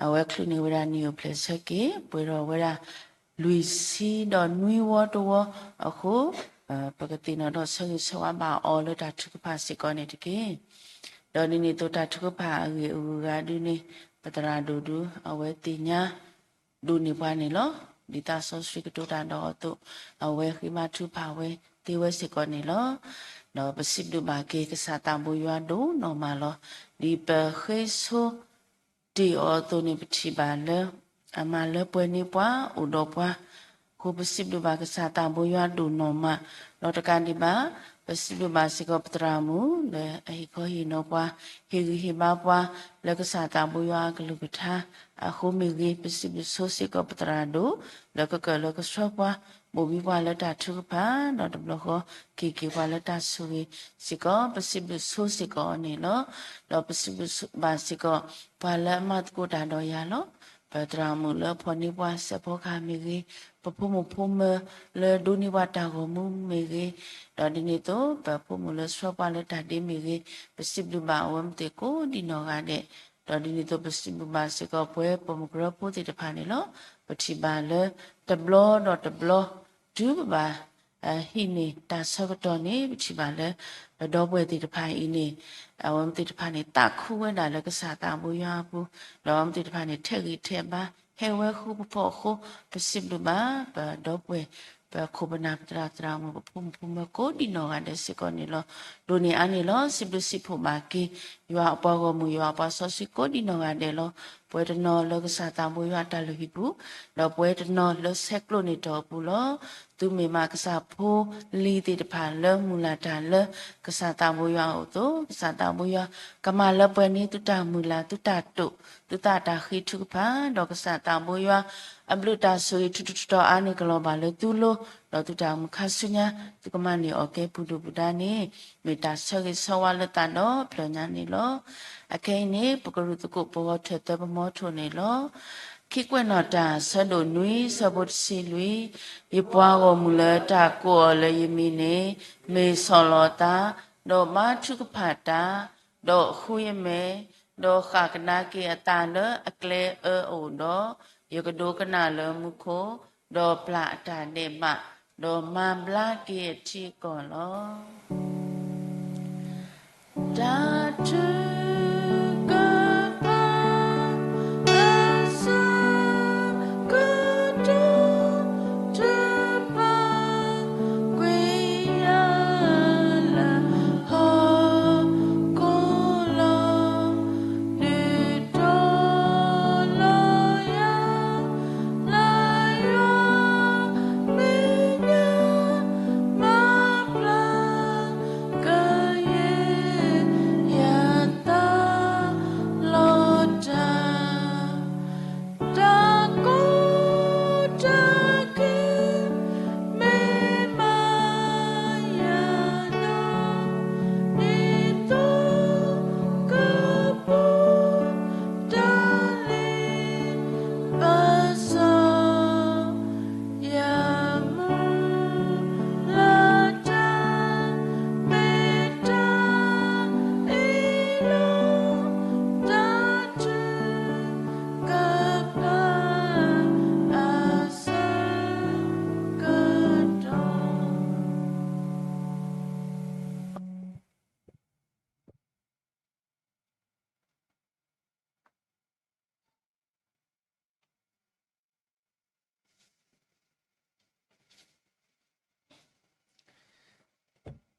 အဝဲချုးန့ၢ်ဝဲဒၣ်နံၣ်အိၣ်ဖျဲၣ်ဆၢက့ၤ ပှဲၤထီၣ်ဝဲဒၣ် လွံၢ်ဆံဒီးနွံဝီတဝီအဃိ, ပကသ့ၣ်နီၣ်ထီၣ်ဆၢဂ့ၤဆၢဝါဘၣ်အီၤလၢတၢ်ထုကဖၣ်စ့ၢ်ကီးန့ၣ်တက့ၢ်. ဒီးဒ်န့ၣ်အသိးတၢ်ထုကဖၣ်အဂ့ၢ်အဂုၤအဂၤဒုန့ၣ် ပသရၣ်ဒိၣ်ဒု အဝဲသ့ၣ်ညါ ဒိၣ်န့ၢ်ပှၤန့ၣ်လီၤ. ဒ်သးစီဆှံကတိၤတၢ်ဒီးအီၤအသိး အဝဲဃ့ဘါထုကဖၣ်ဝဲသ့ဝဲစ့ၢ်ကီးန့ၣ်လီၤ. ဒီးပစံးဘျုးဘၣ်က့ၤကစၢ်သးဘိယွၤဒိၣ်နီၢ်မးလီၤ. ဒ်ပဃ့ဆိတ့ၢ်အီၤအသိးန့ၣ် ပထံၣ်ဘၣ်လၢ အမၤလၢပှဲၤန့ၢ်ပှၤ အိၣ်ဒီးပှၤ အဃိပစံးဘျုးဘၣ်ကစၢ်သးဘိယွၤဒိၣ်နီၢ်မး, ဒီးတကးဒံးဘၣ် ပစံးဘျုးဘၣ်စ့ၢ်ကီးပသရၣ်မုၣ် လၢအဟ့ၣ်ခီဟ့ၣ်နီၤပှၤ ဟ့ၣ်ဂံၢ်ဟ့ၣ်ဘါပှၤ လၢကစၢ်သးဘိယွၤအကလုၢ်ကထါအဃိမ့ၢ်ဂ့ၤ, ပစံးဘျုးဆိစ့ၢ်ကီးပသရၣ်ဒိၣ် လၢကကၢၢ်လၢကဆှၢပှၤ ဘိၣ်ဘံပှၤလၢတၢ်ထုကဖၣ် ဒီးတဘျီဃီ က့ၤက့ၤပှၤလၢတၢ်ဆိၣ်ဂ့ၤစ့ၢ်ကီး ပစံးဘျုးဆိစ့ၢ်ကီးအီၤန့ၣ်လီၤ. ဒီးပစံးဘျုးဘၣ်စ့ၢ်ကီး ပှၤလၢအမၤသကိးတၢ်ဒီးယၤလီၤ. ပသရၣ်မုၣ်လၢအဖီၣ်န့ၢ်ပှၤစဲးဖီကဟၣ်မ့ၢ်ဂ့ၤ, ပဖိမုၣ်ဖိမၢၤလၢဒိးန့ၢ်ပှၤတၢ်ဂီၤမူမ့ၢ်ဂ့ၤ, ဒီးဒ်န့ၣ်အသိး ပဖိမုၣ်လၢဆှၢပှၤလၢတၢ်ဒ့မ့ၢ်ဂ့ၤ, ပစံးဘျုးဘၣ်အဝဲသ့ၣ်ကိးဒံနီၢ်ဂၤဒဲး, ဒီးဒ်န့ၣ်အသိး ပစံးဘျုးဘၣ်စ့ၢ်ကီးပဝဲပိာ်မုၣ်ကရၢဖိသ့ၣ်တဖၣ်န့ၣ်လီၤ. ပထံၣ်ဘၣ်လၢတဘျီဒီးတဘျီ တုၤပဘၣ် ဟံးန့ၢ်တၢ်ဆၢကတီၢ်န့ၣ် ပထံၣ်ဘၣ်လၢ ပဒီပုၢ်ဝဲၢ်သ့ၣ်တဖၣ်အံၤန့ၣ် အဝဲသ့ၣ်တဖၣ်န့ၣ် သးခုဝဲဒၣ်လၢကစၢ်သးဘိယွၤအပူၤ, ဒီးအဝဲသ့ၣ်တဖၣ်န့ၣ် ထဲးဂံၢ်ထဲးဘါ ဟဲဝဲဃူပဖိးအဃိ, ပစံးဘျုးဘၣ် ပဒီပုၢ်ဝဲၢ် ပခိၣ်ပနၢ် ပသရၣ်သရၣ်မုၣ် ပဖိမုၣ်ဖိမၢၤကိးဒံနီၢ်ဂၤဒဲးစ့ၢ်ကီးန့ၣ်လီၤ. ဒိၣ်န့ၢ်အါန့ၣ်လီၤ. စံးဘျုးစံးဖှိၣ်ဘၣ်က့ၤ ယွၤအပှၤဂီၢ်မုၢ် ယွၤအပှၤစီဆှံကိးဒံနီၢ်ဂၤဒဲးလီၤ. ပဝဲတနီၤလၢကစၢ်သးဘိယွၤအတၢ်လုၢ်ဟံၣ်ပူၤ, ဒီးပဝဲတနီၤလၢဆဲးကျိးန့ၢ်တၢ်အိၣ်ပူၤလီၤ. သုမ့ၢ်မးကစၢ်ဖိလံၤသ့ၣ်တဖၣ်လၢမုၢ်လၢ်တၢ်လၢ ကစၢ်သးဘိယွၤအအိၣ်အသိး, ကစၢ်သးဘိယွၤ ကမၤလၢပှဲၤန့ၢ်သုတၢ်မုၢ်လၢ် သုတၢ်တိာ် သုသးတၢ်ဃ့ထုကဖၣ်, ဒီးကစၢ်သးဘိယွၤ အဘျုးတၢ်ဆိၣ်ဂ့ၤထူးထူးတီၤတီၤအါန့ၢ်ကလီၤဘၣ်လၢသုလိၤ, ဒီးသုတၢ်အိၣ်မူခါဆူညါ သုကမၤန့ၢ်အီၤကဲပူၤဒိၣ်ပူၤဒါန့ၣ် မ့ၢ်တၢ်ဆၢဂ့ၤဆၢဝါလၢသးဒီဖျၢၣ်ညါန့ၣ်လီၤ. အခဲအံၤန့ၣ် ပကရူၢ်သကိးပဂီၤထၢၣ်သၢပမီထိၣ်န့ၣ်လီၤ. ခံကွဲးနီၣ်တၢ် ဆၢဒိၣ်နွံ ဆၢဖိတဆံလွံၢ်, ယပှၤဂီၢ်မုၢ်လၢတၢ်ကိးအီၤလၢယမံၤန့ၣ် မ့ၢ်ဆီၣ်လီၤသး, ဒီးဘါထုကဖၣ်တၢ်, ဒီးဃုယမဲာ်, ဒီးဃၣ်ကဒါက့ၤအသးလၢအကျဲအၢအအိၣ်ဒီး, ယကဒိကနၣ်လၢမူခိၣ်, ဒီးပျၢ်အတၢ်ဒဲးဘး, ဒီးမၤဘျါက့ၤအထံအကီၢ်လီၤ. တၢ်ထုကဖၣ် အဆၢကတီၢ်တဖၣ် ကွံာ်ယၤလၢဟီၣ်ခိၣ်လီၤ. ဒုးတီၤလီၤယၤ လၢယွၤမဲာ်ညါ မၤပျၢ်ကယဲၢ်ယၤ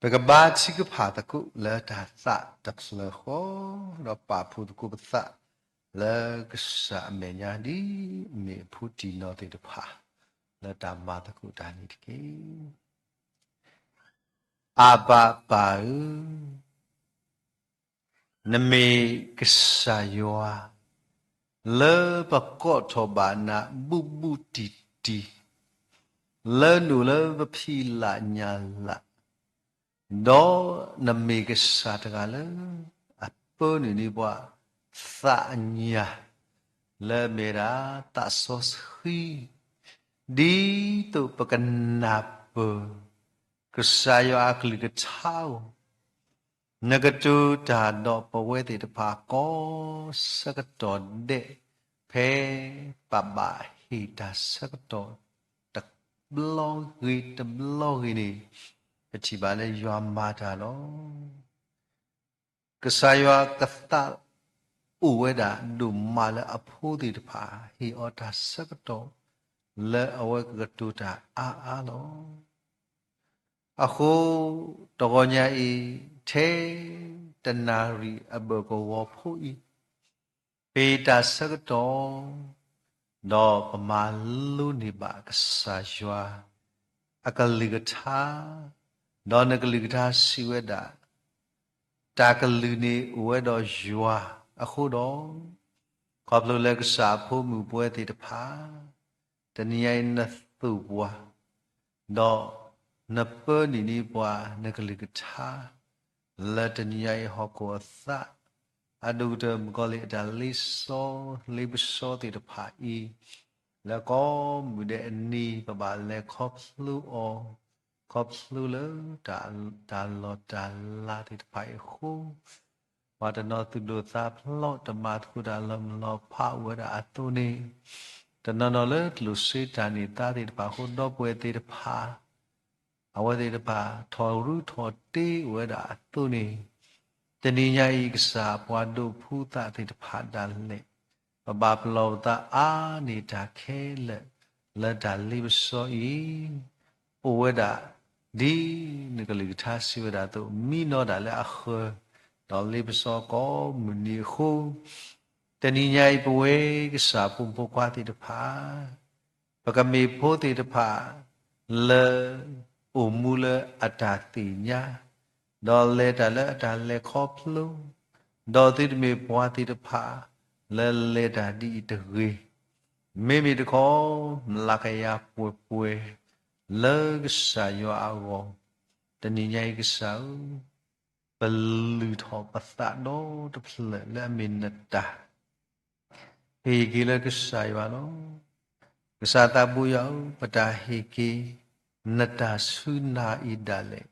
ပကဘါထုကဖၣ်သကိးလၢတၢ်သးတဖျၢၣ်ဃီ, ဒီးပာ်ဖှိၣ်သကိးပသးလၢကစၢ်အမဲာ်ညါ ဒ်အမ့ၢ်အဖိတံၢ်နီၢ်သ့ၣ်တဖၣ် လၢတၢ်မၤသကိးတၢ်န့ၣ်တက့ၢ်. အဘၤပၢ်ဧၢ, နမ့ၢ်ကစၢ်ယွၤ လၢပကိးထီၣ်ဘၣ်နၤဘူးဘူးတံၢ်တံၢ်, လၢနအိၣ်လၢပဖံးလၢ်ညၣ်လၢ်, ဒီးနမ့ၢ်ကစၢ်တဂၤလၢ အပၢနုာ်န့ၢ်ပှၤသးအညၣ် လၢအမ့ၢ်ဒၣ်သးစီဆှံ, ဒ်သိးပကနၢ်ပၢၢ် ကစၢ်ယွၤအကလုၢ်ကထါဧိၤ, နကတိၤတၢ်ဒီးပဝဲသ့ၣ်တဖၣ်ကိးဆၢကတီၢ်ဒဲး, ဖဲပဘၣ်ဟ့ၣ်တၢ်ဆၢကတီၢ်တဘျီဂ့ၤတဘျီဂ့ၤန့ၣ်, ပထံၣ်ဘၣ်လၢယွၤမၤတၢ်လီၤ. ကစၢ်ယွၤကသးအိၣ်ဝဲဒၣ်ဒိၣ်မးလၢအဖိသ့ၣ်တဖၣ် ဟ့ၣ်အီၤတၢ်ဆၢကတီၢ် လၢအဝဲကကတိၤတၢ်အါအါလီၤ. အဃိ တဂီၤညါအံၤ ထဲတနၣ်ရံၣ်အဘၢၣ်ကဝီၤဖိအံၤ, ပဟ့ၣ်တၢ်ဆၢကတီၢ် ဒီးပမၤလိန့ၢ်ဘၣ်ကစၢ်ယွၤအကလုၢ်ကထါ, ဒီးနကလုၢ်ကထါစံးဝဲဒၣ်, တၢ်ကလုၢ်န့ၣ်အိၣ်ဝဲဒီးယွၤအဃိဒီး, ခီဖျိလၢကစၢ်အဖိမုၣ်ပဝဲသ့ၣ်တဖၣ် တနံၤညါအံၤနသိၣ်ပှၤ, ဒီးနပၢနုာ်န့ၢ်ပှၤနကလုၢ်ကထါ, လၢတနံၤညါအံၤဟီၣ်ခိၣ်အသး, အဒိၣ်ကတၢၢ်မုၣ်ကီၤလံၢ်အတၢ်လ့ပစီ, လ့ပစီသ့ၣ်တဖၣ်အံၤ, လၢကိးမုၢ်ဒဲးအနံၤ ပဘၣ်လဲၤခီဖျိအီၤ, ခီဖျိလၢ တၢ်လီၢ်တၢ်လၤသ့ၣ်တဖၣ်အံၤအဃိ, ပှၤတနီၤသူၣ်ဒိၣ်သးဖျိး တမၤသကိးတၢ်လၢမုၢ်လီၤဖးအိၣ်ဝဲဒၣ်အသိးန့ၣ်, တနီၤနီၤလၢကျိၣ်စ့တၢ်န့ၢ်သါသ့ၣ်တဖၣ်အဃိ ဒီပုၢ်ဝဲၢ်သ့ၣ်တဖၣ် အဝဲသ့ၣ်တဖၣ် ထီၣ်ရူထီၣ်တ့အိၣ်ဝဲဒၣ်အသိးန့ၣ်, တနံၤညါအံၤ ကစၢ်ပှၤဒိးဖှူသးသ့ၣ်တဖၣ်ဒၣ်လဲာ်, ပဘၣ်ပလီၢ်ပသးအါန့ၢ်တၢ်ခဲလၢာ် လၢတၢ်လ့ပစီအံၤ, အိၣ်ဝဲဒၣ် ဒ်နကလုၢ်ကထါစံးဝဲဒၣ်အသိး, မံနီၤဒၣ်လၢအဃၢၤ, ဒီးလ့ပစီကိးမုၢ်နံၤအဃိ, တနံၤညါအံၤ ပဝဲကစၢ်ဖိမုၣ်ဖိခွါသ့ၣ်တဖၣ် ပကမ့ၢ်ဖိသ့ၣ်တဖၣ် လၢအိၣ်မူလၢအတၢ်သ့ၣ်ညါ, ဒီးလဲၤတၢ်လၢအတၢ်လဲၤခီဖျိ, ဒီးသုတမ့ၢ်ပှၤသ့ၣ်တဖၣ် လၢလဲၤတၢ်ဒ်အံၤတဂ့ၤ, မ့မ့ၢ်တခီ မျးကယၤပှဲၤပှဲၤ လၢကစၢ်ယွၤအဂီၢ်, တနံၤညါအံၤကစၢ်ဧၢ, ပလုၢ်ထီၣ်ပသးဒီတဖျၢၣ်လၢအမ့ၢ်နတၢ် ဟ့ၣ်က့ၤလၢကစၢ်ယွၤလီၤ. ကစၢ်သးဘိယွၤဧၢ, ပတၢ်ဟ့ၣ်က့ၤ နတၢ်ဆူနၤအံၤဒၣ်လဲာ်,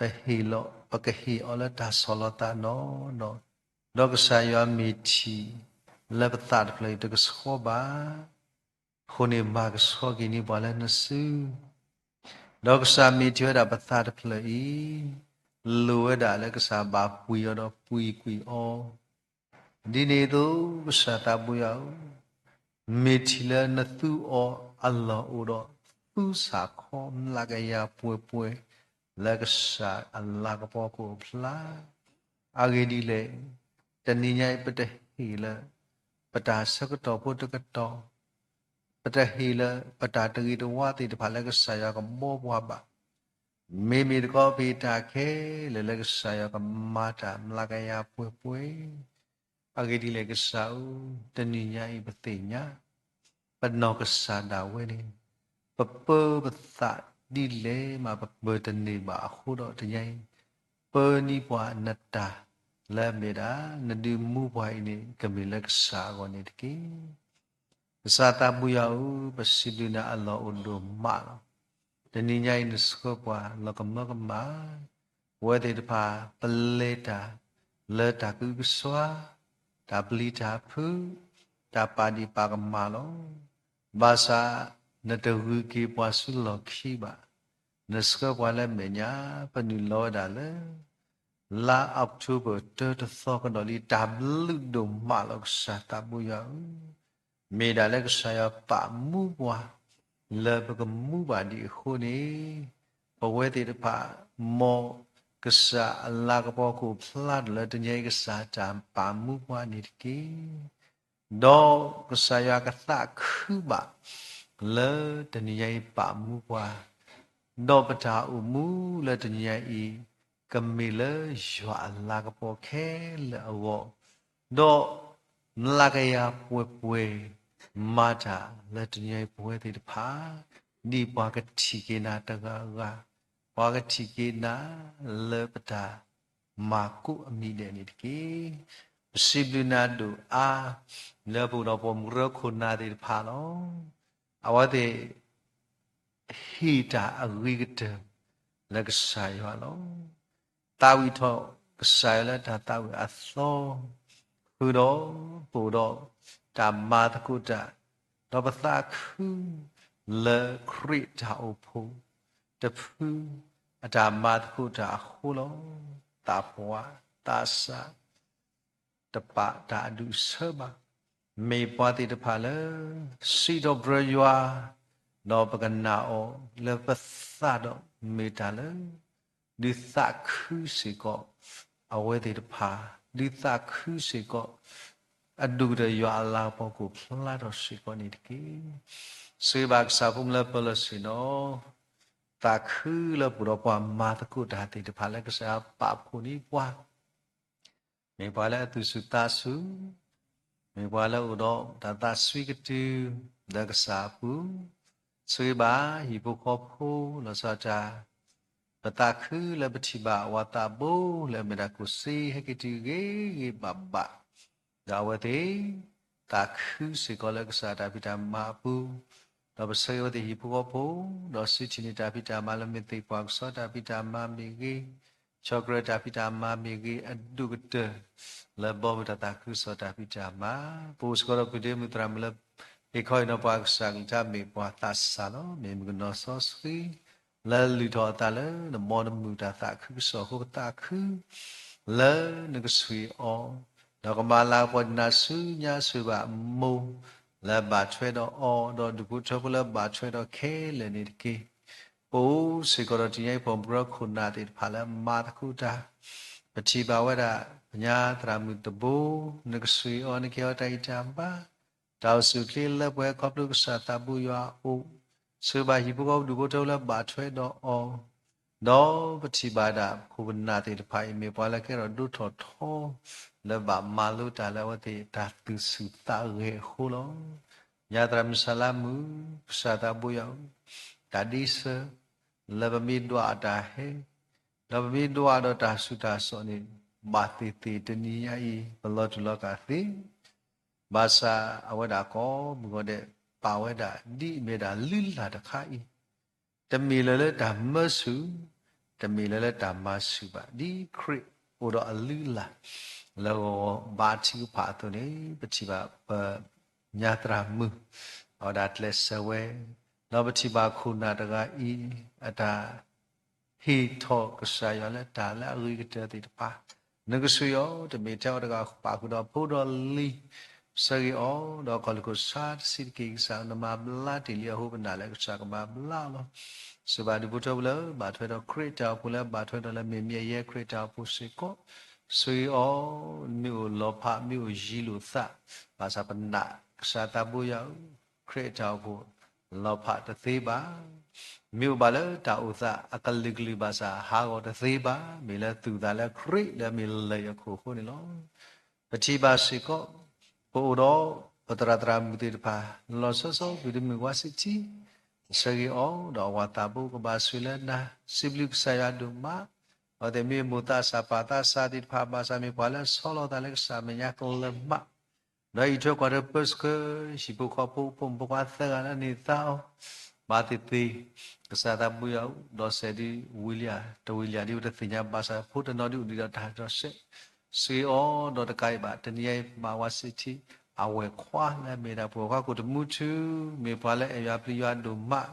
ပဟ့ၣ်လီၤ ပကဟ့ၣ်အီၤလၢတၢ်ဆီၣ်လီၤသးနီၢ်နီၢ်, ဒီးကစၢ်ယွၤမ့ၢ်ထံၣ်လၢပသးတဖျၢၣ်အံၤတကဆှီဘၣ်, အဃိန့ၣ်မၤကဆှီက့ၤန့ၢ်ပှၤလၢနစု ဒီးကစၢ်မ့ၢ်ထံၣ်ဝဲဒၣ်ပသးတဖျၢၣ်အံၤ, လိၣ်ဝဲဒၣ်လၢကစၢ်ဘၣ်ပှံၤအီၤဒီးပှံၤကွံာ်အီၤ, ဒ်န့ၣ်အသိး ကစၢ်သးဘိယွၤဧၢ, မ့ၢ်ထံၣ်လၢနသူအီၤအလီၢ်အိၣ်ဒီးသူစ့ၢ်ကီး မျးကယၤပှဲၤပှဲၤ လၢကစၢ်အလၤကပီၤကအိၣ်ဖျါ, အဂ့ၢ်ဒ်လဲၣ်, တနံၤညါအံၤပတဟ့ၣ်လၢ ပတၢ်ဆၢကတီၢ်ဖိတကတီၢ် ပတဟ့ၣ်လၢပတၢ်တဂ့ၤတဝါသ့ၣ်တဖၣ်လၢကစၢ်ယွၤကဘှီပှၤဘၣ်. မ့မ့ၢ်တခီပဟ့ၣ်တၢ်ခဲလၢာ်လၢကစၢ်ယွၤကမၤတၢ်မျးကယၤပှဲၤပှဲၤ, အဂ့ၢ်ဒ်လဲၣ်ကစၢ်ဧၢ, တနံၤညါအံၤပသ့ၣ်ညါ ပနီၢ်ကစၢ်ဒၣ်ဝဲန့ၣ် ပပၢပသးဒ်လဲၣ်မး ပပၢတန့ၢ်ဘၣ်အဃိဒီးတနံၤညါအံၤ ပၢန့ၢ်ပှၤနတၢ်လၢအမ့ၢ်ဒၣ် နဒုးမူပှၤအံၤန့ၣ် ကမ့ၢ်လၢကစၢ်အဂီၢ်န့ၣ်တက့ၢ်. ကစၢ်သးဘိယွၤဧၢ, ပစံးဘျုးနၤအလီၢ်အိၣ်ဒိၣ်မးလီၤ. တနံၤညါအံၤနဆှၢပှၤလီၤကမၢကမၣ်, ပဝဲသ့ၣ်တဖၣ် ပလဲၤတၢ်လၢတၢ်ကအုကစွါ, တၢ်ပျံၤတၢ်ဖုး, တၢ်ပာ်ဒံၣ်ပာ်ကမၣ်လီၤ. ဘၣ်ဆၣ် နတဂုၤက့ၤပှၤဆူလီၢ်ခံဘၣ်. နဆှၢပှၤလၢမဲာ်ညါ, ပနုာ်လီၤဝဲဒၣ်လၢ လါ October တၢတသီကဒီးလံ တၢ်ဘျုးဒိၣ်မးလီၤ ကစၢ်သးဘိယွၤဧၢ. မ့ၢ်ဒၣ်လၢကစၢ်ယွၤပာ်မူပှၤ လၢပကမူဘၣ်ဒံးအဃိန့ၣ်, ပဝဲသ့ၣ်တဖၣ် မ်ကစၢ်အလၤကပီၤကအိၣ်ဖျါထီၣ်လၢတနံၤအံၤ ကစၢ်တၢ်ပာ်မူပှၤန့ၣ်တက့ၢ်. ဒီးကစၢ်ယွၤကသးခုဘၣ် လၢတနံၤအံၤပာ်မူပှၤ, ဒီးပတၢ်အိၣ်မူလၢတနံၤအံၤ ကမ့ၢ်လၢယွၤအလၤကပီၤခဲလၢာ်အဂီၢ်, ဒီး မျးကယၤပှဲၤပှဲၤ မၤတၢ်လၢတနံၤအံၤပဝဲသ့ၣ်တဖၣ်, ဒ်ပှၤကထံၣ်က့ၤနၤတဂၤဂၤ, ပှၤကထံၣ်က့ၤနၤလၢပတၢ်မၤကိးအမံၤဒဲးန့ၣ်တက့ၢ်. ပစံးဘျုးနၤဒိၣ်အါ လၢပအိၣ်ဒီးပိာ်မုၣ်ကရၢခိၣ်နၢ်သ့ၣ်တဖၣ်လီၤ. အဝဲသ့ၣ် ဟ့ၣ်တၢ်အဂ့ၤကတၢၢ်လၢကစၢ်ယွၤလီၤ. သးဝံၣ်ထီၣ်ကစၢ်ယွၤလၢတၢ်သးဝံၣ်အသီ, ဃုာ်ဒီးပအိၣ်ဒီးတၢ်မၤသကိးတၢ်, ဒီးပသးခု လၢခရံာ်တၢ်အိၣ်ဖှိၣ် တဖု အတၢ်မၤသကိးတၢ်အဃိလီၤ. သးပှၢ်သးစၢ် တပာ်တၢ်အဒူၣ်အဆၢဘၣ်. မ့ၢ်ပှၤသ့ၣ်တဖၣ်လၢ စံးထီၣ်ပတြၢၤယွၤ, ဒီးပကနာ်အီၤလၢပသးဒီးမ့ၢ်တၢ်လၢ ဒုးသးခုစ့ၢ်ကီး အဝဲသ့ၣ်တဖၣ်, ဒုးသးခုစ့ၢ်ကီး အဒိၣ်ကတၢၢ်ယွၤအလၤကပီၤကအိၣ်ဖျါထီၣ်စ့ၢ်ကီးန့ၣ်တက့ၢ်. စံးဘၣ်ကစၢ်ဖိမုၣ်လၢပၢၤလီၢ်ဆ့ၣ်နီၤ, သးခုလၢပအိၣ်ဒီးပှၤမၤသကိးတၢ်သ့ၣ်တဖၣ်လၢကစၢ်ယွၤပာ်ဖှိၣ်န့ၢ်ပှၤ မ့ၢ်ပှၤလၢအသူၣ်စူၤသးစူၤ, မ့ၢ်ပှၤလၢအအိၣ်ဒီးတၢ်သးစွံကတုၤ လၢကစၢ်အပူၤ, စံးဘၣ်ဟံၣ်ဖိဃီဖိ လီၤဆီဒၣ်တၢ်, ပသးခုလၢပထံၣ်ဘၣ်အဝၤသးဘိ လၢအမ့ၢ်ဒၣ်ကိၣ်စ့ ဟဲက့ၤတုၤဂ့ၤဂ့ၤဘၣ်ဘၣ်, ဒီးအဝဲသ့ၣ် သးခုစ့ၢ်ကီးလၢကစၢ်တၢ်ဖံးတၢ်မၤအပူၤ, ဒီးပဆၢဂ့ၤအဝဲသ့ၣ်ဟံၣ်ဖိဃီဖိ, ဒီးစံးထံၣ်န့ၢ်တၢ်ဖံးတၢ်မၤလၢမ့ၢ်သ့ၣ်ပှၤကစီတၢ်ဖံးတၢ်မၤမ့ၢ်ဂ့ၤ, ဆီၣ်ကြၢးတၢ်ဖံးတၢ်မၤမ့ၢ်ဂ့ၤ အဒိၣ်ကတၢၢ် လၢဘီမုၢ်တၢ်သးခုကစီၣ်တၢ်ဖံးတၢ်မၤ, ပအိၣ်စ့ၢ်ကီးဒီးပုၢ်ဒ့မုၣ်သရၣ်မုၣ်လၢ ဟ့ၣ်ခီဟ့ၣ်နီၤပှၤကစၢ်ကလုၢ်ကထါ မ့ၢ်ပှၤသးစၢ်လီၤ. မ့ၢ်မုၣ်ကနီၤစီဆှံ လၢလုၢ်ထီၣ်အသးလၢနဘီနမုၢ်တၢ်သးခုကစီၣ်အဃိ ပသးခု လၢနကဆှံအီၤ, ဒီးကမၤလၤကပီၤနၤဆူညါဆိၣ်ဂ့ၤဘၣ်မိၢ် လၢဘၣ်ထွဲဒီးအီၤ, ဒီးဒူၣ်ဖိထၢဖိလၢဘၣ်ထွဲဒီးခဲလၢာ်န့ၣ်တက့ၢ်. ပအိၣ်စ့ၢ်ကီးဒီးတနံၤအံၤ ပိာ်မုၣ်ကရၢခိၣ်နၢ်သ့ၣ်တဖၣ်လၢမၤသကိးတၢ်, ပထံၣ်ဘၣ်ဝဲဒၣ် ပညါသရၣ်မုၣ်တဘိ, နကဆှံအီၤ နကဟ့ၣ်အီၤတၢ်ဂံၢ်တၢ်ဘါ, တၢ်အိၣ်ဆူၣ်အိၣ်ချ့လၢပှဲၤခီဖျိကစၢ်သးဘိယွၤအအိၣ်, ဆိၣ်ဂ့ၤဘၣ်ဟံၣ်ဖိဃီဖိဒူၣ်ဖိထၢဖိလၢဘၣ်ထွဲဒီးအီၤ, ဒီးပထံၣ်ဘၣ်ဒၣ်ပခိၣ်ပနၢ်သ့ၣ်တဖၣ်အံၤ မ့ၢ်ပှၤလၢကဲထီၣ်ဒိၣ်ထီၣ်ထီ လၢဘၣ်မၤလိတၢ်လၢအဝဲသ့ၣ်တၢ်သူၣ်ဆူၣ်သးဂဲၤအဃိလီၤ. ညါသရၣ်မုၣ်စၤလါမုၣ်, ကစၢ်သးဘိယွၤဧၢ, တၢ်ဒ့စၢၤ လၢပမ့ၢ်ဒွးအတၢ်ဟဲ, ဒီးပမ့ၢ်ဒွးဒီးတၢ်ဆူးတၢ်ဆါန့ၣ် ဘၣ်သ့ၣ်သ့ၣ်တနံၤညါအံၤ ပလီၤတူာ်လီၤကာ်သ့ ဘၣ်ဆၣ်အဝဲဒၣ်ကိးမုၢ်ဂီၤဒဲး ပာ်ဝဲဒၣ်ဒ်အမ့ၢ်ဒၣ်လုၢ်လၢ်တခါအံၤ, တမ့ၢ်လၢၤလၢတၢ်မၢဆူၣ်, တမ့ၢ်လၢၤလၢတၢ်မၤဆူၣ်ဘၣ်, ဒ်ခရံာ်အိၣ်ဒီးအလုၢ်အလၢ် လၢဂီၤဂီၤဘါထုကဖၣ်အသိးန့ၣ် ပထံၣ်ဘၣ်ပညါသရၣ်မုၣ် အဝဲဒၣ်ကျဲးစၢးဝဲ, ဒီးပထံၣ်ဘၣ်ခိၣ်နၢ်တဂၤအံၤ အတၢ် ဟ့ၣ်ထီၣ်ကစၢ်ယွၤလၢတၢ်လၢအဂ့ၤကတၢၢ်သ့ၣ်တဖၣ်, နကဆှံအီၤ တမ့ၢ်ထဲအီၤတဂၤ ပာ်ဃုာ်ဒီးဖိဒီးလံၤ, ဆၢဂ့ၤအီၤ ဒီးကီၢ်လူၢ်ခိၣ်ဆါတဆံးတက့ၢ် ကစၢ်နမၤဘျါတ့ၢ်လံအဃိ ပနာ်လၢကစၢ်ကမၤဘျါအီၤလီၤ. စံးဘၣ်ဒူၣ်ဖိထၢဖိလၢ ဘၣ်ထွဲဒီးခရံာ်တၢ်အိၣ်ဖှိၣ်လၢ ဘၣ်ထွဲဒီးလၢမ့ၢ်မ့ၢ်အယဲၢ်ခရံာ်တၢ်အိၣ်ဖှိၣ်စ့ၢ်ကီး, ဆှံအီၤ မ့ၢ်အိၣ်လီၤဖး မ့ၢ်အိၣ်ယံၤလိာ်သး, ဘၣ်ဆၣ်ပနာ်ကစၢ်သးဘိယွၤဧၢ, ခရံာ်တၢ်အိၣ်ဖှိၣ် လီၤဖးတသ့ဘၣ်. မ့ၢ်အိၣ်ဘၣ်လၢတၢ်အိၣ်သးအကလုာ်ကလုာ်ဘၣ်ဆၣ် ဟးဂီၤတသ့ဘၣ်. မ့ၢ်လၢသူၣ်သးလၢခရံာ်လၢအမ့ၢ်လၢၢ်အခိၣ်အဃိန့ၣ်လီၤ. ပထံၣ်ဘၣ်စ့ၢ်ကီး ပအိၣ်ဒီးပသရၣ်သရၣ်မုၣ်သ့ၣ်တဖၣ် လီၤဆီဆီ ပုၢ်တမုၢ်ဝါစံးထံ ဆၢဂ့ၤအီၤ ဒီးအဝၤသးဘိကဘၣ်ဆိၣ်ဂ့ၤလၢနၤ, စံးဘျုးကစၢ်ယွၤဒိၣ်မး, အဝဲသ့ၣ်မ့ၢ်မိၢ်သးစၢ်ပၢ်သးစၢ်သ့ၣ်တဖၣ် ဘၣ်ဆၣ်မ့ၢ်ပှၤလၢအဆီလီၤသးလၢကစၢ်မဲာ်ညါကလၢၤမး, ဒီးအံးထွဲကွၢ်ထွဲပၢဆှၢ ဟံၣ်ဖိဃီဖိ ဖိမုၣ်ဖိခွါသၢဂၤလၢန့ၢ်သါအီၤ, ဘၣ်သ့ၣ်သ့ၣ် ကစၢ်သးဘိယွၤ ဒီးစဲးဒ်ဝံၤလံဧါ တဝံၤလံဧါ ဒ်ပတသ့ၣ်ညါဘၣ်ဆၣ် ဖိတနီၤဒ်အိၣ်ဒံးဒီးတၢ်ဒီးစဲး စံးအီၤဒီးတကးအံၤဘၣ် တနံၤအံၤ မၤဝဲစံးထံ အဝဲၢ်ခွါလၢအမ့ၢ်ဒၣ်ပှၤ ပှၤကိးတမူထူ မ့ၢ်ပှၤလၢအဲၣ်ယွၤပျံၤယွၤဒိၣ်မး,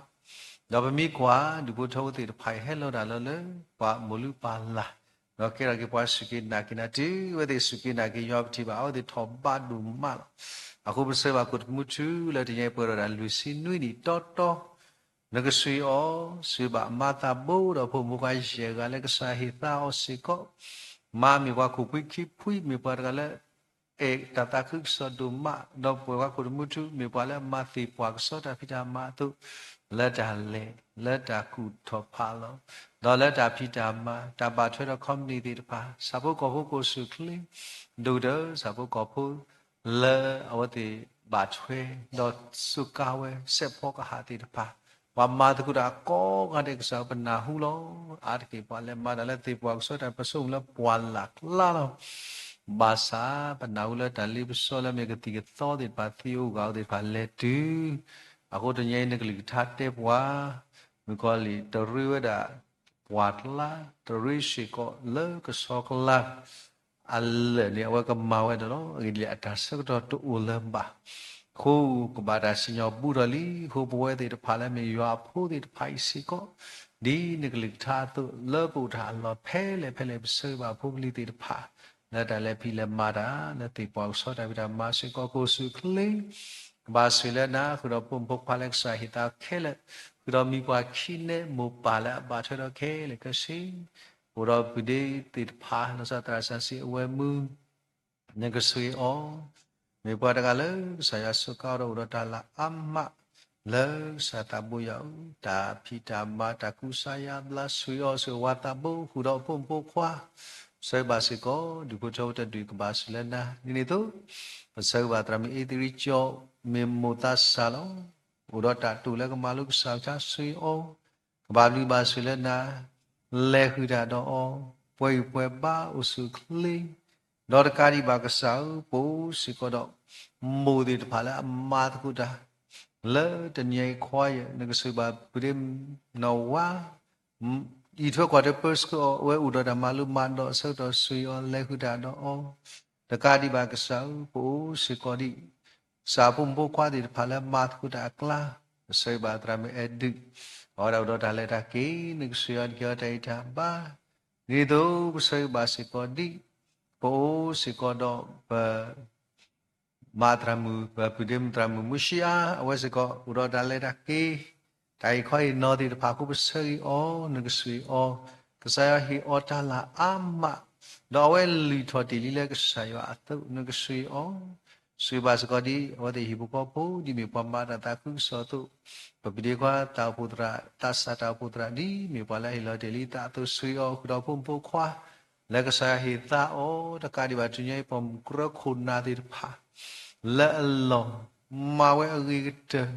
ဒီးပမ့ၢ်ကွၢ် ဒူၣ်ဖိထၢဖိသ့ၣ်တဖၣ်အံၤ ဟဲလီၤတၢ်လၢလၢ ပှၤမိၢ်လုၢ်ပၢ်လၢ်, ဒီးကဲထီၣ်က့ၤပှၤစူၢ်က့ၤနာ်က့ၤနၤ တုၤအဝဲသ့ၣ်စူၢ်က့ၤနာ်က့ၤယွၤ ပထံၣ်ဘၣ်အဝဲသ့ၣ်ထီၣ်ဘးဒိၣ်မးလီၤ. အဃိပဆၢဘၣ်ကိးတမူထူလၢတနံၤအံၤ ပှဲၤဒီးတၢ်လွံၢ်ဆံနွံနံၣ်တီတီ နကဆှၢအီၤ, ဆှၢဘၣ်မၤသးဘိဒီးဖိမုၣ်ဖိခွါယဲၢ်ဂၤလၢကစၢ်ဟ့ၣ်သါအီၤစ့ၢ်ကီး, မၤမ့ၢ်ပှၤခိၣ်ဖှံခံဖှံ, မ့ၢ်ပှၤတဂၤလၢ အဲၣ်တၢ်သးခုကစီၣ်ဒိၣ်မး, ဒီးပှၤခိၣ်တမူထူ မ့ၢ်ပှၤလၢအမၤသ့ၣ်ပှၢ်ကစီၣ်တၢ်ဖံးတၢ်မၤအသိး, လၢတၢ်လဲၤ, လၢတၢ်ကူၣ်ထီၣ်ဖးလီၤ, ဒီးလၢတၢ်ဖံးတၢ်မၤ, တၢ်ဘၣ်ထွဲဒီး company သ့ၣ်တဖၣ်, ဆၣ်ဖိကီၢ်ဖိကအိၣ်ဆူၣ်ချ့, ဒိၣ်ကတၢၢ် ဆၣ်ဖိကီၢ်ဖိ လၢအဝဲသ့ၣ်ဘၣ်ထွဲ, ဒီးစူးကါဝဲ စဲးဖီကဟၣ်သ့ၣ်တဖၣ်, ပှၤမၤသကိးတၢ်ကိးဂၤဒဲးကစၢ်ပနၢ်ဟူလီၤ. အါတက့ၢ်ပှၤလဲၤမၤတၢ်လၢသ့ၣ်ပှၢ်ကစီၣ်တၢ် ပဆိကမိၣ်လၢပှၢ်လၢ်ကျါလီၤ. ဘၣ်ဆၣ်ပနၢ်ဟူလၢတၢ်လ့ပစီလၢမ့ၢ်ကသံၣ်ကသီသ့ၣ်တဖၣ် သံအိၣ်ဂၤအိၣ်သ့ၣ်တဖၣ်လဲၤတုၤ, အဃိတနံၤအံၤနကလုၢ်ကထါတဲပှၤ, မုၣ်ကီၤလံၢ်တရ့ဝဲဒၣ် ပှၢ်ကျါ, တရ့စ့ၢ်ကီးလၢကဆီကျါ အလၢာ်န့ၣ် အဝဲကမၤဝဲဒၣ်လီၤ. အဂ့ၢ်ဒ်လဲၣ် အတၢ်ဆၢကတီၢ်တအိၣ်လၢၤဘၣ်. အဃိကဘၣ်တၢ်စံၣ်ညီၣ်ဘူးထီၣ်လံ. အဃိပဝဲသ့ၣ်တဖၣ်လၢမ့ၢ်ယွၤအဖိသ့ၣ်တဖၣ်အံၤစ့ၢ်ကီး, ဒ်နကလုၢ်ကထါအသိး လၢပအိၣ်တၢ်အလီၢ်ဖဲလဲၣ်ဖဲလဲၣ် ပဆၢဂ့ၤဘၣ်ဖိပလံၤသ့ၣ်တဖၣ် လၢတၢ်လဲၤဖံးလဲၤမၤတၢ် လၢသ့ၣ်ပှၢ်ကဆီတၢ်ဖံးတၢ်မၤစ့ၢ်ကီး ကအိၣ်ဆူၣ်ချ့ ကဘၣ်ဆိၣ်ဂ့ၤလၢနၤ, ဃုာ်ဒီးဖိမုၣ်ဖိခွါလၢကစၢ်ဟ့ၣ်သါခဲလၢာ်, ဃုာ်ဒီးမံၤပှၢ်ခံနဲမိၢ်ပၢ်လၢအဘၣ်ထွဲဒီးခဲလၢာ်ခဲဆ့, အိၣ်ဒီးပုၢ်ဒ့သ့ၣ်တဖၣ် လီၤဆီသရၣ်စီဆှံအဝဲမုၢ် နကဆိၣ်ဂ့ၤအီၤ, မ့ၢ်ပှၤတဂၤလၢကစၢ်ယွၤစူးကါအီၤဒီးအိၣ်ဒီးတၢ်လၤအါမး, လၢကစၢ်သးဘိယွၤအအိၣ်, တၢ်ဖံးတၢ်မၤတၢ်ကူစါယါဘျါ ဆိၣ်ဂ့ၤအီၤ ဆိၣ်ဂ့ၤဝၤသးဘိ ဃုာ်ဒီးဖိမုၣ်ဖိခွါ, ပဆၢဂ့ၤဘၣ်စ့ၢ်ကီး ဒူၣ်ဖိထၢဖိတဒူၣ် ကဘၣ်ဆိၣ်ဂ့ၤလၢနၤ, ဒ်န့ၣ်အသိး ပဆၢဂ့ၤဘၣ်သရၣ်မုၣ်အ့သရံကၠီ မ့ၢ်မိၢ်သးစၢ်လီၤ. အိၣ်ဒီးတၢ်တိာ်လၢကမၤလိကစၢ်အကစၢ် ဆိၣ်ဂ့ၤအီၤ, ကဘၣ်ဘျုးဘၣ်ဆိၣ်လၢနၤ, လဲၤဃုာ်တၢ်ဒီးအီၤ, ပှဲၤဂံၢ်ပှဲၤဘါအိၣ်ဆူၣ်ချ့, ဒီးတကးဒံးဘၣ်ကစၢ်ဧၢ, ပအိၣ်စ့ၢ်ကီးဒီး မိၢ်သ့ၣ်တဖၣ်လၢအမၤသကိးတၢ် လၢတနံၤအံၤခွါယဲၢ် နကဆိၣ်ဂ့ၤဘၣ်ပုၢ်ဒ့နီၢ်ဝါ အံးထွဲကွၢ်ထွဲပၢဆှၢအီၤ အဝဲအိၣ်ဒီးတၢ်မၤလိမၤဒိးအဆၢကတီၢ် ဆိၣ်ဂ့ၤအီၤ လဲၤဃုာ်တၢ်ဒီးအီၤ, တကးဒံးဘၣ်ကစၢ်ဧၢ, ပအိၣ်စ့ၢ်ကီးဒံး ကစၢ်ဖိမုၣ်ဖိခွါသ့ၣ်တဖၣ်လၢမၤသကိးတၢ်အကျါ, ပဆၢဂ့ၤဘၣ်သရၣ်မုၣ်အဲၣ်ဒုး, အဝဲဒၣ်အိၣ်ဒီးတၢ်လဲၤတၢ်က့ၤ နကဆိၣ်ဂ့ၤအီၤ နကဟ့ၣ်အီၤတၢ်ဂံၢ်တၢ်ဘါ, ဒ်သိးပဆၢဂ့ၤဘၣ်စ့ၢ်ကီးဒံး, ပအိၣ်စ့ၢ်ကီးဒီးပ မၤသရၣ်မုၣ် ပပုၢ်ဒ့မုၣ်သရၣ်မုၣ်မုၢ်ဆံးအါ အဝဲစ့ၢ်ကီး အိၣ်ဒီးတၢ်လဲၤတၢ်က့ၤ, တၢ်အံၤခီအံၤနီၤသ့ၣ်တဖၣ်အဃိ ပဆၢဂ့ၤအီၤ နကဆိၣ်ဂ့ၤအီၤ, ကစၢ်ယွၤဟ့ၣ်အီၤတၢ်လၤအါမး, ဒီးအဝဲလုၢ်ထီၣ်တ့ၢ်လံလၢကစၢ်ယွၤအသိး နကဆိၣ်ဂ့ၤအီၤ, ဆိၣ်ဂ့ၤဘၣ်စ့ၢ်ကီးဒ် အဝဲသ့ၣ်ဟံၣ်ဖိဃီဖိ ဒ်မ့ၢ်ပှၤမၤတၢ်သးခုကစီၣ်အသိး, ပပုၢ်ဒ့ခွါသးအိၣ်ဖှိၣ်သရၣ် သးစၢ်တၢ်အိၣ်ဖှိၣ်သရၣ် ဒ်မ့ၢ်ပှၤလၢအဟ့ၣ်လီၤတ့ၢ်လံသးအသိး ဆိၣ်ဂ့ၤအီၤ ဃုာ်ဒီးဖိမုၣ်ဖိခွါ လၢကစၢ်ယွၤဟ့ၣ်သါအီၤ, တကးဒံးဘၣ်တနံၤအံၤ ပိာ်မုၣ်ကရၢခိၣ်နၢ်သ့ၣ်တဖၣ် လၢအလီၢ်မၤဝဲအဂ့ၤကတၢၢ်,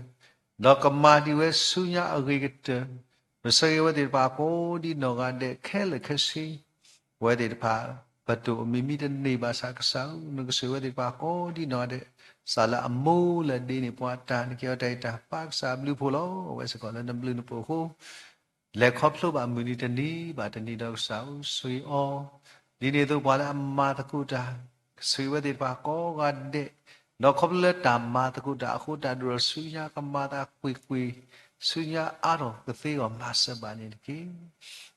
ဒီးကမၤဒံးဝဲဆူညါအဂ့ၤကတၢၢ်, ပဆၢဂ့ၤဝဲသ့ၣ်တဖၣ်ကိးဒ်နီၢ်ဂၤဒဲးခဲလၢာ်ခဲဆ့, ပဝဲသ့ၣ်တဖၣ် ပတိၢ်မ့ၢ်မံတန့ၢ်ဘၣ်ဆၣ်ကစၢ်ဧၢ, နကဆိၣ်ဂ့ၤဝဲသ့ၣ်တဖၣ်ကိးဒ်နီၢ်ဂၤဒဲး, စးလၢအမိၢ်လၢဒ့န့ၢ်ပှၤတၢ် နကဟ့ၣ်အီၤတၢ်ဂံၢ်တၢ်ဘါ ကစၢ်အဘျုးအဖှိၣ်လီၤ. အဝဲစ့ၢ်ကီးလၢနဘျုးနဖှိၣ်အဃိ လဲၤခီဖျိဘၣ်မုၢ်နံၤတနံၤဘၣ်တနံၤဒီးကစၢ်ဧၢ ဆိၣ်ဂ့ၤအီၤ, ဒ်န့ၣ်အသိးပှၤလၢအမၤသကိးတၢ် ကဆိၣ်ဂ့ၤဝဲသ့ၣ်တဖၣ်ကိးဂၤဒဲး, ဒီးခီဖျိလၢတၢ်မၤသကိးတၢ်အဃိ တၢ်ဒိၣ်ထီၣ်ဆူညါကမၤသးကွ့ၢ်ကွ့ၢ် ဆူညါအါထီၣ်ကသ့အဂီၢ် မၤစၢၤဘၣ်န့ၣ်တက့ၢ်.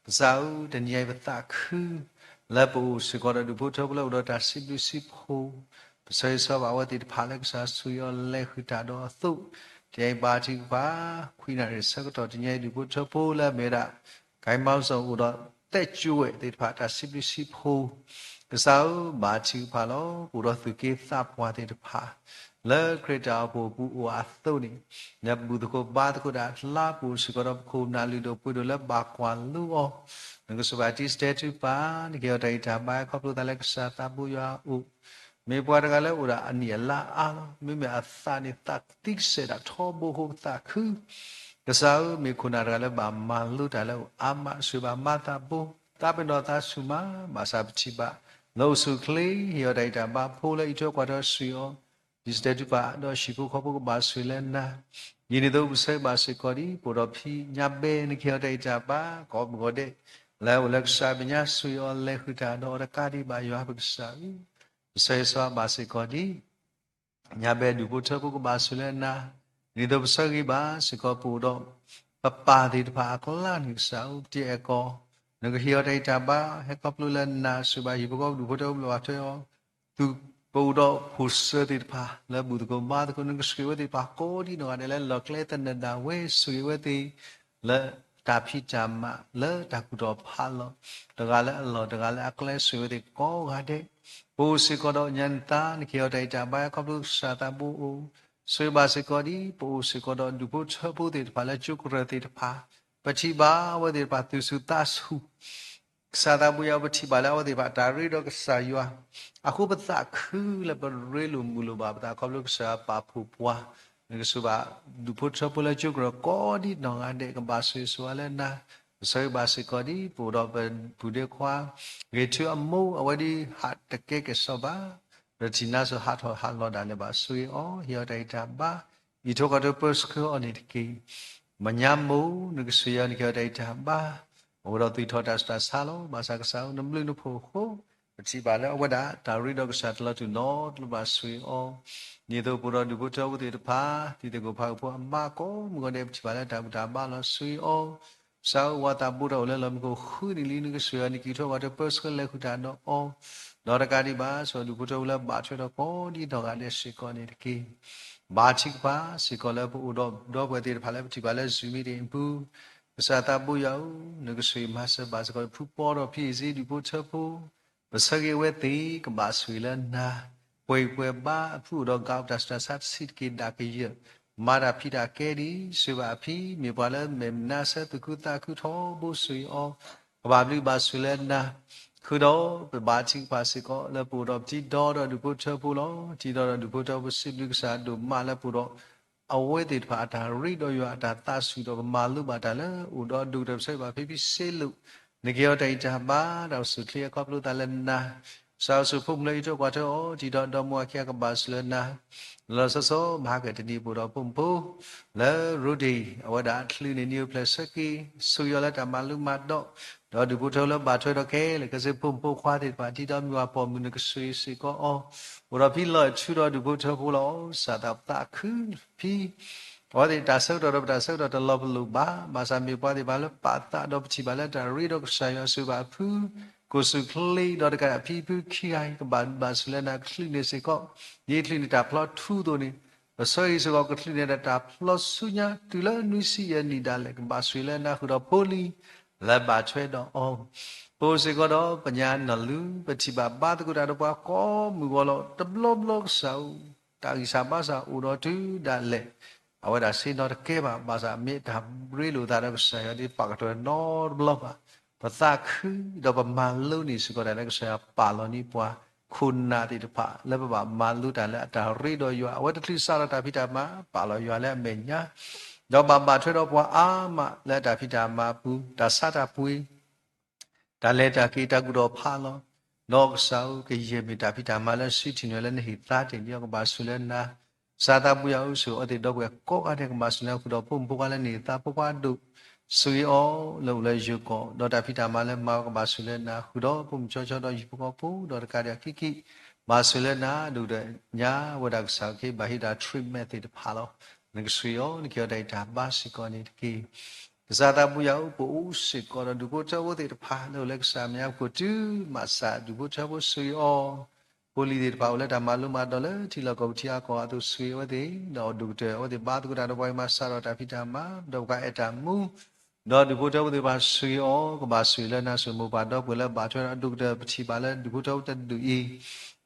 ကစၢ်ဧၢ တနံၤအံၤပသးခု လၢပအိၣ်စ့ၢ်ကီးဒီးဒူၣ်ဖိထၢဖိလၢအိၣ်ဒီးတၢ်စံးဘျုးစံးဖှိၣ်, ပဆၢဂ့ၤဆၢဝါဘၣ်အဝဲသ့ၣ်တဖၣ်လၢကစၢ်ဆိၣ်ဂ့ၤအီၤလဲၤဃုာ်တၢ်ဒီးအသိး, တနံၤအံၤဘါထုကဖၣ် ခွံနၣ်ရံၣ်ဆၢကတီၢ် တနံၤအံၤဒူၣ်ဖိထၢဖိလၢအမ့ၢ်ဝဲဒၣ် ကဲမီၣ်စီၣ်အိၣ်ဒီးသဲကၠိဝဲသ့ၣ်တဖၣ် တၢ်စံးဘျုးစံးဖှိၣ်, ကစၢ်ဧၢ ဘါထုကဖၣ်လီၤ. ပအိၣ်ဒီးသူၣ်က့သးပှၢ်သ့ၣ်တဖၣ် လၢခရံာ်တၢ်အိၣ်ဖှိၣ်အပူၤအိၣ်အသိးန့ၣ်, နဘူၣ်သကိးဘါသကိးဒၣ်အကျါ ပအိၣ်စ့ၢ်ကီးဒီးပခိၣ်ပနၢ်လုၢ်ဒိၣ်ပှ့ၤဒိၣ်လၢဘၣ်ကွၢ်လိအီၤ, နကဆိၣ်ဂ့ၤဘၣ်တံၤစတဲထူပၤ, နကဟ့ၣ်အီၤတၢ်ဂံၢ်တၢ်ဘါ ခီဖျိသးလၢကစၢ်သးဘိယွၤအအိၣ်, မ့ၢ်ပှၤတဂၤလၢအိၣ်ဒီးအနံၣ်အလါအါလီၤ. မ့မ့ၢ်အသးန့ၣ် သးသံကစဲးဒၣ်ထီဘိအဃိပသးခု ကစၢ်ဧၢ မ့ၢ်ခိၣ်နၢ်တဂၤလၢဘၣ်မၤလိတၢ်လၢအမၤသးဘိ, သးပ့ၤနီၣ်သးဆူၣ်မး, ဘၣ်ဆၣ်ပထံၣ်ဘၣ် လၢအိၣ်ဆူၣ်အိၣ်ချ့, ဟ့ၣ်အီၤတၢ်ဂံၢ်တၢ်ဘါဖိလၢအံးထွဲကွၢ်ထွဲ ဆိၣ်ဂ့ၤအီၤ, တံၤစတဲထူပၤ ဒီးဟံၣ်ဖိဃီဖိကဘၣ်ဆိၣ်ဂ့ၤလၢနၤ, ဒ်န့ၣ်အသိးပဆၢဂ့ၤဘၣ်စ့ၢ်ကီးဒ် ပိာ်ဒီးဖံညါဘဲ နကဟ့ၣ်အီၤတၢ်ဂံၢ်တၢ်ဘါ ကိးမုၢ်ဂီၤဒဲး လၢအအိၣ်လၢကစၢ်အမဲာ်ညါ ဆိၣ်ဂ့ၤအီၤလဲၤဃုာ်တၢ်ဒီးအီၤ တကးဒံးဘၣ်ယွၤပကစၢ်ဧၢ, ပဆၢဂ့ၤဆၢဝါဘၣ်စ့ၢ်ကီးဒ် ညါဘဲဒူၣ်ဖိထၢဖိကဘၣ်ဆိၣ်ဂ့ၤလၢနၤ, ဒ်သိးပဆၢဂ့ၤဘၣ်စ့ၢ်ကီးပအိၣ်ဒီး ပပၢ်သ့ၣ်တဖၣ်အကျါန့ၣ် ကစၢ်ဧၢ ပတံၤအဲၣ်ကီၢ်, နကဟ့ၣ်အီၤတၢ်ဂံၢ်တၢ်ဘါ ဟဲခီဖျိလၢနၤ ဆိၣ်ဂ့ၤဘၣ်ဟံၣ်ဖိဃီဖိဒူၣ်ဖိထၢဖိလၢဘၣ်ထွဲအီၤ, သူၣ် ပအိၣ်ဒီးဖိၣ်စၢၤသ့ၣ်တဖၣ် လၢဘူၣ်သကိးဘါသကိး နကဆိၣ်ဂ့ၤအဝဲသ့ၣ်တဖၣ်ကိးဒံနီၢ်ဂၤဒဲးလၢလီၢ်ကျဲသနၢၣ်ဒၣ်ဝဲ ဆိၣ်ဂ့ၤအဝဲသ့ၣ် လၢတၢ်ဖံးတၢ်မၤ လၢတၢ်ကူၣ်ထီၣ်ဖးလီၤ, တဂၤလၢအလီၢ် တဂၤလၢအကျဲ ဆိၣ်ဂ့ၤအဝဲသ့ၣ်ကိးဂၤဒဲး, ပအိၣ်စ့ၢ်ကီးဒီးညါနသး နကဟ့ၣ်အီၤတၢ်အံၣ်တၢ်ဘါ ခီဖျိကစၢ်သးဘိအိၣ်, ဆိၣ်ဂ့ၤဘၣ်စ့ၢ်ကီးဒ် ပအိၣ်စ့ၢ်ကီးဒီးဒူၣ်ဖိထၢဖိသ့ၣ်တဖၣ်လၢကၠိကရၢၢ်သ့ၣ်တဖၣ်, ပထံၣ်ဘၣ်အဝဲသ့ၣ်တဖၣ်သူၣ်ဆူၣ်သးဆူၣ် ကစၢ်သးဘိယွၤ ပထံၣ်ဘၣ်လၢအဝဲသ့ၣ်တဖၣ်တၢ်ရ့ဒီးကစၢ်ယွၤ, အဃိပသးခုလၢပရ့လိာ်မုာ်လိာ်ဘၣ်ပသး ခီဖျိကစၢ်ယွၤပာ်ဖှိၣ်ပှၤ, နကဆိၣ်ဘၣ် ဒူၣ်ဖိထၢဖိလၢကၠိကရၢၢ်ကိးဒံနီၢ်ဂၤဒဲး ကဘၣ်ဆိၣ်ဂ့ၤဆိၣ်ဝါလၢနၤ, ပဆိၣ်ဂ့ၤဘၣ်စ့ၢ်ကီးဒ် ပအိၣ်ဒီးပပုၢ်ဒ့ခွါ ဂ့ၤထူအမိၢ် အဝဲဒ်ဟးတကဲကဲၣ်ဆိးဘၣ် ဒီးတထံၣ်နါစိၤဟးထီၣ်ဟးလီၤဒၣ်လဲာ်ဘၣ် ဆိၣ်ဂ့ၤအီၤ ဟ့ၣ်အီၤတၢ်အံၣ်တၢ်ဘါ, အံးထွဲကွၢ်ထွဲပၢဆှၢအီၤန့ၣ်တက့ၢ်. မညါမိၢ် နကဆိၣ်ဂ့ၤအီၤ နကဟ့ၣ်အီၤတၢ်အံၣ်တၢ်ဘါ, အဝဲဒီးသူၣ်ထီၣ်တၢ်ဆူးတၢ်ဆါလီၤ. ဘၣ်ဆၣ်ကစၢ်ဧၢ နဘျုးနဖှိၣ်အဃိ ပထံၣ်ဘၣ်လၢအဝဲဒၣ် တၢ်ရ့ဒီးကစၢ်တလီၤတူာ်နီတဘျီဘၣ် ဆိၣ်ဂ့ၤအီၤ, ဒ်သိးပအိၣ်ဒီးဒူၣ်ဖိထၢဖိသ့ၣ်တဖၣ် တံၤသကိးဖးကဖိအမါကိးမုၢ်ဂီၤဒဲး ပထံၣ်ဘၣ်လၢတၢ်ဘူၣ်တၢ်ဘါလီၤ ဆိၣ်ဂ့ၤအီၤ, ကစၢ်ဧၢဝၤသးဘိတၢ်အိၣ်လၢလီၢ်မံခိၣ်ဃုနံၣ်လံ နကဆိၣ်ဂ့ၤအီၤ နကံးထီၣ်ပှၤတပၢဆှၢလဲၤဃုာ်တၢ်ဒီးအီၤ, ဒီးတကးဒံးဘၣ် ဆိၣ်ဂ့ၤဒူၣ်ဖိထၢဖိလၢဘၣ်ထွဲဒီးကိးဒံနီၢ်ဂၤဒဲးစ့ၢ်ကီးန့ၣ်တက့ၢ်. ဘါထုကဖၣ်စ့ၢ်ကီးလၢပအိၣ်ဒီးဒီပုၢ်ဝဲၢ်သ့ၣ်တဖၣ်လၢပထံၣ်ဘၣ်လၢ Zoom meeting အပူၤ, ကစၢ်သးဘိယွၤဧၢ, နကဆိၣ်ဂ့ၤမၤစၢၤဘၣ်စ့ၢ်ကီး ဖုပီဒီးဖံအ့စ့ဒူၣ်ဖိထၢဖိ ပဆၢဂ့ၤအဝဲသ့ၣ် ကဘၣ်ဆိၣ်ဂ့ၤလၢနၤ, ပှဲၤဂံၢ်ပှဲၤဘါအဖုအိၣ်ဒီး ကးတၢ်ဆူးတၢ်ဆါတဆံးတက့ၢ်ဒၣ်ကယၢၢ်, မၤတၢ်ဖံးတၢ်ကဲဒ် ဆိၣ်ဂ့ၤဘၣ်အဖံ မ့ၢ်ပှၤလၢမဲာ်မနါဆၢသူၣ်ခုသးခုထီဘိ ဆိၣ်ဂ့ၤအီၤ, ကဘၣ်ဘျုးဘၣ်ဆိၣ်လၢနၤ, ဃုာ်ဒီးပဘါထုကဖၣ်စ့ၢ်ကီး လၢပအိၣ်ဒီးပတံၤဒီဒီးဒူၣ်ဖိထၢဖိလီၤ. တံၤဒီဒီးဒူၣ်ဖိထၢဖိ စံးဘျုးကစၢ်ဒိၣ်မးလၢပအိၣ်ဒီး အဝဲသ့ၣ်တဖၣ်အတၢ်ရ့ဒီးယွၤအတၢ်သးဆူၣ်ဒီး ပမၤလိဘၣ်တၢ်လၢအိၣ်ဒီးအဒိၣ်ကတၢၢ် ပဆၢဂ့ၤဘၣ်ဖံဖံစ့လိာ်, နကဟ့ၣ်အီၤတၢ်အံၣ်တၢ်ဘါ တၢ်အိၣ်ဆူၣ်ချ့အခီဖျိသးလၢနၤ, ကစၢ်အိၣ်ဆူၣ်ဖိမုၣ်လၢအံးထွဲကွၢ်ထွဲအီၤ တံၤဒီဒီးဒီမါဝၤခံဂၤ ကဘၣ်ဆိၣ်လၢနၤ, လီၤလီၤဆီဆီ မဟါကတနံၤပအိၣ်ဒီးဖိမုၣ်ဖိ လၢရိဒ့ၣ် အဝဲဒၣ်အချုးန့ၣ် နံၤအိၣ်ဖျဲၣ်ဆၢက့ၤ ဆိၣ်ဂ့ၤအီၤလၢတၢ်မၤလိမၤဒိး, ဒီးဒူၣ်ဖိထၢဖိလၢဘၣ်ထွဲဒီးခဲလၢာ် ကစၢ်ဖိမုၣ်ဖိခွါသ့ၣ်တဖၣ် တံၤဒီးမုၢ်ဝၤပိာ်မုၣ် နကဆိၣ်ဂ့ၤစ့ၢ်ကီးအီၤ, အိၣ်ဒီးဖံလီၤထူဒီးဒူၣ်ဖိထၢဖိလီၤ. ကစၢ်သးပသးခုဖံ အဝဲသ့ၣ်တၢ်ဆၢကတီၢ်ဒီးပတၢ်ဆၢကတီၢ်တလီၤပလိာ်ဘၣ်, ဘၣ်ဆၣ်မ့ၢ်ပှၤသ့ၣ်တဖၣ်လၢပာ်သးဒီးပထံၣ်ဘၣ်လၢတၢ်ရ့ဒီးကစၢ်ယွၤ ဆိၣ်ဂ့ၤဘၣ်အဖု ကိၣ်ဆူၣ်ချ့ ဒီးတကးဒံးဖံဖုခံဂၤအံၤ ကဘၣ်ဘၣ်ဆိၣ်လၢနၤ ကချုးန့ၢ်စ့ၢ်ကီး ဒ်ချုးန့ၢ်တၢ်ဖျီထူအသိးန့ၣ်, ပဆၢဂ့ၤစ့ၢ်ကီး ကချုးန့ၢ်ဒီးတၢ်ဖျီဆူညါ တုၤလၢနွံဆံယဲၢ်နံၣ်ဒၣ်လဲာ် ကဘၣ်ဆိၣ်ဂ့ၤလၢနၤ ဃုာ်ဒီးဖိလံၤ လၢဘၣ်ထွဲဒီးအီၤ, ပအိၣ်စ့ၢ်ကီးဒီးပညါနီၢ်လူၤ ပထံၣ်ဘၣ်ဘါသကိးတၢ်ဒီးပှၤကိးမုၢ်ဂီၤလီၤ. တဘျီဘျီကစၢ်ဧၢ, တၢ်ဂံၢ်စၢ်ဘါစၢ်အိၣ်ဒီးတုၤဒၣ်လဲာ် အဝဲဒၣ်ဆ့ၣ်နီၤတကဲဘၣ်, ဘၣ်ဆၣ်မ့ၢ်တၢ်ရ့လိာ်သးဒီးကစၢ်ယွၤ ဒ်ပာ်ကတၢၢ်နီတဘျီဘၣ်. ပသးခုဒီးပမၤလိန့ၢ်စ့ၢ်ကီးတၢ်လၢကစၢ်ယွၤပာ်လီၤန့ၢ်ပှၤ ခိၣ်နၢ်သ့ၣ်တဖၣ် လၢပဘၣ်မၤလိတၢ်လၢအတၢ်ရ့ဒီးယွၤ, အဝဲတချုးစးထီၣ်တၢ်ဖံးတၢ်မၤ ပာ်လီၤယွၤလၢအမဲာ်ညါ, ဒီးဘၣ်ဘၣ်ထွဲဒီးပှၤအါမးလၢအတၢ်ဖံးတၢ်မၤအပူၤ, တၢ်ဆါတၢ်ပှ့ၤ တၢ်လဲၤတၢ်က့ၤ တၢ်ကူၣ်ထီၣ်ဖးလီၤ. ဒီးကစၢ်ဧၢ, ကယဲၢ်မ့ၢ်တၢ်ဖံးတၢ်မၤလၢစုထံၣ်နုာ်လၢနဟ့ၣ်သါတ့ၢ်လံအီၤ ကဘၣ်ဆိၣ်လၢနၤ, ကစၢ်သးဘိယွၤဧၢ, ဆိၣ်ဂ့ၤအဝဲသ့ၣ်ဒီပုၢ်ဝဲၢ်ကိးဂၤဒဲး ကဘၣ်ဆိၣ်လၢနၤ, ဃုာ်ဒီးဖိမုၣ်ဖိခွါလၢနဟ့ၣ်သါဖိခွါအဒိၣ်, ဆိၣ်ဂ့ၤအီၤလၢအိၣ်လၢယိၤကီၢ်, ဒီးတၢ်ဖံးတၢ်မၤလၢမၤအီၤ ကဘၣ်ဆိၣ်လၢနၤ, ဃုာ်ဒီးဖိမုၣ်ကၠီကၠီဒီးဟံၣ်ဖိဃီဖိ ဒီးတကးဒံးအခံခံ ဘၣ်ဆိၣ်လၢနၤ, ဒိၣ်ကတၢၢ်ညါဝဲဒၣ်ကစၢ်ဧၢ, ကဘၣ်ဟ့ၣ်တၢ် treatment သ့ၣ်တဖၣ်လီၤ. နကဆိၣ်ဂ့ၤအီၤ, နကဟ့ၣ်အီၤတၢ်အံၣ်တၢ်ဘါစ့ၢ်ကီးန့ၣ်တက့ၢ်. ကစၢ်သးဘိယွၤဧၢ, ပအိၣ်စ့ၢ်ကီးဒီးဒူၣ်ဖိထၢဖိသ့ၣ်တဖၣ် လၢအိၣ်လၢကစၢ်မဲာ်ညါပူၤ တုၤမးစး ဒူၣ်ဖိထၢဖိ ဆိၣ်ဂ့ၤအီၤ, ဖိလံၤသ့ၣ်တဖၣ် အိၣ်လၢတၢ်မၤလိမၤဒိးလၢထံလီၢ်ကီၢ်ပူၤ ထံအါကီၢ်အါအသိး ဆိၣ်ဂ့ၤအဝဲသ့ၣ်, ဒီးဒိၣ်ကတၢၢ်အဝဲသ့ၣ် ဘါသကိးတၢ်ဒီးပှၤ မၤစးထီၣ်တၢ်ဖံးတၢ်မၤ ဒီးပှၤအဲၣ်တၢ်မူ ဒီးဒူၣ်ဖိထၢဖိသ့ၣ်တဖၣ် ဆိၣ်ဂ့ၤအီၤ, ကဘၣ်ဆိၣ်ဂ့ၤလၢနၤ, ဆိၣ်ဂ့ၤမိၢ်ပၢ်ဒီပုၢ်ဝဲၢ်လၢဘၣ်ထွဲဒီး ဒိၣ်ကတၢၢ်ပထံၣ်ဘၣ်လၢဒူၣ်ဖိထၢဖိတဒူၣ်အံ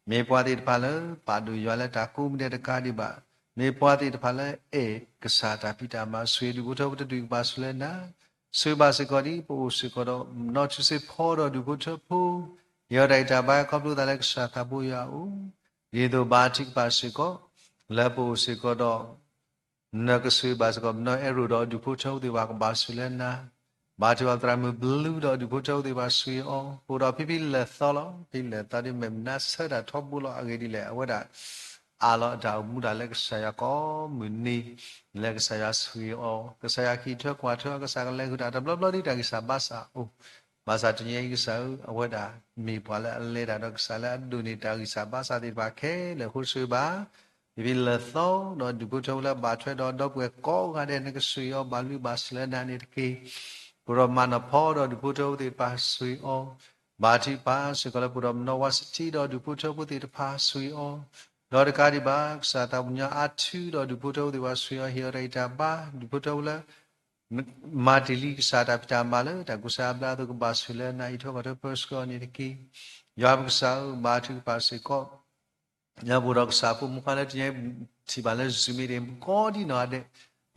ၤ, မ့ၢ်ပှၤသ့ၣ်တဖၣ်လၢပာ်ဒိၣ်ယွၤလၢတၢ်ကိးမံၤဒဲးတကးဒံးဘၣ်, မ့ၢ်ပှၤသ့ၣ်တဖၣ်လၢအဲၣ်ကစၢ်တၢ်ဖံးတၢ်မၤ, ဆိၣ်ဂ့ၤဒူၣ်ဖိထၢဖိတဒူၣ်အံၤ ကဘၣ်ဆိၣ်လၢနၤ, ဆိၣ်ဂ့ၤဘၣ်စ့ၢ်ကီးဒ် ပအိၣ်စ့ၢ်ကီးဒီး နီၢ်ထူစ့ဖီဒီးဒူၣ်ဖိထၢဖိ, ဟ့ၣ်အီၤတၢ်အံၣ်တၢ်ဘါ ခီဖျိသးလၢကစၢ်သးဘိယွၤအအိၣ်, ဒ်သိးဘါထုကဖၣ်စ့ၢ်ကီး လၢပအိၣ်စ့ၢ်ကီးဒီး နကဆိၣ်ဂ့ၤဘၣ်စ့ၢ်ကီး ပနီၢ်အဲၣ်ရိၣ်ဒီးဒူၣ်ဖိထၢဖိသ့ၣ်တဖၣ် ကဘၣ်ဆိၣ်လၢနၤ, ဘါထုကဖၣ်သရၣ်မုၣ်ဘျုးဒီးဒူၣ်ဖိထၢဖိသ့ၣ်တဖၣ် ဆိၣ်ဂ့ၤအီၤ, ပအိၣ်ဒီးဖံဖံလၢာ်သီလီၤ. ဖံလၢာ်သီဒ်မဲာ်မနါဆၢတၢ်ထီဘိလီၤ. အဂ့ၢ်ဒ်လဲၣ်, အဝဲဒၣ် အးလီၤအတၢ်အိၣ်မူဒၣ်လၢကစၢ်ယွၤကိးမုၢ်နံၤ, လၢကစၢ်ယွၤဆိၣ်ဂ့ၤအီၤ, ကစၢ်ယွၤကံးထွဲကွၢ်ထွဲအီၤ, ကစၢ်ကလဲၤဃုာ်တၢ်တဘျီဘျီဒ်တၢ်ဂံၢ်စၢ်ဘါစၢ်အအိၣ်, ဘၣ်ဆၣ်တနံၤအံၤကစၢ်ဧၢ, အဝဲဒၣ်မ့ၢ်ပှၤလၢအလဲၤတၢ်ဒီးကစၢ်လၢအဒိၣ်န့ၢ်တၢ်ဂံၢ်စၢ်ဘါစၢ်သ့ၣ်တဖၣ်ခဲလၢာ်အဃိ ဆိၣ်ဂ့ၤဘၣ် ဖံဖံလၢာ်သီ ဒီးဒူၣ်ဖိထၢဖိလၢဘၣ်ထွဲဒီးဒီပုၢ်ဝဲၢ်ကိးဂၤဒဲး နကဆိၣ်ဂ့ၤအီၤ ဘၣ်ဘျုးဘၣ်ဆိၣ်လၢနၤန့ၣ်တက့ၢ်. ပအိၣ်ဒီးမၤနီၢ်ဖီဒီးဒူၣ်ဖိထၢဖိသ့ၣ်တဖၣ် ဆိၣ်ဂ့ၤအီၤ, ဘါထုကဖၣ်စ့ၢ်ကီးလၢပအိၣ်ဒီးမနီၤဝါစထံဒီးဒူၣ်ဖိထၢဖိသ့ၣ်တဖၣ်ဆိၣ်ဂ့ၤအီၤ, ဒီးတကးဒံးဘၣ် ကစၢ်သးပူၤညီအါထုဒီးဒူၣ်ဖိထၢဖိသ့ၣ်တဖၣ်ဆိၣ်ဂ့ၤအီၤ ဟ့ၣ်အီၤတၢ်အံၣ်တၢ်ဘါ ဒူၣ်ဖိထၢဖိလၢ မၤတ့ၢ်လံကစၢ်တၢ်ဖံးတၢ်မၤလၢတၢ်ကူစါအဘျါအသိး ကဘၣ်ဆိၣ်ဂ့ၤလၢနၤအံးထွဲကွၢ်ထွဲပၢဆှၢအီၤန့ၣ်တက့ၢ်. ယွၤပကစၢ်ဧၢ, ဘါထုကဖၣ်စ့ၢ်ကီး လၢပအိၣ်ဒီးကစၢ်ဖိမုၣ်ဖိခွါလၢတနံၤအံၤ ထံၣ်ဘၣ်လၢ Zoom မ့ၢ်ဂ့ၤ ကိးဒံနီၢ်ဂၤဒဲး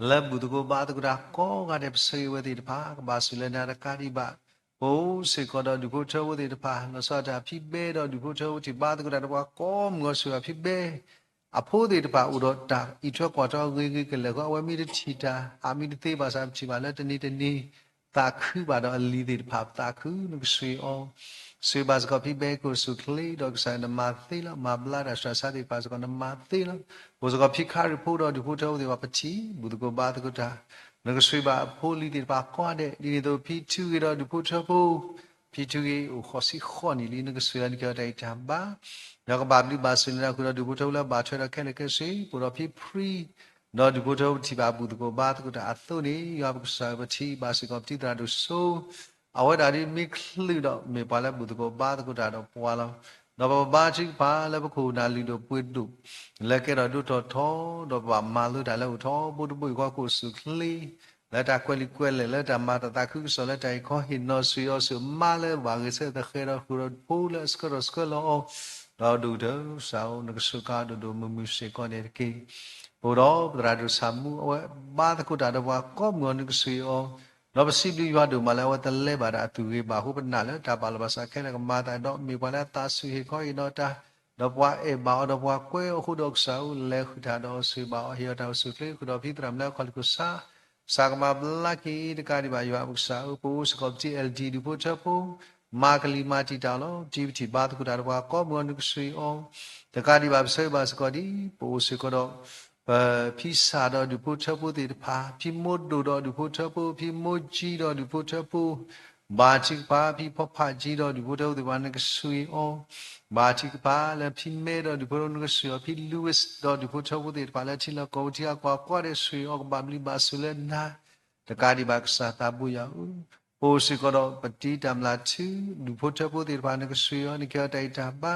လၢဘူၣ်သကိးဘါသကိးတၢ်ကိးဂၤဒဲး ပဆၢဂ့ၤဝဲသ့ၣ်တဖၣ် ကဘၣ်ဆိၣ်ဂ့ၤလၢနၤတကးဒံးဘၣ် ပအိၣ်စ့ၢ်ကီးဒီးဒူၣ်ဖိထၢဖိသ့ၣ်တဖၣ် လီၤဆီဒၣ်တၢ်ဖံးဘဲဒီးဒူၣ်ဖိထၢဖိထံၣ်ဘါသကိးတၢ်ဒီးပှၤကိးမုၢ်ဂီၤဆိၣ်ဂ့ၤအီၤဖံးဘဲ အဖိသ့ၣ်တဖၣ်အိၣ်ဒီးတၢ်အံးထွဲကွၢ်ထွဲဂ့ၤဂ့ၤကလဲာ်ဃီ အဝဲမ့ၢ်တထံၣ်တၢ် အမ့ၢ်တသ့ဘၣ်ဆၣ် ပထံၣ်ဘၣ်လၢတနံၤတနံၤ သးခုဘၣ်ဒီးအလံၤသ့ၣ်တဖၣ် ပသးခု နကဆိၣ်ဂ့ၤအီၤ ဆိၣ်ဂ့ၤဘၣ်စ့ၢ်ကီးဖံးဘဲကအိၣ်ဆူၣ်ချ့ ဒီးကစၢ်နမၤသ့လီၤ မၤဘျါတၢ်ဆှၢဆါသ့ၣ်တဖၣ်စ့ၢ်ကီးနမၤသ့လီၤ. အိၣ်စ့ၢ်ကီးဖံးခါရံၣ်ဖိဒီးဒူၣ်ဖိထၢဖိသ့ၣ်တဖၣ် ပထံၣ်ဘူၣ်သကိးဘါသကိးတၢ် နကဆိၣ်ဂ့ၤဘၣ်အဖိအလံၤသ့ၣ်တဖၣ်ကိးဂၤဒဲး ဒ်န့ၣ်အသိးဖံးထုဂ့ၤဒီးဒူၣ်ဖိထၢဖိ ဖံးထုဂ့ၤအိၣ်ဃိးဆံဃိးနံၣ်လံ နကဆိၣ်ဂ့ၤအီၤ နကဟ့ၣ်အီၤတၢ်အံးတၢ်ဘါ ဒီးကဘၣ်ဘျုးဘၣ်ဆိၣ်ဂ့ၤနၤဃုာ်ဒီးဒူၣ်ဖိထၢဖိလၢအဘၣ်ထွဲဒီးခဲလၢာ်ခဲဆ့ ပအိၣ်ဒီးဖံးဖှံ ဒီးဒူၣ်ဖိထၢဖိထံၣ်ဘၣ်ဘူၣ်သကိးဘါသကိးတၢ်အသိးန့ၣ် ယွၤပကစၢ်ဧၢ ပထံၣ်ဘၣ်စ့ၢ်ကီးပတံၤသရၣ်ဒိၣ်စိ အဝဲဒၣ်ဒ်မ့ၢ်ချုးဒီးမ့ၢ်ပှၤလၢဘူၣ်သကိးဘါသကိးတၢ်ဒီးပှၤလီၤ. ဒီးပဘါထုကဖၣ်လၢပခိၣ်နၢ်လုၢ်ဒိၣ်ပှ့ၤဒိၣ် လၢကဲထီၣ်ဒိၣ်ထီၣ်ထီ ဒီးပဘၣ်မၤလိတၢ်လၢအိၣ်ထီဘိတဘိယူၢ်ဃီ ကအိၣ်ဆူၣ်ချ့ လၢတၢ်ကွဲးလံာ်ကွဲးလဲၢ် လၢတၢ်မၤတၢ်သးခုကစီၣ် လၢတၢ်အံးခီဟ့ၣ်နီၤ ဆိၣ်ဂ့ၤအီၤဆိၣ်မါလၢဘၣ်ဂဲၤဆၢထၢၣ်သဃဲးဒီးဃုာ်ဒီးဒူၣ်ဖိလၢအဆှၢထီၣ်ဆှၢလီၤအီၤ ဒီးဒိၣ်ကတၢၢ်ကစၢ်ဧၢ နကစၢ်ခါဒိၣ်ဒိၣ်မုၢ်မုၢ်စ့ၢ်ကီးန့ၣ်တက့ၢ်. ပအိၣ်ဒီးပသရၣ်ဒိၣ်ဆၣ်မူ အဝဲဘါသကိးတၢ်ဒီးပှၤကိးမုၢ်ဂီၤ နကဆိၣ်ဂ့ၤအီၤ ဒီးပစံးဘျုးယွၤဒိၣ်မးလၢအဝဲတလဲၤဘၣ်ဒီးအသူၣ်ဂ့ၤဘၣ်အဃိ ပနာ်လၢတၢ်ဘၣ်လီၤဘၣ်စးခဲလၢာ်ကမၤအသးဒီး မ့ၢ်ပှၤလၢအသးဆူၣ်ဟ့ၣ်ခီဟ့ၣ်နီၤတၢ် ဒီးပှၤအဲၣ်ဘၣ်အီၤ ဒီးပှၤကွဲအီၤအဃိဒီး ကစၢ်ဧၢ လဲၤဃုာ်တၢ်ဒီးအီၤ ဆိၣ်ဂ့ၤဘၣ်အီၤ ဟ့ၣ်အီၤတၢ်အိၣ်ဆူၣ်ချ့ ဃုာ်ဒီးဖံးသရၣ်မုၣ်လၢအခီၣ်လံၢ်ခိၣ်ဆါ ကစၢ်ကမၤဘျါက့ၤအံၤ တကးဒံးဘၣ် ယွၤပကစၢ်ဧၢ ပအိၣ်စ့ၢ်ကီးပတံၤ L D ဒူၣ်ဖိထၢဖိ မၤကလံၤမၤတံာ်တာ်လီၤ. ပတံၤပထံၣ်ဘါသကိးတၢ်ဒီးပှၤကိးမုၢ်ဂီၤ နကဆိၣ်ဂ့ၤအီၤ တကးဒံးဘၣ် ပဆၢဂ့ၤဘၣ်စ့ၢ်ကီးဒ် ပအိၣ်စ့ၢ်ကီးဒီး ပဖံစၢ်ဒီးဒူၣ်ဖိထၢဖိသ့ၣ်တဖၣ် ဖံမိၢ်ဒိၣ်ဒီးဒူၣ်ဖိထၢဖိ ဖံမိၢ်ကၠံဒီးဒူၣ်ဖိထၢဖိ ဘါထုကဖၣ် ဖံဖီဖးကၠံဒီးဒူၣ်ဖိထၢဖိသ့ၣ်တဖၣ် နကဆိၣ်ဂ့ၤအီၤ ဘါထုကဖၣ်လၢဖံမဲဒီးဒူၣ်ဖိထၢဖိ နကဆိၣ်ဂ့ၤအီၤ ဖံ Louis ဒီးဒူၣ်ဖိထၢဖိသ့ၣ်တဖၣ်လၢထံလီၢ်ကီၢ်ပူၤထံဂၤကီၢ်ဂၤကိးဂၤဒဲး ဆိၣ်ဂ့ၤအီၤ ကဘၣ်ဘျုးဘၣ်ဆိၣ်လၢနၤ တကးဒံးဘၣ် ကစၢ်သးဘိယွၤဧၢ ပအိၣ်စ့ၢ်ကီးဒီးပတံၤတၢ်မျၢ်ထု ဒူၣ်ဖိထၢဖိသ့ၣ်တဖၣ် နကဆိၣ်ဂ့ၤအီၤ နကဟ့ၣ်အီၤတၢ်အံးတၢ်ဘါ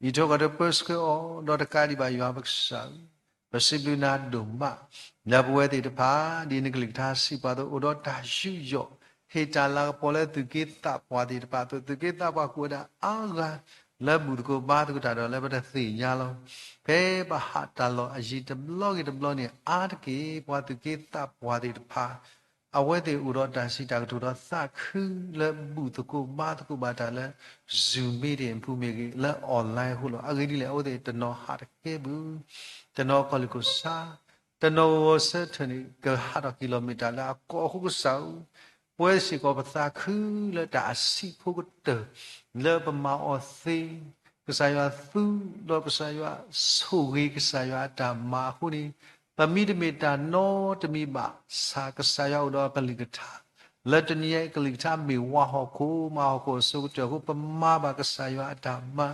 အံးထွဲကွၢ်ထွဲပၢဆှၢအီၤ ဒီးတကးဒံးဘၣ် ယွၤပကစၢ်ဧၢ ပစံးဘျုးနၤဒိၣ်မး လၢပဝဲသ့ၣ်တဖၣ် ဒ်နကလုၢ်ကထါစံးပှၤအသိး အိၣ်ဒီးတၢ်ယူးယီၣ် ဟ့ၣ်တၢ်လၤကပီၤလၢသူၣ်က့သးပှၢ်သ့ၣ်တဖၣ်အသိး သူၣ်က့သးပှၢ်ကအိၣ်ဝဲဒၣ်အါဂၤ လၢဘူၣ်သကိးဘါသကိးတၢ်ဒီး လၢပတသ့ၣ်ညါလီၤ. ဖဲပဟးတၢ်လီၢ်အယံၤတဘျီဂ့ၤတဘျီန့ၣ် အါတက့ၢ် ပှၤသူၣ်က့သးပှၢ်သ့ၣ်တဖၣ် အဝဲသ့ၣ်အိၣ်ဒီးတၢ်စံးတၢ်ကတိၤဒီးသးခုလၢဘူၣ်သကိးဘါသကိးဘၣ်တၢ်လၢ Zoom မ့ၢ်ဂ့ၤ အပူၤမ့ၢ်ဂ့ၤ လၢ online အဃိလီၤ. အဂ့ၢ်ဒ်လဲၣ် အဝဲသ့ၣ်တနီၤဟးတကဲဘၣ် တနီၤခီၣ်လံၢ်ခိၣ်ဆါ တနီၤဂီၤဂီၤဆၢထၢၣ်န့ၣ် ကဟးထီၣ် kilometer လၢအကီၢ်အဃိ ကစၢ်ဧၢ ပဝဲစ့ၢ်ကီးပသးခုလၢတၢ်အဆံးဖိကတၢၢ် လၢပမၤအီၤသ့ ကစၢ်ယွၤသူ ဒီးကစၢ်ယွၤဆိၣ်ဂ့ၤ ကစၢ်ယွၤအတၢ်မၤအဃိန့ၣ် ပမ့တမ့ၢ်တၢ်နီတမံၤဘၣ်ဆၣ် ကစၢ်ယွၤအိၣ်ဒီးအကလုၢ်ကထါ လၢတနံၤအံၤအကလုၢ်ကထါမ့ၢ်ဝါဟီၣ်ခိၣ် မၤဟီၣ်ခိၣ်အစိကတၢၢ်အဃိ ပမၤဘၣ်ကစၢ်ယွၤအတၢ်မၤ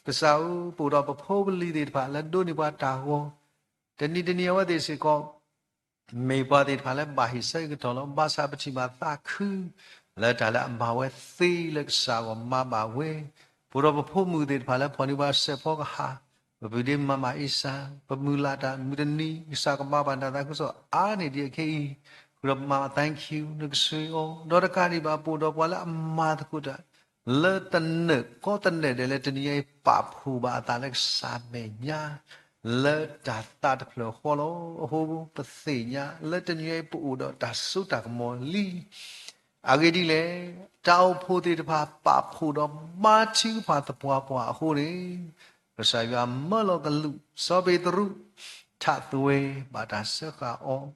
ကစၢ်ဧၢ ပအိၣ်ဒီးပဖိပလံၤသ့ၣ်တဖၣ်လၢဒိးန့ၢ်ပှၤတၢ်ဂီၤ တနံၤတနံၤအဝဲသ့ၣ်စ့ၢ်ကီး မ့ၢ်ပှၤသ့ၣ်တဖၣ်လၢဘၣ်ဟ့ၣ်ဆၢကတီၢ်လီၤ. ဘၣ်ဆၣ်ပထံၣ်ဘၣ်သးခု လၢတၢ်လၢအမၤဝဲသ့လၢကစၢ်အဂီၢ်မၤဘၣ်ဝဲ ပအိၣ်ဒီးပဖိမုၣ်သ့ၣ်တဖၣ်လၢဖီၣ်န့ၢ်ပှၤစဲးဖီကဟၣ် ပပုၢ်ဒ့မၤမၤအ့စၢ် ပမုၢ်လၢ်တၢ်မုၢ်တနံၤ ကစၢ်ကမၤဘၣ်တၢ်သးခုကစီၣ်အါန့ၢ်ဒံးအခဲအံၤ ဃုာ်ဒီးပမၤ thank you နကဆိၣ်ဂ့ၤအီၤ ဒီးတကးဒံးဘၣ် ပအိၣ်ဒီးပှၤလၢအမၤသကိးတၢ် လၢတနၢၤကီၢ်တနၢၤဒဲးလၢတနံၤအံၤ ပာ်ဖှိၣ်ဘၣ်အသးလၢကစၢ်မဲာ်ညါ လၢတၢ်သးတဖျၢၣ်ဃီလီၤ. အဃိပသ့ၣ်ညါ လၢတနံၤအံၤပအိၣ်ဒီးတၢ်စိတၢ်ကမီၤလံ အဂ့ၢ်ဒ်လဲၣ်, တၢ်အိၣ်ဖှိၣ်သ့ၣ်တဖၣ်ပာ်ဖှိၣ်ဒီးဘါထုကဖၣ်သပှၢ်ပှၢ်အဃိန့ၣ်, ကစၢ်ယွၤမၢလီၤကလူး စီၤပ့းတရူး ထးသွဲဘၣ်တၢ်စၢဃာ်အီၤ,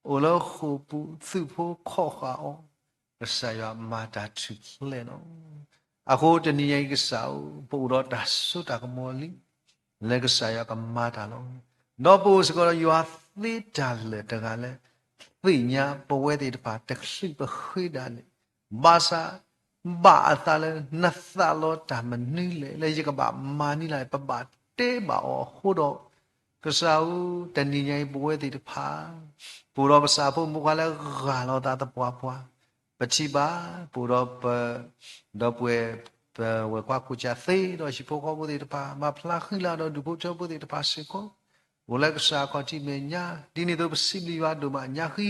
အိၣ်လၢဃိာ်ပူၤ သုးဖိခီၣ်ဃာ်အီၤ, ကစၢ်ယွၤမၤတၢ်ထူၣ်ဖျဲးလီၤ. အဃိတနံၤညါအံၤကစၢ်ဧၢ, ပအိၣ်ဒီးတၢ်စိတၢ်ကမီၤလံ လၢကစၢ်ယွၤကမၤတၢ်လီၤ. ဒီးပအိၣ်စ့ၢ်ကီးဒီးယွၤသ့တၢ်လၢာ်တဂၤလၢ သ့ၣ်ညါပဝဲသ့ၣ်တဖၣ်တချုးပဃ့ဒၣ်လဲာ်, ဘၣ်ဆၣ်ဘၣ်အသးလၢနသးလီတၢ်မနုၤလဲၣ် လၢယကဘၣ်မၤန့ၢ်လၢ် ပဘၣ်တဲဘၣ်အီၤအဃိဒီး, ကစၢ်ဧၢ, တနံၤညါအံၤပဝဲသ့ၣ်တဖၣ် ပအိၣ်ဒီးပဆၣ်ဖိမုၣ်ဖိခွါလၢဂၢ်လီၤသးသပှၢ်ပှၢ်, ပထံၣ်ဘၣ် ပအိၣ်ဒီးပ ဒီပုၢ်ဝဲၢ် ပဝဲၤကွၢ်ခိၣ်ကၢသ့ဒီးဟံၣ်ဖိဃီဖိသ့ၣ်တဖၣ်, မၤဖျါဃံလၤဒီးဒူၣ်ဖိထၢဖိသ့ၣ်တဖၣ်စ့ၢ်ကီး, အိၣ်လၢကစၢ်အခီၣ်ထံးမဲာ်ညါ, ဒ်န့ၣ်အသိးပစံးဘျုးယွၤဒိၣ်မး, ညါဃံ,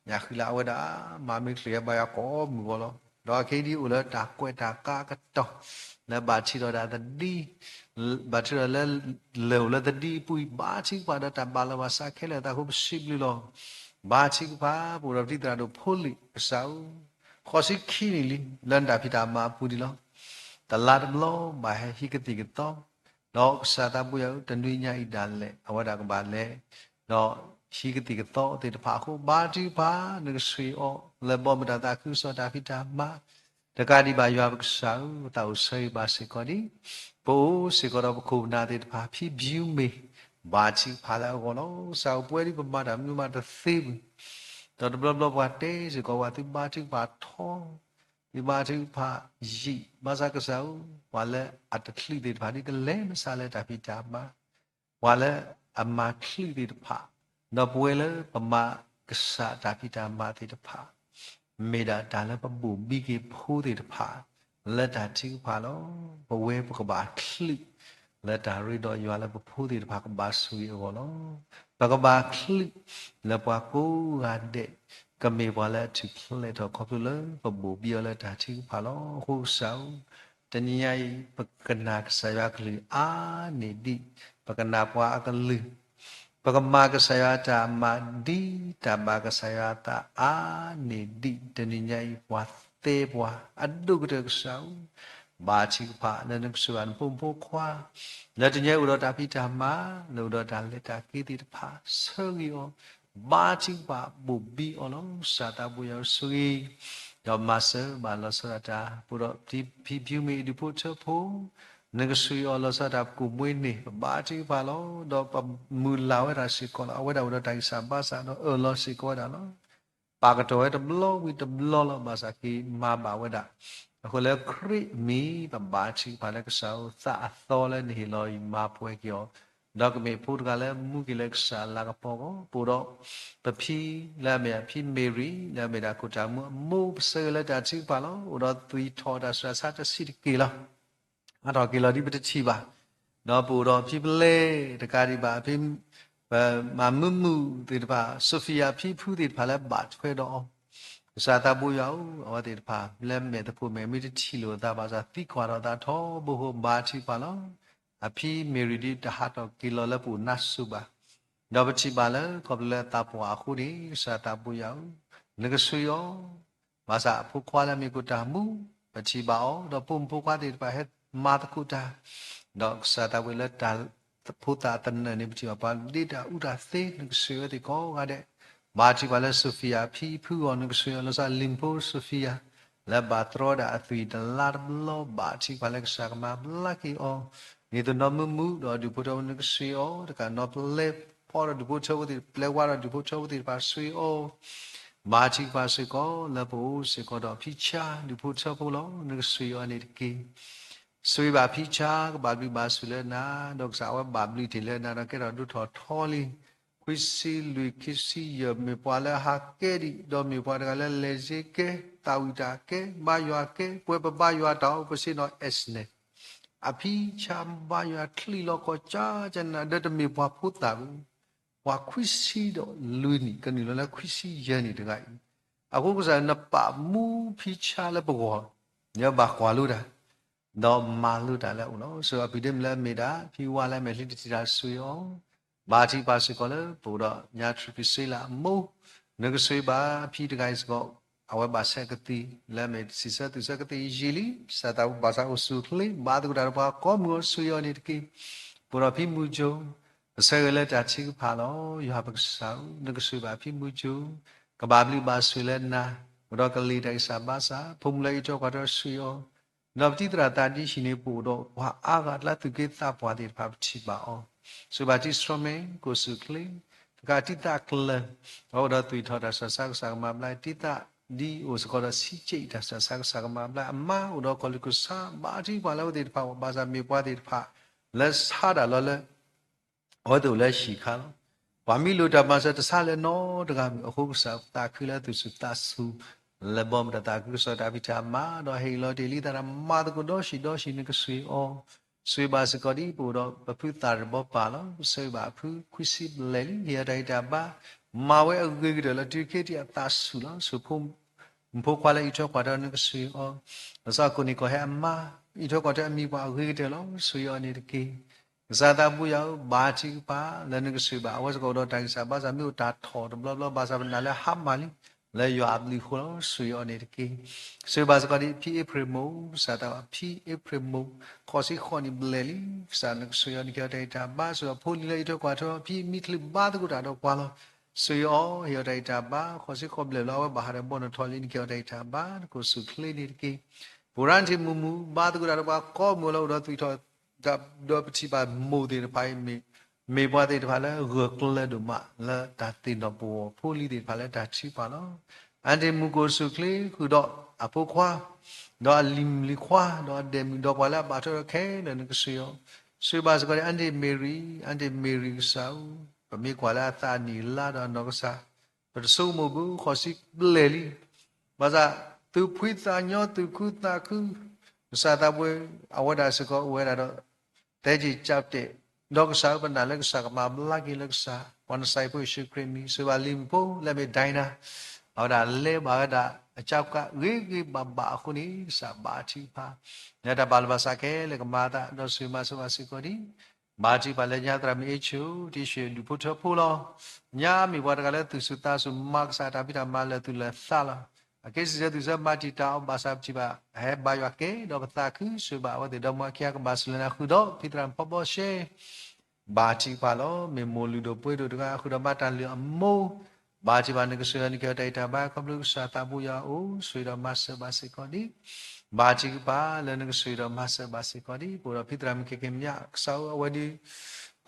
ညါဃံလၢအဝဲဒၣ် မၤမ့ၢ်ချုးယၤဘါယွၤကိးမုၢ်ဂီၤလီၤ. ဒီးခဲအံၤဒ်အိၣ်လၢတၢ်ကွဲးတၢ်ကးအကတီၢ်, လၢဘၣ်ထံၣ်ဒီးတၢ်သဒံ, ဘၣ်ထံၣ်ဒီးလၢ လၢအိၣ်လၢသဒံအပူၤအံၤ, ဘါထုကဖၣ်ဒီးတၢ်ဘၣ်လီၤဘၣ်စးခဲလၢာ်အသးအဃိပစံးဘျုးလီၤ. ဘါထုကဖၣ် ပအိၣ်ဒီးပတံၤသရၣ်ဒိၣ်ဖိလံၤကစၢ်ဧၢ, ဃိးဆံခံနံၣ်လံ လၢနတၢ်ဖံးတၢ်မၤအပူၤဒံးလီၤ. တလါတဘျီဘၣ်ဟဲဟံးကသံၣ်ကသီ, ဒီးကစၢ်သးဘိယွၤဧၢ, တနွံညါအံၤဒၣ်လဲာ် အဝဲဒၣ်ကဘၣ်လဲၤ ဒီးဟံးကသံၣ်ကသီသ့ၣ်တဖၣ်အဃိ ဘါထုကဖၣ် နကဆှံအီၤ လၢဘီမုၢ်တၢ်သးခုကစီၣ်တၢ်ဖံးတၢ်မၤ တကးဒံးဘၣ်ယွၤပကစၢ်ဧၢ, သးအိၣ်ဆၢဂ့ၤဘၣ်စ့ၢ်ကီးဒံး ပအိၣ်စ့ၢ်ကီးဒီးပခိၣ်ပနၢ်သ့ၣ်တဖၣ် ဖံဘျံးမ့ၢ် ဘါထုကဖၣ်လၢအဂီၢ်လီၤ. ကစၢ်ဧၢ, ပဝဲဒၣ်ပမၤတၢ်မနုၤမးတသ့ဝံၤ, ဒီးတဘျီဘျီပှၤတဲစ့ၢ်ကီးဝဲသုဘါထုကဖၣ်ထီ, သုဘါထုကဖၣ်ယံာ်, ဘၣ်ဆၣ်ကစၢ်ဧၢ, ပှၤလၢအတချုးသ့ၣ်တဖၣ်ဒ်ကလဲၤမဆါလၢတၢ်ဖံးတၢ်မၤ ပှၤလၢအမၤချုးသ့ၣ်တဖၣ်, ဒီးပဝဲလၢပမၤကစၢ်တၢ်ဖံးတၢ်မၤသ့ၣ်တဖၣ်, မ့ၢ်ဒၣ်တၢ်လၢပဘိၣ်ဘံက့ၤဖိသ့ၣ်တဖၣ် လၢတၢ်ထုကဖၣ်လီၤ. ပဝဲပကဘၣ်ချုး လၢတၢ်ရ့ဒီးယွၤလၢပဖိသ့ၣ်တဖၣ်ကဘၣ်ဆိၣ်ဂ့ၤအဂီၢ်လီၤ. ပကဘၣ်ချုး လၢပှၤကိးဂၤဒဲး ကမ့ၢ်ပှၤလၢအထူၣ်ဖျဲးထီၣ်ခီဖျိလၢပဘိၣ်ဘံအီၤလၢတၢ်ထုကဖၣ်လီၤ. အဃိကစၢ်ဧၢ, တနံၤညါအံၤ ပကနၣ်ကစၢ်ယွၤကလုၢ်အါန့ၢ်ဒံး ပကနၣ်ပှၤအကလုၢ်, ပကမၤကစၢ်ယွၤတၢ်မၤဒ်တၢ်ဘၣ်ကစၢ်ယွၤအသးအါန့ၢ်ဒံး တနံၤညါအံၤ ပှၤသ့ပှၤအဒိၣ်ကတၢၢ်ကစၢ်ဧၢ, ဘါထုကဖၣ်လၢနကဆိၣ်ဂ့ၤနဖိမုၣ်ဖိခွါ လၢတနံၤအံၤအိၣ်ဒီးတၢ်ဖံးတၢ်မၤ လၢအိၣ်ဒီးတၢ်လဲၤတၢ်က့ၤသ့ၣ်တဖၣ် ဆၢဂ့ၤအီၤ, ဘါထုကဖၣ်ဘိၣ်ဘံအီၤလီၤ. ကစၢ်သးဘိယွၤဆိၣ်ဂ့ၤ ဒီးမၤစၢၤဘၣ်လီၤဆီဒၣ်တၢ် ပအိၣ်ဒီးဖံဖံဖံမ့ၢ်ဒူၣ်ဖိထၢဖိ နကဆိၣ်ဂ့ၤအီၤလီၤဆီဒၣ်တၢ်ပကိၣ်မွ့န့ၣ် ပဘါထုကဖၣ်လီၤ. ဒီးပမုၢ်လၢ်ဝဲဒၣ်စ့ၢ်ကီးလီၤ. အဝဲဒၣ်အိၣ်ဒီးတၢ်ဂံၢ်စၢ်ဘါစၢ်ဒီးအၢၣ်လီၤစ့ၢ်ကီးဝဲဒၣ်လီၤ. ပာ်ကတီၤဝဲတဘျီဝံၤတဘျီလီၤ. ဘၣ်ဆၣ်က့ၤမၤဘၣ်ဝဲဒၣ် အဃိလၢခရံာ်မံၤ ပဘါထုကဖၣ်လၢကစၢ်ဧၢ သးအသီလၢနဟ့ၣ်လီၤအံၤမၤပှဲၤက့ၤအီၤ, ဒီးကမ့ၢ်ဖိတဂၤလၢမူက့ၤလၢကစၢ်အလၤကပီၤအဂီၢ်, ပအိၣ်ဒီးပဖံလၢအမ့ၢ်ဒၣ်ဖံမ့ၤရံ လၢအမ့ၢ်ဒၣ်ခိၣ်တၢ်မူအမိၢ် ပဆၢဂ့ၤလၢတၢ်ထုကဖၣ်လီၤ. အိၣ်ဒီးသွံၣ်ထီၣ်တၢ်ဆူးတၢ်ဆါတဆံးတက့ၢ်လီၤ. အါထီၣ်က့ၤလီၤဒ်ပတထံၣ်ဘၣ်, ဒီးပအိၣ်ဒီးဖံပလဲတကးဒံးဘၣ် ဖံ ပမၤမုာ်မုာ်သ့ၣ်တဖၣ် Sophia ဖံဖုသ့ၣ်တဖၣ်လၢဘၣ်ထွဲဒီးအီၤ, ကစၢ်သးဘိယွၤဧၢ, အဝဲသ့ၣ်တဖၣ် လၢမဲာ်သကိးမဲာ်မ့ၢ်တထံၣ်လိာ်အသးဘၣ်ဆၣ် သံကွၢ်ထီၣ်သးထီဘိဃိ ဘါထုကဖၣ်လီၤ. အဖံမ့ၤရံဒ်တဟးထီၣ်က့ၤလီၤလၢပအိၣ်နါစိၤဘၣ်, ဒီးပထံၣ်ဘၣ်လၢခီဖျိလၢသးပှၢ်အဃိန့ၣ် ကစၢ်သးဘိယွၤဧၢ, နကဆိၣ်ဂ့ၤအီၤ ဘၣ်ဆၣ်အဖိခွါလၢအမ့ၢ်ခိၣ်တၢ်မူ ပထံၣ်ဘၣ်အီၤ ဒီးဖိမုၣ်ဖိခွါသ့ၣ်တဖၣ်ဟဲမၤသကိးတၢ်, ဒီးကစၢ်သးဘိယွၤလၢတၢ်ဖိသၣ်သနၢၣ်န့ၣ် ပထံၣ်ဘၣ်ပှၤဒ့တၢ်အူတၢ်သ့ နကဆိၣ်ဂ့ၤဝဲသ့ၣ်ကိးဂၤဒဲး, ဘါထုကဖၣ်လၢ Sophia ဖံဖုအဂီၢ် နကဆိၣ်ဂ့ၤအီၤ လီၤဆီလံၤဖိ Sophia လၢဘၣ်တြီဒၣ်အသွံၣ်တလါတဘျီ ဘါထုကဖၣ်လၢကစၢ်ကမၤဘျါက့ၤအီၤ, ဒ်သိးနီၢ်မုာ်မုာ်ဒီးဒူၣ်ဖိထၢဖိ နကဆိၣ်ဂ့ၤအီၤ, တကးနီၢ်ပျဲဖီဒီးဒူၣ်ဖိထၢဖိသ့ၣ် ပျဲဝါဒီးဒူၣ်ဖိထၢဖိသ့ၣ်တဖၣ် ဆိၣ်ဂ့ၤအီၤ ဘါထုကဖၣ်စ့ၢ်ကီး လၢပအိၣ်စ့ၢ်ကီးဒီးဖံဆါဒူၣ်ဖိထၢဖိလီၤ. နကဆိၣ်ဂ့ၤအီၤန့ၣ်တက့ၢ်. ဆိၣ်ဂ့ၤဘၣ်ဖံဆါ ကဘၣ်ဘျုးဘၣ်ဆိၣ်လၢနၤ, ဒီးကစၢ်အဝဲဘၣ်ဘျုးတ့ၢ်လၢနၤ ဒီးကဲထီၣ်ဒိၣ်ထီၣ်ထီလံ. ခွံဆံလွံၢ် ခံဆံယဲၢ် မ့ၢ်ပှၤလၢအဟးကဲဒံး ဒီးမ့ၢ်ပှၤတဂၤလၢလဲၤစ့ကဲ သးဝံၣ်တၢ်ကဲ ဘါယွၤကဲ ပဝဲပဘါယွၤတၢ်အိၣ် ပစ့ၢ်နီၤ S န့ၣ် အဖံဆါဘါယွၤချံးလီၤကီၢ်ကၠၢကၠၢနၤ ဒီးတမ့ၢ်ပှၤဖိသၣ်ဘၣ် ပှၤခွံဆံဒီးလွံၢ်နံၣ် ကနုာ်လီၤလၢခွံဆံယဲၢ်နံၣ်တဂၤအံၤ, အဃိကစၢ်နပာ်မူဖံဆါလၢပဂီၢ်, နဘၣ်ကွၢ်လိတၢ်, ဒီးမၤလိတၢ်လၢအအိၣ်လီၤ. ဆိၣ်ဂ့ၤအီၤဖံဒ့မုၣ်လၢအမ့ၢ်ဒၣ် ဖံဝါလၢအမဲာ်ချံတထံၣ်တၢ်ဆိၣ်ဂ့ၤအီၤ, ဘါထုကဖၣ်စ့ၢ်ကီးလၢပအိၣ်ဒီးညါထရံးက့ၤစ့လးအမိၢ်, နကဆိၣ်ဂ့ၤဘၣ်ဖံတဂၤအံၤစ့ၢ်ကီး, အဝဲဘၣ်ဆဲးကသံၣ် လၢအမ့ၢ်စံးဆၢသူၣ်ဆၢကသံၣ်ယံာ်လံ, ကစၢ်သးဘိဘၣ်ဆၣ်အိၣ်ဆူၣ်အိၣ်ချ့ ဘါသကိးတၢ်ဒီးပှၤကိးမုၢ်အီၤ ဆိၣ်ဂ့ၤအီၤန့ၣ်တက့ၢ်. ပအိၣ်ဒီးဖံမုၢ်ကၠိ ပဆၢဂ့ၤလၢတၢ်ထုကဖၣ်လီၤ. ယွၤပကစၢ်ဧၢ, နကဆိၣ်ဂ့ၤဘၣ်ဖံမုၢ်ကၠိ, ကဘၣ်ဘျုးဘၣ်ဆိၣ်လၢနၤ, အိၣ်ဒီးကလံၤတၢ်ဂံၢ်စၢ်ဘါစၢ်, ဖိမုၣ်လၢအအံးထွဲကွၢ်ထွဲ ဆိၣ်ဂ့ၤအီၤ, ဒီးပတံၤသရၣ်သးဒ့ဟံၣ်န့ၣ် ပအိၣ်ဒီးပှၤအါဂၤတလၢသူၣ်က့သးပှၢ်သ့ၣ်တဖၣ် ပထံၣ်ဘၣ်အီၤ, ဆိၣ်ဂ့ၤဘၣ်တံၤဆှီမ့ၢ် ကအိၣ်ဆူၣ်အိၣ်ချ့, တကးတံၤသးကျၢၤ, အအိၣ်ဒီးသွံၣ်ထီၣ်တၢ်ဆူးတၢ်ဆါကစၢ်ကမၤဘျါ, တံၤသးဒ်အိၣ်စ့ၢ်ကီးဒီးဆံးက့တၢ်ဆူးတၢ်ဆါကစၢ်ကမၤဘျါ, အမါအိၣ်ဒီးကီၢ်လူၢ်ကီၢ်ဆၣ် ဘါထုကဖၣ်လၢအဝဲသ့ၣ်တဖၣ်အဂီၢ်, ဘၣ်ဆၣ်မ့ၢ်ပှၤသ့ၣ်တဖၣ် လၢဆါတၢ်လီၤလၢ အဝဲသ့ၣ်အိၣ်လၢဟံၣ်ခါလီၤ. ပှၤမံလိာ်တၢ်မၤစၢၤတဆါလၢၤနီတဂၤမ့ၢ် အဃိကစၢ်သးခုလၢသူၣ်ဆူၣ်သးဆူၣ် လၢဘီမုၢ်တၢ်သးခုကစီၣ်တၢ်ဖံးတၢ်မၤ ဒီးဟ့ၣ်လီၤတ့ၢ်လံသးတၢ်မၤသကိးဒီး ဆံးဒီးဆံး နကဆိၣ်ဂ့ၤအီၤ, ဆိၣ်ဂ့ၤဘၣ်စ့ၢ်ကီးဒ်ပအိၣ်ဒီး ပဖုသးတဘီပၢ်လီၤ. ဆိၣ်ဂ့ၤဘၣ်အဖုခွံဆံဘျဲၣ်လံ ဟ့ၣ်အီၤတၢ်ဂံၢ်တၢ်ဘါ, မၤဝဲအဂ့ၤကတၢၢ်လၢတုၤခဲအံၤအသးဆူၣ်လီၤ. ဆိၣ်ဖိ မုၣ်ဖိခွါလၢအံးထွဲကွၢ်ထွဲအီၤ နကဆိၣ်ဂ့ၤအီၤ, လီၤဆီကိးန့ၣ်ကီၢ်ဟဲအမါ အံးထွဲကွၢ်ထွဲအမံၤပှၢ်အဂ့ၤကတၢၢ်လီၤ. ဆိၣ်ဂ့ၤအီၤန့ၣ်တက့ၢ်. ကစၢ်သးဘိယွၤဧၢ, ဘါထုကဖၣ်လၢနကဆိၣ်ဂ့ၤဘၣ် အဝဲစ့ၢ်ကီးအိၣ်ဒီးတၢ်ဂံၢ်စၢ်ဘါစၢ် မ့ၢ်အိၣ်တၢ်ထီၣ်တဘျီဘျီ ဘၣ်ဆၣ်ပနာ်လၢဟါမၢ်လံ လၢယွၤအဘျုးအဃိလီၤ. ဆိၣ်ဂ့ၤအီၤန့ၣ်တက့ၢ်. ဆိၣ်ဂ့ၤဘၣ်စ့ၢ်ကီးဒ်ဖံအ့ဖြ့ၣ်မိၢ်, ကစၢ်သးဘိ ဖံအ့ဖြ့ၣ်မိၢ် ဃိးဆံဃိးနံၣ်ဘျဲၣ်လံ, ကစၢ်နကဆိၣ်ဂ့ၤအီၤ နကဟ့ၣ်အီၤတၢ်ဂံၢ်တၢ်ဘါ, ဆိၣ်ဂ့ၤအဖိလံၤလၢအံးထွဲကွၢ်ထွဲအီၤ ဖံမံချုးဘါသကိးတၢ်ဒီးပှၤလီၤ. ဆိၣ်ဂ့ၤအီၤ ဟ့ၣ်အီၤတၢ်ဂံၢ်တၢ်ဘါ, ဃိးဆံဃိးဘျဲၣ်လၢအဝဲဘၣ်ဟးဒီးဘီနထီၣ်လံ နကဟ့ၣ်အီၤတၢ်ဂံၢ်တၢ်ဘါ နကအိၣ်ဆူၣ်ချ့န့ၣ်တက့ၢ်. ပူၤရၣ်နထံၣ်မုၢ်မုၢ် ဘါသကိးတၢ်ဒီးပှၤကိးမုၢ်လၢအိၣ်ဒီးသွံၣ်ထီၣ် ဒီးပထံၣ်ဘၣ်မိၢ်သ့ၣ်တဖၣ်အံၤ မ့ၢ်ပှၤသ့ၣ်တဖၣ်လၢဂၢၢ်ကျၢၤဒိၣ်မးလၢတၢ်သ့ၣ်နီၣ်ပဝီၤ ဖိလံၤသ့ၣ်တဖၣ်လၢတၢ်ထုကဖၣ်လီၤ. အါန့ၢ်မုၢ်ကအိၣ်ဆူၣ်ချ့ဃုာ်ဒီးအဖိခွါ, ဒီးအလံၤမုၣ်လံၤခွါ, ဒီးအဒဲၣ်မုၣ်ဒီးပှၤလၢအဘၣ်ထွဲဒီးခဲလၢာ် နကဆိၣ်ဂ့ၤအီၤ, ဆိၣ်ဂ့ၤဘၣ်စ့ၢ်ကီးဒ်အါန့ၢ်မ့ၢ်ရံ, အါန့ၢ်မ့ၢ်ရံကစၢ်ဧၢ, ပမ့ၢ်ကွၢ်လၢအသးအနံၣ်အလါဒီးအနီၢ်ကစၢ် ပတဆိကမိၣ်ဘၣ် ဃိးဆံဘျဲၣ်လံ. ဘၣ်ဆၣ် သူၣ်ဖှံသးညီ သူၣ်ခုသးခု, ကစၢ်သးဘိ အဝဲဒၣ်စ့ၢ်ကီးအိၣ်ဝဲဒၣ်ဒီး သဲက့ၤကၠးတဲာ်, ဒီးကစၢ်ဧၢ ပနာ်လၢကစၢ်ကမၤဘျါက့ၤလၢကစၢ် ပှၤနစၤယံးဖိယ့ၣ်ၡူးခရံာ်အမံၤ ဆိၣ်ဂ့ၤဘၣ်လံၤမုၣ်ဖိလၢအမ့ၢ်ဒံနၤ, အဝဲဒၣ်လဲၤဘၣ်ဝဲဒၣ်အကၢ်ကၢ်ဂ့ၤဂ့ၤဘၣ်ဘၣ်အဃိန့ၣ် ကစၢ်ဘါထုကဖၣ် လၢတၢ်ဘၣ်လၢဘၣ်စးခဲလၢာ်ကမၤအသး ဒီးဆိၣ်ဂ့ၤမၤစၢၤဘၣ်စ့ၢ်ကီးဒံး ဘါထုကဖၣ်လၢညါသရၣ်မုၣ်အ့ၡိ တံၡံဒူၣ်ဖိထၢဖိလီၤ. ညါမ့ၢ်ပှၤတဂၤလၢသူၣ်ဆူၣ်သးဆူၣ် မၤကစၢ်တၢ်ဖံးတၢ်မၤလၢာ်သူၣ်လၢာ်သးလီၤ. အက့စံးဆၢသူၣ်ဆၢမၤတံာ်တာ်အီၤဘၣ်ဆၣ်ပထံၣ်ဘၣ် အဟဲဘါယွၤကဲဒီးပသးခု ဆိၣ်ဂ့ၤဘၣ်အဝဲသ့ၣ်ဒီးမ်အခံအကဘၣ်ဆိၣ်လၢနၤဃုာ်ဒီး ဖံသရၣ်မုၣ်ဖီဘီရှဲ ဘါထုကဖၣ်လီၤ. မ့ၢ်မိၢ်လုၢ်ဒိၣ်ပှ့ၤဒိၣ်တဂၤ ဃုာ်ဒီးမၤတၢ်လုၢ်အမိၢ် ဘါထုကဖၣ် နကဆိၣ်ဂ့ၤအီၤ နကဟ့ၣ်အီၤတၢ်ဂံၢ်တၢ်ဘါ ခီဖျိကစၢ်သးဘိယွၤအအိၣ် ဆိၣ်ဂ့ၤဒီးမၤစၢၤဘၣ်စ့ၢ်ကီးဒံး ဘါထုကဖၣ်လၢနကဆိၣ်ဂ့ၤဒီးမၤစၢၤဘၣ်စ့ၢ်ကီးဒံး ပအိၣ်ဒီးဖံသရၣ်မုၣ်ခဲက့ၤမညါ ကစၢ်ဧၢ အဝဲဒၣ်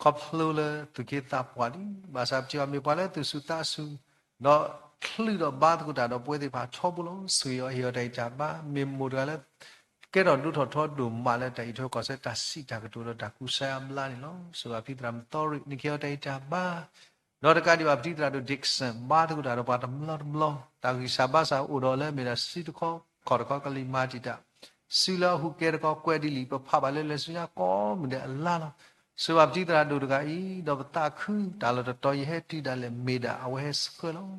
ခီဖျိလၢသူၣ်က့သးပှၢ်လံ ဘၣ်ဆၣ်ပထံၣ်အီၤမ့ၢ်ပှၤလၢသူၣ်ဆူၣ်သးဆူၣ် ဒီးချုးဒီးဘါသကိးတၢ်ဒီးပဝဲသ့ၣ်တဖၣ်ထီဘိလီၤ. ဆိၣ်ဂ့ၤအီၤ ဟ့ၣ်အီၤတၢ်ဂံၢ်တၢ်ဘါ မ့ၢ်မိၢ်တဂၤလၢ ကဲထီၣ်ဒိၣ်ထီၣ်ထီဒိၣ်မးလၢတၢ်အံးထွဲကွၢ်ဆၢတၢ်စံးတၢ်ကတိၤဒီးတၢ်ကူစါအါဘျါန့ၣ်လီၤ. ဆိၣ်ဂ့ၤဘၣ်ဖံသရၣ်မုၣ်သီရံး နကဟ့ၣ်အီၤတၢ်ဂံၢ်တၢ်ဘါ ဒီးတကးဒံးဘၣ် ပထံၣ်သရၣ်ဒိၣ် Dixon ဘါသကိးတၢ်ဒီးပှၤတဘျီတဘျီ တၢ်ဂံၢ်စၢ်ဘါစၢ်အိၣ်ဒီးလၢအမ့ၢ်ဒၣ်စုတခီခီၣ်တခီကလံၤမၤတံာ်တာ် စုလၢအဟူးကဲတခီကွဲးဒ်လံာ် ပဖးဘၣ်လၢလံာ်စီဆှံကိးမုၢ်ဒဲးအလါလီၤ. ဆိၣ်ဂ့ၤဘၣ်ပထံၣ်သရၣ်ဒိၣ်တဂၤအံၤ ဒီးပသးခုတၢ်လီၢ်တတီၤ ယဟဲတုၤဒၣ်လဲာ်မ့ၢ်ဒၣ်အဝဲဟဲဆှၢလီၤ.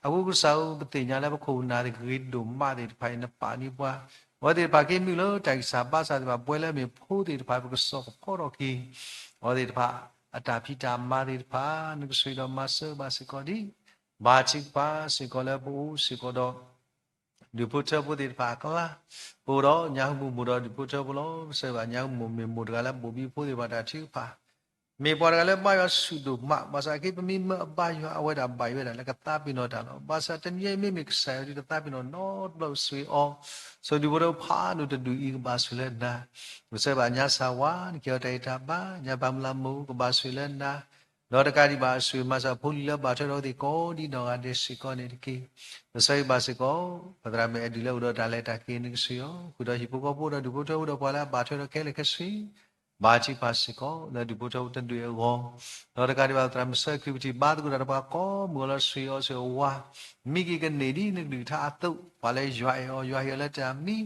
အဃိကစၢ်ဧၢ ပသ့ၣ်ညါလၢပခိၣ်ပနၢ်ဂ့ၤဒိၣ်မးသ့ၣ်တဖၣ်အံၤ နပာ်န့ၢ်ပှၤ အဝဲသ့ၣ်တဖၣ်က့ၤမုာ်လၢတၢ်ဂံၢ်စၢ်ဘါစၢ်သ့ၣ်တဖၣ် ပဝဲလၢအမ့ၢ်ဖိသ့ၣ်တဖၣ် ပကစီၣ်ကဖီထီၣ်က့ၤ အဝဲသ့ၣ်တဖၣ် အတၢ်ဖံးတၢ်မၤသ့ၣ်တဖၣ် နကဆိၣ်ဂ့ၤဒီးမၤစၢၤဘၣ်စ့ၢ်ကီးဒံး ဘါထုကဖၣ်စ့ၢ်ကီးလၢပအိၣ်စ့ၢ်ကီးဒီး ဒူၣ်ဖိထၢဖိသ့ၣ်တဖၣ်အကျါ ပအိၣ်ဒီးညါဟူမူးမိၢ်ဒီးဒူၣ်ဖိထၢဖိလီၤ. ပဆၢဘၣ်ညါဟူမူးမိၢ်မ့ၢ်မိၢ်တဂၤလၢဘိၣ်ဘံဖိသ့ၣ်တဖၣ်တၢ်ထုကဖၣ် မ့ၢ်ပှၤတဂၤလၢဘါယွၤဆူၣ်ဒိၣ်မး ဘၣ်ဆၣ်က့ ပမ့ၢ်မၢအဘါယွၤ အဝဲဒၣ်ဘၣ်ယွၤဝဲဒၣ်လၢကသးပ့ၤနီၣ်တၢ်လီၤ. ဘၣ်ဆၣ်တနံၤအံၤမ့မ့ၢ်ကစၢ်ယွၤဒ်တသးပ့ၤနီၣ်နီတဘျီ ဆိၣ်ဂ့ၤအီၤ ဆိၣ်ဒူၣ်ဖိထၢဖိဖးဒိၣ်တဒူၣ်အံၤကဘၣ်ဆိၣ်လၢနၤ ပဆၢဘၣ်ညါစၢ်ဝါ နကဟ့ၣ်အီၤတၢ်ဂံၢ်တၢ်ဘါ ညါပၤမုၣ်လၢမိၢ်ကဘၣ်ဆိၣ်လၢနၤ ဒီးတကးဒံးဘၣ် ဆိၣ်ဂ့ၤမၤစၢၤဖိလံၤလၢဘၣ်ထွဲဒီးအဝဲသ့ၣ်ကိးဒ်နီၢ်ဂၤဒဲးစ့ၢ်ကီးန့ၣ်တက့ၢ်. ပဆၢဂ့ၤဘၣ်စ့ၢ်ကီး ပသရၣ်မုၣ်အဲၣ်ဒူးလၢအိၣ်ဒီးတၢ်လဲၤတၢ်က့ၤ နကဆိၣ်ဂ့ၤအီၤ ဃုာ်ဒီးဟံၣ်ဖိဃီဖိဒီးဒူၣ်ဖိထၢဖိဒီးပှၤလၢအဘၣ်ထွဲဒီးခဲလၢာ်ခဲဆ့ ဘါထုကဖၣ်စ့ၢ်ကီး လၢဒူၣ်ဖိထၢဖိတဒူၣ်အဂီၢ် ဒီးတကးဒံးဘၣ် ပသရၣ်မုၣ်ဆၢခရံာ်ပထံၣ်ဘါသကိးတၢ်ဒီးပှၤကိးမုၢ်အလီၤ ဆိၣ်ဂ့ၤအီၤ ဆိၣ်ဂ့ၤဝါ မံက့ၤကန့ၢ်ဒ်နကဒုၣ်ကထါအသိး ပှၤလၢယွၤအဲၣ်အီၤ ယွၤဟ့ၣ်အီၤလၢတၢ်မံ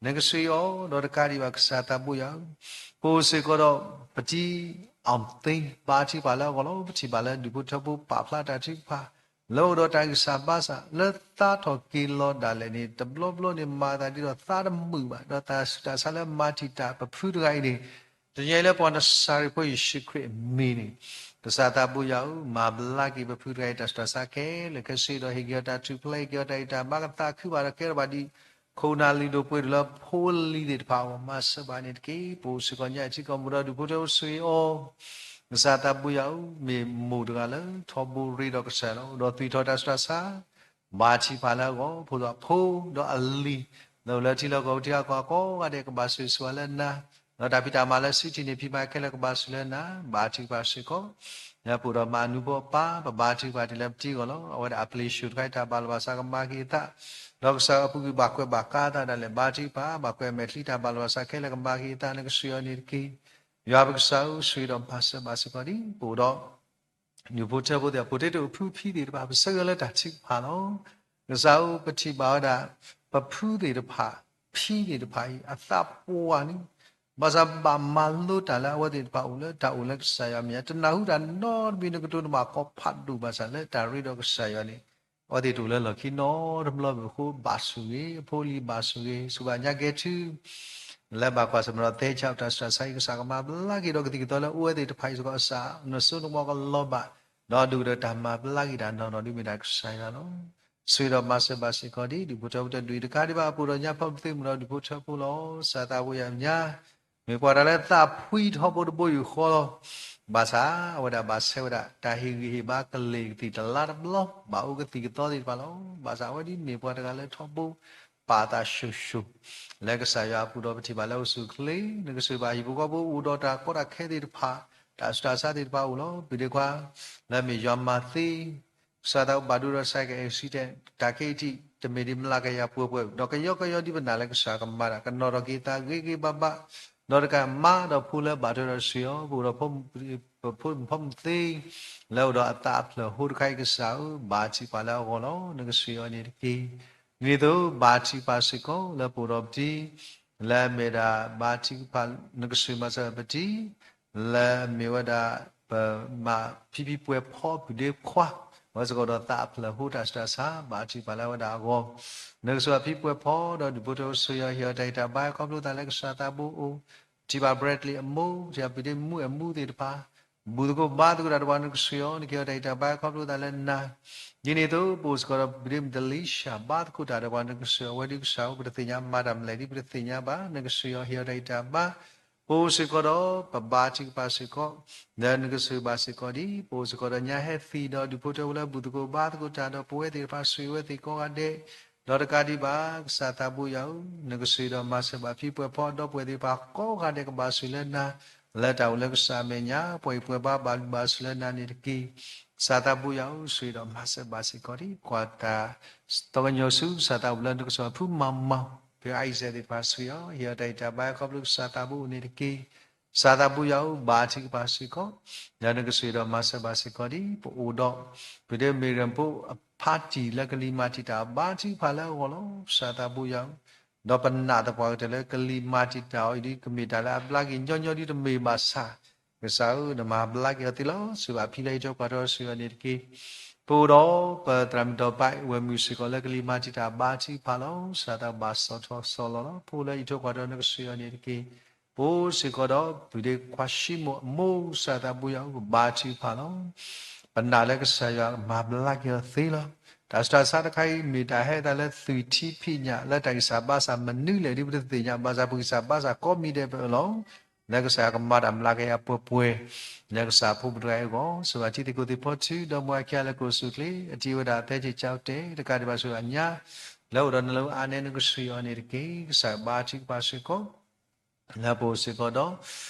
နကဆိၣ်ဂ့ၤအီၤ ဒီးတကးဒံးဘၣ်ကစၢ်သးဘိယွၤဧၢ ပအိၣ်စ့ၢ်ကီးဒီး ပတံၤ အောင်သိန်း ဘါထုကဖၣ်လၢအဂီၢ်လီၤ. ပထံၣ်ဘၣ်လၢဒူၣ်ဖိထၢဖိပာ်ဖျါတၢ်ထုကဖၣ် လၢအိၣ်ဒီးတၢ်ဂံၢ်စၢ်ဘါစၢ် လၢသါထီၣ်က့ၤလီၤဒၣ်လဲာ်န့ၣ် တဘျီဘျီန့ၣ် မၤသးဒ်သိးသးတမုာ်ဘၣ် ဒီးတၢ်ဆူးတၢ်ဆါလၢမၤတံာ်တာ်ပဖုတဂၤအံၤန့ၣ် တနံၤအံၤလၢပှၤနစၤရ့းဖိယ့ၣ်ၡူးခရံာ်အမံၤန့ၣ် ကစၢ်သးဘိယွၤဧၢ မၤဘျါက့ၤပဖုတဂၤအံၤ တၢ်ဆူးတၢ်ဆါခဲလၢာ်ခဲဆ့ဒီး ဟ့ၣ်က့ၤအီၤတၢ်ထူၣ်ဖျဲး ဟ့ၣ်က့ၤအီၤတၢ်ဂံၢ်တၢ်ဘါ ကသးခုဘၣ်ဒီးကဲထီၣ်ဘၣ်ဒ် ခိၣ်နၢ်လုၢ်ဒိၣ်ပှ့ၤဒိၣ်လၢဖိလံၤသ့ၣ်တဖၣ်အဂီၢ် မၤစၢၤဘၣ်န့ၣ်တက့ၢ်. ပအိၣ်စ့ၢ်ကီးညါအံၤထံကီၢ်ပူၤဒီးဒူၣ်ဖိထၢဖိဆိၣ်ဂ့ၤအီၤ ကစၢ်သးဘိယွၤဧၢ မ့ၢ်မိၢ်တဂၤလၢထီဘိရ့ဒီးကစၢ်လီၤ ဒီးသွံၣ်ထီၣ်တၢ်ဆူးတၢ်ဆါ ဘါထုကဖၣ်လၢအဂီၢ် ဖိဒီးအဖိဒီးအလံၤ လၢအိၣ်လၢထံလီၢ်ကီၢ်ပူၤထံဂၤကီၢ်ဂၤကိးဂၤဒဲး ကဘၣ်ဆိၣ်ဂ့ၤဆိၣ်ဝါလၢနၤ ဒီးတၢ်ဖံးတၢ်မၤလၢစုထံၣ်န့ၢ်ဖံးမၤခဲလၢာ်ကဘၣ်ဆိၣ်လၢနၤ ဘါထုကဖၣ်စ့ၢ်ကီး လၢပအိၣ်ဒီးမၤအနူဖိအပၢ် ပဘါထုကဖၣ်တုၤလၢပတံၤအဂီၢ်လီၤ. အဝဲဒၣ်အပျ့ၤဆှိၣ်တခါအံၤ တၢ်ဘၣ်လီၤဘၣ်စးကမၤက့ၤအသး ဒီးကစၢ်အပူၤကွံာ်ဘၣ်ကွဲးဘၣ်ကါအသးဒၣ်လဲာ် ဘါထုကဖၣ် ဘၣ်ကွဲးအမဲာ်ချံ တၢ်ဘၣ်လီၤဘၣ်စးခဲလၢာ်ကမၤက့ၤအသး နကဆိၣ်ဂ့ၤအီၤန့ၣ်တက့ၢ်. ယွၤပကစၢ်ဧၢ ဆိၣ်ဂ့ၤဒီးမၤစၢၤဘၣ်စ့ၢ်ကီးဒံး ပအိၣ်ဒီး ဒူၣ်ဖိထၢဖိသ့ၣ် ဖိတ့တအိၣ်ဖုဖံသ့ၣ်တဖၣ် ပဆၢဂ့ၤလၢတၢ်ထုကဖၣ်လီၤ. ကစၢ်ဧၢ, ပထံၣ်ဘၣ်ဝဲဒၣ် ပဖုသ့ၣ်တဖၣ်, ဖံသ့ၣ်တဖၣ်အံၤ အသးပှၢ်န့ၣ်, ဘၣ်ဆၣ်ဘၣ်မၤလိတၢ်လၢအဝဲသ့ၣ်တဖၣ်အိၣ်လၢတၢ်အိၣ်လၢကစၢ်ယွၤမဲာ်ညါ, တနၢ်ဟူတၢ်နီတမံၤ, နကတိၤတဘၣ်ကီဖးဒိၣ်, ဘၣ်ဆၣ်လၢတၢ်ရ့ဒီးကစၢ်ယွၤန့ၣ် အဝဲသ့ၣ်တအိၣ်လၢလီၢ်ခံနီတဘျီဘၣ်အဃိ ဘၣ်ဆိၣ်ဂ့ၤ, အဖိအလံၤဘၣ်ဆိၣ်ဂ့ၤ, ဆူၣ်ဘၣ်ညါကဲထူ လၢဘၣ်ကွၢ်ဆၢၣ်မဲာ်ဒီးသဲဆးတၢ်ဆူးတၢ်ဆါအံၤ, ကစၢ်ကမၤဘျါက့ၤဒီးကသံၣ်ကသီလၢအဝဲသ့ၣ်တဖၣ်အံၤစ့ၢ်ကီးအစၢ်, နစိနကမီၤကလီၤဘၣ်, ဒီးဒုၣ်ကတၢၢ်တၢ်မၤဘျါက့ၤတၢ်နီၢ်နီၢ်ဒ်မ့ၢ်ဒၣ်ကစၢ်ယွၤလီၤ. ဆိၣ်ဂ့ၤဒီးမၤစၢၤဘၣ်စ့ၢ်ကီးဒ်ဒူၣ်ဖိထၢဖိတဒူၣ်အံၤတကးဒံးဘၣ်, ပအိၣ်ဒီးညါဖီမုၢ်သ့မုၢ်ဒီးဒူၣ်ဖိထၢဖိလီၤ. ကစၢ်သးဘိယွၤညါ မ့ၢ်ပှၤတၢ်လၢသးဖှံထီဘိတဘိယူၢ်ဃီလီၤ. ဘၣ်ဆၣ်အဝဲဒၣ်ဘၣ်ဆဲးဝဲဒၣ် တၢ်ဟ့ၣ်ဂံၢ်ဟ့ၣ်ဘါကလ့ၢ်ကသံၣ်တလါတဘျီ, ဘၣ်အိၣ်ကသံၣ်ကသီသ့ၣ်တဖၣ်လီၤ. ဘၣ်ဆၣ်အဝဲဒ်မ့ၢ်ပှၤတဂၤလၢထီဘိ ပာ်သးဆှိၣ်ဆှိၣ် လၢကစၢ်ယွၤအပူၤဒီး ပထံၣ်ဘၣ်လၢအိၣ်ဆူၣ်အိၣ်ချ့, နကဆိၣ်ဂ့ၤဘၣ်ဟံၣ်ဖိဃီဖိအိၣ်ဒီးတၢ်ကီတၢ်ခဲသ့ၣ်တဖၣ်, တၢ်ဆူးတၢ်ဆါသ့ၣ်တဖၣ်အိၣ်လီၤ. ပဒ့ခွါ လၢမ့ၢ်ယွၤမၤသ့ ကစၢ်သးဘၣ်ဒိဒီး cycle accident တၢ်ခဲအံၤထံး တမ့ၢ်ဒ်မျးကယၤပှဲၤပှဲၤ, ဒီးကယီကယီဒ်ပနာ်လၢကစၢ်ကမၤတၢ် ကနီၣ်ထီၣ်က့ၤသးဂ့ၤဂ့ၤဘၣ်ဘၣ်, ဒီးတကးမါဒီးဖိလၢဘၣ်ထွဲဒီးတၢ်ဆှၢအီၤ, ပအိၣ်ဒီး ပဖိမုၣ်ဖိမုၣ်သ့ လၢအိၣ်ဒီးအသးအဖျၢၣ်ဟိတခါအံၤ ကစၢ်ဧၢ, ဘၣ်ထံၣ်ပှၤလၢအဂီၢ်လီၤ. နကဆိၣ်ဂ့ၤအီၤန့ၣ်တက့ၢ်. ဒ်န့ၣ်အသိး ဘၣ်ထံၣ်ပှၤစ့ၢ်ကီးလၢပအိၣ်ဒီးပတံၤ လၢအမ့ၢ်ဒၣ်ဘၣ်ထံၣ်ကဖၣ် နကဆိၣ်ဂ့ၤမၤစၢၤပတံၤ လၢအမ့ၢ်ဝဲဒၣ် ပမၤဖံဖံပှဲၤဖီပုၢ်ဒ့ခွါ အဝဲစ့ၢ်ကီးဒီးသးအဖျၢၣ်ဟိတၢ်ဆူးတၢ်ဆါ ဘၣ်ထံၣ်ပှၤလၢအဝဲဒၣ်အဂီၢ်, နကဆိၣ်ဂ့ၤဖံပှဲၤဖီဒီးဒူၣ်ဖိထၢဖိဆိၣ်ဂ့ၤအီၤ ဟ့ၣ်အီၤတၢ်ဂံၢ်တၢ်ဘါခီဖျိသးလၢကစၢ်သးဘိအိၣ်, ထံၣ်ဘၣ် Bradley အမိၢ်, ထံၣ်ဘၣ်ပုၢ်ဒ့မုၣ်အမူသ့ၣ်တဖၣ် ဘူၣ်သကိးဘါသကိးတၢ်ဒီးပှၤ နကဆိၣ်ဂ့ၤအီၤ နကဟ့ၣ်အီၤတၢ်ဂံၢ်တၢ်ဘါခီဖျိသးလၢနၤ, ဒ်န့ၣ်အသိး ပအိၣ်စ့ၢ်ကီးဒီးပုၢ်ဒ့မုၣ် Delisha ဘါသကိးတၢ်ဒီးပှၤ နကဆိၣ်ဂ့ၤအဝဲဒ်ကစၢ်ဧၢ, ပတသ့ၣ်ညါမၤတၢ်မလဲၣ်ဒ်ပတသ့ၣ်ညါဘၣ်, နကဆိၣ်ဂ့ၤအီၤ ဟ့ၣ်အီၤတၢ်ဂံၢ်တၢ်ဘါ, ပအိၣ်စ့ၢ်ကီးဒီး ပဘါထုကဖၣ်စ့ၢ်ကီး လၢနကဆိၣ်ဂ့ၤဘၣ်စ့ၢ်ကီးဒ် ပအိၣ်စ့ၢ်ကီးဒီးညါဟဲသံဒီးဒူၣ်ဖိထၢဖိလၢဘူၣ်သကိးဘါသကိးတၢ်ဒီးပဝဲသ့ၣ်တဖၣ် ဆိၣ်ဂ့ၤဝဲသ့ၣ်ကိးဂၤဒဲး, ဒီးတကးဒံးဘၣ် ကစၢ်သးဘိယွၤဧၢ, နကဆိၣ်ဂ့ၤဒီးမၤစၢၤဘၣ်ဖံပှဲၤဖီဒီပုၢ်ဝဲၢ်သ့ၣ်တဖၣ်ကိးဂၤဒဲးကဘၣ်ဆိၣ်လၢနၤ, လၢတၢ်အိၣ်လၢကစၢ်အမဲာ်ညါ ပှၤအံၤပှဲၤဘါဘၣ်ဘၣ်ဆိၣ်လၢနၤန့ၣ်တက့ၢ်. ကစၢ်သးဘိယွၤဧၢ, ဆိၣ်ဂ့ၤဒီးမၤစၢၤဘၣ်စ့ၢ်ကီးဒ် ကွၢ်တၢ်သီကညီၤဆူကစၢ်သးဘိလၢနကဆိၣ်ဂ့ၤဖုမၤမၤ ဖဲအံၤစဲးသ့ၣ်တဖၣ်ဆိၣ်ဂ့ၤအီၤ ဟ့ၣ်အီၤတၢ်ဂံၢ်တၢ်ဘါခီဖျိကစၢ်သးဘိအိၣ်န့ၣ်တက့ၢ်. ကစၢ်သးဘိယွၤဧၢ, ဘါထုကဖၣ်စ့ၢ်ကီး လၢနကဆိၣ်ဂ့ၤဒီးမၤစၢၤဘၣ်စ့ၢ်ကီးဒ် ပအိၣ်ဒီး ပဒ့မ့ၢ်ရၢၣ်ဖိအဖါတံၢ် လၢကလံၤမၤတံာ်တာ်အီၤ ဘါထုကဖၣ်လၢအဂီၢ်လီၤ. ကစၢ်သးဘိယွၤဧၢ, ဒီးပနာ်သပှၢ်ကတၢၢ်လၢကလံၤမၤတံာ်တာ်အီၤအံၤဒ် ကမ့ၢ်တၢ်လၢအဘျါက့ၤညီညီဒ်တမ့ၢ်ဘၣ်ဆၣ်, ကစၢ်ဧၢ, နမၤဘျါက့ၤအီၤသ့လီၤ. ဆိၣ်ဂ့ၤဘၣ်ဖံလၢအံးထွဲကွၢ်ထွဲအီၤ ဆိၣ်ဂ့ၤအီၤန့ၣ်တက့ၢ်. ပအိၣ်ဒီးပသရၣ်မုၣ်ဒီးပၢ်ဝဲၢ်မုၣ်စ့ၢ်ကီးလၢကလံၤမၤတံာ်တာ် ဘါထုကဖၣ်လီၤ. ကစၢ်သးဘိဘၣ်စီၣ်ထီၣ်စီၣ်လီၤလီၤ. ဖိလၢအံးထွဲကွၢ်ထွဲအီၤလၢနကဆိၣ်ဂ့ၤအီၤန့ၣ်တက့ၢ်. ပအိၣ်စ့ၢ်ကီးဒီး ပုၢ်ဒ့ခွါၡံမိၣ်အမိၢ် ကစၢ်သးဘိယွၤဧၢ, ပဘါထုကဖၣ်လီၤ. ပနာ်လၢကစၢ်ယွၤမၤဘျါက့ၤအီၤသ့လီၤ. တၢ်ဆူးတၢ်ဆါတခါအံၤ မ့ၢ်တၢ်ဟဲသးလၢသွံၣ်ထံဖံးညၣ် လၢတၢ်ဂံၢ်စၢ်ဘါစၢ်မနုၤလဲၣ်ဒ်ပတသ့ၣ်ညါ, ဘၣ်ဆၣ်ပဂံၢ်စၢ်ဘါစၢ်ကိးမံၤဒဲးပအၢၣ်လီၤ လၢကစၢ်ယွၤကမၤတၢ်မျးကယၤပှဲၤပှဲၤ လၢကစၢ်ဖိမုၣ်တဂၤအံၤအဂီၢ်, ဆိၣ်ဂ့ၤဘၣ်ထံသကိးသ့ၣ်ဖီထူ ဒီမါဝၤခံဂၤလၢကအိၣ်ဆူၣ်အိၣ်ချ့ အတံၤဝဲဒၣ်အသဲက့ၤကၠီတဲာ် တကးဒံးဘၣ်ဆိၣ်ဂ့ၤအညါ လၢအိၣ်ဒီးနလၢအါနဲ နကဆိၣ်ဂ့ၤအီၤန့ၣ်တက့ၢ်. ကစၢ်ဘါထုကဖၣ်စ့ၢ်ကီး လၢပအိၣ်စ့ၢ်ကီးဒီး ဒီကလုာ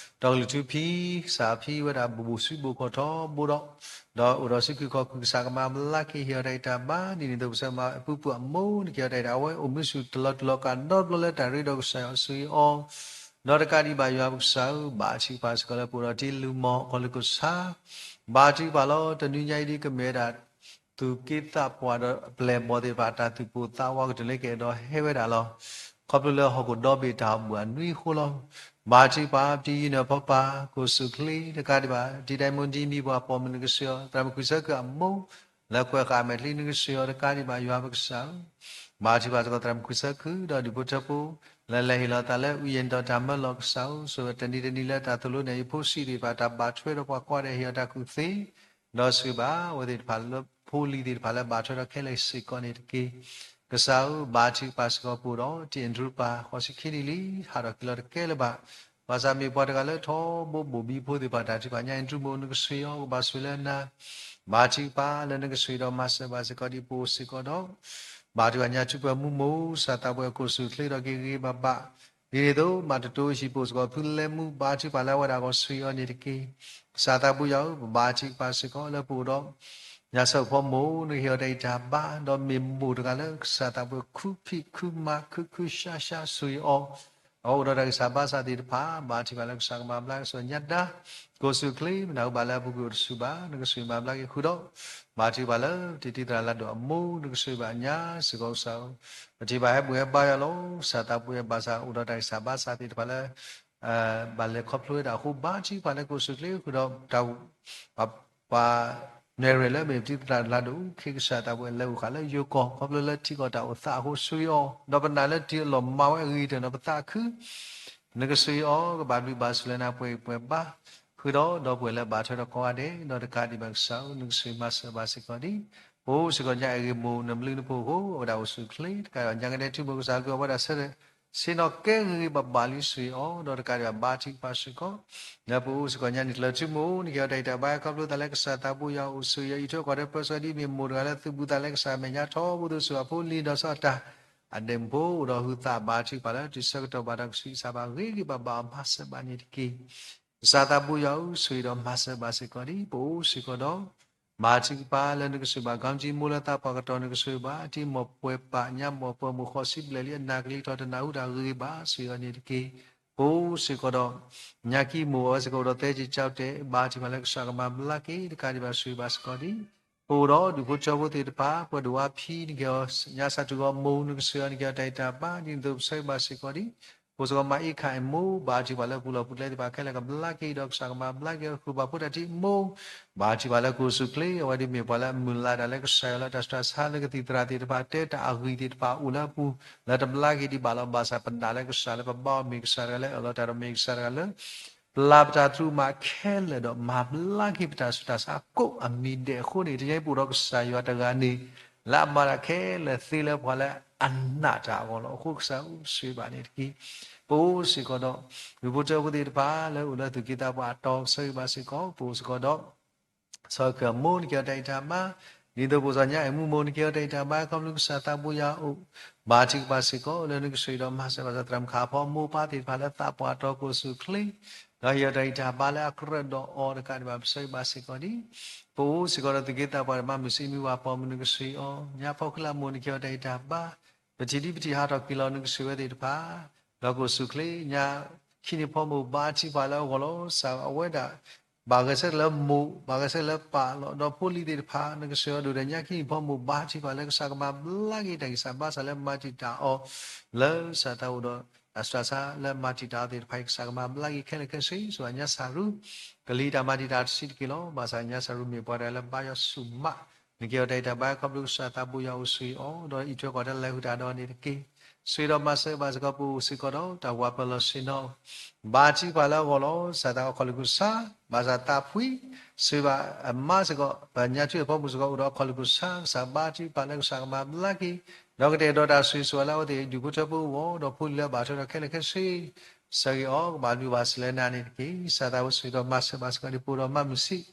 ်ထူဖံ ကစၢ်ဖံဝဲဒၣ်ဘိၣ်ဘိၣ်ဆူဘိၣ်ခီၣ်ထီဘိဒီး ဒီးအိၣ်ဒီးစုခုၣ်ခီၣ်ခုၣ် ကစၢ်ကမၤဘျါက့ၤ ဟ့ၣ်အီၤတၢ်ဂံၢ်တၢ်ဘါ ဒ်န့ၣ်အသိးပဆၢမၤအပုၢ်ပုၢ်အမိၢ် နကဟ့ၣ်အီၤတၢ်ဂံၢ်တၢ်ဘါ အဝဲအိၣ်မုာ်ဆူၣ်တလီၤတူာ်လီၤကာ်နီတဘျီလၢတၢ်ရ့ဒီးကစၢ်ယွၤဆိၣ်ဂ့ၤအီၤ ဒီးတကးဒံးဘၣ်ယွၤပကစၢ်ဧၢ, ဘါထုကဖၣ်စ့ၢ်ကီးလၢပအိၣ်ဒီးတံၤလုၢ်မီၢ် ကီၢ်လူၢ်ကီၢ်ဆၣ် ဘါထုကဖၣ်လီၤ. တနွံညါအံၤဒ်ကမ့ၢ်ဝဲဒၣ် သူၣ်က့သးပှၢ်ဒီးအပျဲၢ်အဘီၣ်သ့ၣ်တဖၣ် တၢ်သူၣ်ပိၢ်သးဝးကတၢၢ်လၢကအဲၣ်ဒိးဟဲဝဲဒၣ်လီၤ. ခီဖျိလၢဟီၣ်ခိၣ်ဒီဘ့ၣ်တၢ်အိၣ်ဘှံးအနွံအဃိလီၤ. ဘါထုကဖၣ် ပတံၤယံၤနၢ်ဖီပၢ် ကအိၣ်ဆူၣ်အိၣ်ချ့ တကးဒံးဘၣ် တံၤဒဲးမူဒံမံၤပှၤပိာ်မုၣ် နကဆိၣ်ဂ့ၤအီၤ သရၣ်မုၣ်ခွံဆၢခုၣ်အမိၢ် လၢကွဲးဃာ်အမဲာ်ချံ နကဆိၣ်ဂ့ၤအီၤ တကးဒံးဘၣ်ယွၤပကစၢ်ဧၢ, ဘါထုကဖၣ်စ့ၢ်ကီးသရၣ်မုၣ်ခွံဆၢခုၣ် ဒီးဒူၣ်ဖိထၢဖိ လၢလဲၤဟ့ၣ်လီၤသးလၢ ဝိညာဉ်တော် တၢ်မၢလီၤကစၢ်ဧၢ, ဆိၣ်ဂ့ၤတနံၤတနံၤလၢတၢ်သိၣ်လိနဲၣ် ယဖိဆံးသ့ၣ်တဖၣ် တၢ်ဘၣ်ထွဲဒီးပှၤကိးဂၤဒဲး ဟ့ၣ်အီၤတၢ်ကူၣ်သ့ ဒီးဆိၣ်ဂ့ၤဘၣ်အဝဲသ့ၣ်တဖၣ်လၢဖိလံၤသ့ၣ်တဖၣ်လၢဘၣ်ထွဲဒီးခဲလၢာ်စ့ၢ်ကီးန့ၣ်တက့ၢ်. ကစၢ်ဧၢ, ဘါထုကဖၣ်စ့ၢ်ကီးပအိၣ်ဒီး တံၤအဲၣ်ဒြူပၢ် ဃိးဆံခံနံၣ်လံ, ဟးထီၣ်က့ၤလီၤတကဲလၢၤဘၣ်. ဘၣ်ဆၣ်မ့ၢ်ပှၤတဂၤလၢထီဘိဘိၣ်ဘံဖိသ့ၣ်တဖၣ်တၢ်ထုကဖၣ်ညါ အဲၣ်ဒြူမိၢ် နကဆိၣ်ဂ့ၤအီၤ ကဘၣ်ဆိၣ်လၢနၤ, ဘါထုကဖၣ်လၢနကဆိၣ်ဂ့ၤဒီးမၤစၢၤဘၣ်စ့ၢ်ကီးဒ်ပအိၣ်စ့ၢ်ကီးဒီး ဘါထုကဖၣ်ညါ ထူးပှဲၤမူမိၢ် ကစၢ်သးဘိယွၤ ကအိၣ်ဆူၣ်အိၣ်ချ့ဒီးက့ၤဂ့ၤဂ့ၤဘၣ်ဘၣ်, ဒ်န့ၣ်အသိး မၤတတိၤဟံၣ်ပအိၣ်စ့ၢ်ကီး ဖုလဲမူ ဘါထုကဖၣ်လၢအဝဲဒၣ်အဂီၢ် ဆိၣ်ဂ့ၤအီၤန့ၣ်တက့ၢ်. ကစၢ်သးဘိယွၤဧၢ, ပဘါထုကဖၣ်စ့ၢ်ကီးလၢပအိၣ်ဒီး ညါစၢဖီမိၢ် နကဟ့ၣ်အီၤတၢ်ဂံၢ်တၢ်ဘါ, ဒီးမ့ၢ်မိၢ်တဂၤလၢကစၢ်သးဘိယွၤ ခုဖံးခုမၤ ခုခုရှါရှါ ဆိၣ်ဂ့ၤအီၤ အအိၣ်ဒီးတၢ်ဂံၢ်စၢ်ဘါစၢ်သ့ၣ်တဖၣ် ဘါထုကဖၣ်လၢကစၢ်ကမၤဘျါက့ၤဆူညါဒါ, ကိးဆူၣ်ချ့ မနုၤအဃိဘၣ်လၢအပူၤကွံာ်အိၣ်တဆူၣ်ဘၣ် နကစၢ်မၤဘျါက့ၤဃုာ်ဒီး, ဘါထုကဖၣ်လၢတၢ်တ့တၢ်လၢ်ဒိၣ်အမိၢ် နကစၢ်ဘၣ်ညါစ့ၢ်ကီးကစၢ်ဧၢ, ပထံၣ်ဘၣ်ဟဲဘူၣ်ဟဲဘါယွၤလီၤ ကစၢ်သးပှဲၤဘၣ်ဆၣ် အိၣ်ဒီးတၢ်ဂံၢ်စၢ်ဘါစၢ်သ့ၣ်တဖၣ်လၢ ဘၣ်လဲၤခီဖျိဝဲဒၣ်အဃိ ဘါထုကဖၣ်လၢကိးဆူၣ်ချ့ဃုာ်ဒီး တၢ် ပှၤ နဲၣ်ရွဲၣ်လၢအမ့ၢ်ပတံၤသရၣ်လၢဒိၣ်အူခ့ကစၢ်သးပှဲၤလဲၤအိၣ်ဃာ်လၢယိၤကီၢ် ခီဖျိလၢထံကီၢ်တၢ်အိၣ်သးအဃိ ဆိၣ်ဂ့ၤအီၤ, ဒီးပနာ်လၢတ့အလီၢ်မၤဝဲအဂ့ၤတၢၢ် ဒီးပသးခု နကဆိၣ်ဂ့ၤအီၤ ကဘၣ်ဘျုးဘၣ်ဆိၣ်လၢနၤပှဲၤဂံၢ်ပှဲၤဘါ ဃုာ်ဒီး ဒီပုၢ်ဝဲၢ်လၢဘၣ်ထွဲဒီးကိးဂၤဒဲး ဒီးတကးဒံးဘၣ်ကစၢ်ဧၢ နကဆိၣ်ဂ့ၤမၤစၢၤဘၣ်စ့ၢ်ကီးဒံး, ပအိၣ်စ့ၢ်ကီးညါအဂ့ၢ်မိၢ် နဘျုးနဖှိၣ်အဃိ အဝဲဒၣ်အိၣ်ဆူၣ်ချ့ တကးဒံးဘၣ်ညါကဒဲထံမိၢ်ကစၢ်ကလုၢ်အဝဲဒၣ်ဆၢထၢၣ် ဆ့ၣ်နီၤကဲဂ့ၤဂ့ၤဘၣ်ဘၣ်လံ ဆိၣ်ဂ့ၤအီၤ ဒီးတကးဒံးဘၣ်ဘါထုကဖၣ်စ့ၢ်ကီး, လၢပအိၣ်စ့ၢ်ကီးညါန့ၣ် ကျၢၢ်ထံမိၢ် နကဲအီၤတၢ်ဂံၢ်တၢ်ဘါ ခီဖျိသးလၢကစၢ်သးပူၤယွၤအိၣ်ဆိၣ်ဂ့ၤအီၤ အံးထွဲကွၢ်ထွဲပၢဆှၢဒ်အမ့ၢ်မိၢ်တဂၤလၢသုးဘူးသးလၢကစၢ်အမဲာ်ညါထီဘိ သူၣ်စူၤအဖိလံၤဒီးစီၤအတၢ် အဒဲးမုၣ်ဖိ အိၣ်ဒီးဟုသးဘါထုကဖၣ်လၢတုၤဆၢကတီၢ်ဘၣ်ဒီးကဆံးစၢ်ဘၣ်ဂ့ၤဂ့ၤဘၣ်ဘၣ်အီၤ မၤစၢၤဘၣ်န့ၣ်တက့ၢ်. ကစၢ်သးပူၤယွၤဧၢ ဆိၣ်ဂ့ၤဒီးမၤစၢၤဘၣ်စ့ၢ်ကီးဒံး ပအိၣ်စ့ၢ်ကီးဒီး ဘါထုကဖၣ်လၢနကဆိၣ်ဘၣ် ကီမကၠံမိၢ်လၢသးပှၢ်ကတီၢ် နကဆိၣ်ဂ့ၤဘၣ် တံၤမီၢ်ပှဲၤပာ်ညါ မီၢ်ပှဲၤမိၢ်ဃီစံးဘျဲၣ်လံအနၢ်ကလံၤထီၣ်တနၢ်ဟူတၢ်ဂ့ၤဂ့ၤဘၣ် ဆိၣ်ဂ့ၤအီၤန့ၣ်တက့ၢ်. ပအိၣ်စ့ၢ်ကီးဒီး ညါခံမိၢ်အဝဲစ့ၢ်ကီးအိၣ်ဒီးသဲက့ၤကၠီတဲာ် ဘါထုကဖၣ်လၢကစၢ်ကမၤဘျါက့ၤ တကးဒံးဘၣ်ဆိၣ်ဂ့ၤဘၣ်စ့ၢ်ကီးဒံး ပအိၣ်ဒီးဒူၣ်ဖိထၢဖိသ့ၣ်တဖၣ် ပှၤဒိၣ်ဝါဖံ နကဲအီၤ ညါစၢ်ထူၣ်ဂီၢ်မိၢ် နကဆိၣ်ဂ့ၤအီၤ နကဲအီၤတၢ်ဂံၢ်တၢ်ဘါ ဒ်သိးပဆၢဂ့ၤဘၣ်စ့ၢ်ကီးဒံး ပအိၣ်စ့ၢ်ကီးမၤအ့ၣ်ခၣ်အ့ၣ်မိၢ် ဘါထုကဖၣ်လၢပူၤလီၢ်ပူၤကျဲသ့ၣ်တဖၣ်ခဲလၢာ်ကဘျါက့ၤဒီးကစၢ်ကမၤဘျါက့ၤအီၤ ဃုာ်ဘၣ်ဖိတၢ်ထံၣ်မိၢ် ဘါထုကဖၣ်လၢကိးဆူၣ်ချ့ အဝဲဒၣ်မ့ၢ်ပှၤလၢအမုၢ်လၢ်တၢ်လၢကစၢ်ယွၤလၢတၢ်စူးတၢ်ဆါလၢကသံၣ်သရၣ်သ့ၣ်တဖၣ်တဲတၢ်အဂံၢ်သ့ၣ်တဖၣ်အိၣ်လၢအပူၤ လၢတဘျါက့ၤဒံးဘၣ်လီၤ ဘၣ်ဆၣ်ပနာ်လၢကစၢ်လၢပဘါအီၤမ့ၢ်ကစၢ်တဂၤလၢအၢၣ်လီၤတၢ်ဒီးမ့ၢ်ကစၢ်တဂၤလၢ ပျၢ်ပတၢ်သရူးမၤခဲလၢာ်ဒီးမၤဘျါက့ၤပတၢ်ဆူးတၢ်ဆါကိးအမံၤဒဲးအဃိန့ၣ် တနံၤအံၤပအိၣ်ဒီးကစၢ်ယွၤတဂၤန့ၣ် လၢအမၤတၢ်ခဲလၢာ်သ့လၢပှၤလၢအနာ်တၢ်အဂီၢ်လီၤ. အဃိကစၢ်ဧၢ ဆိၣ်ဂ့ၤဘၣ်န့ၣ်တက့ၢ်. ပအိၣ်စ့ၢ်ကီးဒီး ဒူၣ်ဖိထၢဖိသ့ၣ်တဖၣ်လၢအိၣ်လၢသူၣ်က့သးပှၢ်အတီၤ ပဆၢဂ့ၤဘၣ်စ့ၢ်ကီး ပအိၣ်စ့ၢ်ကီးဒီး စီၤခၢၣ်မိၢ် နကဲအီၤတၢ်ဂံၢ်တၢ်ဘါ, ဒ်သိးပအိၣ်စီၤညါအဲၣ်မူမိၢ် နကဲအီၤတၢ်ဂံၢ်တၢ်ဘါ ခီဖျိကစၢ်သးပူၤယွၤအိၣ် ဘါထုကဖၣ်စ့ၢ်ကီး လၢနကဆိၣ်ဂ့ၤဒီးမၤစၢၤဘၣ်စီၤသရၣ်မုၣ်ခးဖီမိၢ်ပၢ်သ့ၣ်တဖၣ်လၢသးပှၢ်အတီၤကိးဆူၣ်ချ့ ဒီးဟ့ၣ်အီၤတၢ်ဂံၢ်တၢ်ဘါလၢအကြၢးဒီးအီၤတကးဒံးဘၣ် ပဆၢဂ့ၤဘၣ်စ့ၢ်ကီးဒံး ပအိၣ်စ့ၢ်ကီးဒီးသူၣ်က့သးပှၢ်ဒီးမၤမုာ်စံးမုာ်ဝၤပိာ်မုၣ် နကဆိၣ်ဂ့ၤအီၤ ညါဖီခိၣ်လၢမိၢ် နကဲအီၤတၢ်ဂံၢ်တၢ်ဘါ, ပထံၣ်ဒ်ပထံၣ်ဟးထီၣ်က့ၤလီၤ နကဆိၣ်ဂ့ၤဝဲသ့ၣ်တဖၣ် ဒီးကိးဆူၣ်ချ့ ညါခံနံၣ်ဖီမိၢ် ဘါထုကဖၣ်လၢအဂီၢ်လီၤ ကစၢ်အဝဲဒၣ် ဘၣ်ဂဲၤဆၢထၢၣ်လၢမိၢ် ဘၣ်ဂဲၤဆၢထၢၣ်လၢပၢ်လီၤ ဒီးဖိလံၤသ့ၣ်တဖၣ် နကဆိၣ်ဂ့ၤအီၤဒိၣ်ဒီးညါခံနံၣ်ဖီမိၢ် ဘါထုကဖၣ်လၢကစၢ်ကမၤဘျါက့ၤတၢ်ဂံၢ်စၢ်ဘါစၢ်လၢမၤတံာ်တာ်အီၤ လၢကစၢ်သးအိၣ်ဒီး တၢ်ဆူးတၢ်ဆါလၢမၤတံာ်တာ်အီၤသ့ၣ်တဖၣ်အံၤ ကစၢ်ကမၤဘျါက့ၤခဲလၢာ်ခဲဆ့ ဆိၣ်ဂ့ၤညါစၢ်ရူ ကလံၤတၢ်မၤတံာ်တာ်တဆံးတက့ၢ်လီၤ. ဘၣ်ဆၣ်ညါစၢ်ရူမ့ၢ်ပှၤတဂၤလၢဘါယွၤဆူၣ်မး နကဲအီၤတၢ်ဂံၢ်တၢ်ဘါ ခီဖျိကစၢ်သးပူၤယွၤအိၣ်ဆိၣ်ဂ့ၤအီၤ ဒီးအံးထွဲကွၢ်ထွဲလၢဟုၣ်တၢ်ဒီးန့ၣ်တက့ၢ်. ဆိၣ်ဂ့ၤဒီးမၤစၢၤဘၣ်စ့ၢ်ကီး ပအိၣ်စ့ၢ်ကီးဒီးတၢ်ဝၤပၢၤလီၢ်ဆ့ၣ်နီၤ ဘါထုကဖၣ်လၢအဂီၢ်လီၤ. ကစၢ်သးအိၣ်ခိးလၢကစၢ် ဘၣ်ဆၣ်သးဖှံ ဆိၣ်ဂ့ၤဘၣ်အမါစ့ၢ်ကီး ပညါထွံၣ်အဖီမုၢ်စ့ၢ်ကီး အိၣ်ဒီးခိးလၢကစၢ် ကစၢ်ဘါထုကဖၣ်လၢကစၢ်ကမၤဘျါက့ၤ ဒီးကတဲာ်ကတီၤတၢ်ဆိၣ်ဂ့ၤဆိၣ်ဝါလၢအဝဲသ့ၣ် ဒူၣ်ဖိထၢဖိအဂီၢ် ဒီးဖိလံၤလၢအဘၣ်ထွဲဒီးခဲလၢာ်ခဲဆ့ ဆၢဂ့ၤအီၤ ကဘၣ်ဘျုးဘၣ်ဆိၣ်လၢနၤန့ၣ်တက့ၢ်. ကစၢ်သးအိၣ်ဆိၣ်ဂ့ၤဒီးမၤစၢၤဘၣ်စ့ၢ်ကီး ဒ်ပအိၣ်ဒီးမးမုၢ်ဆံး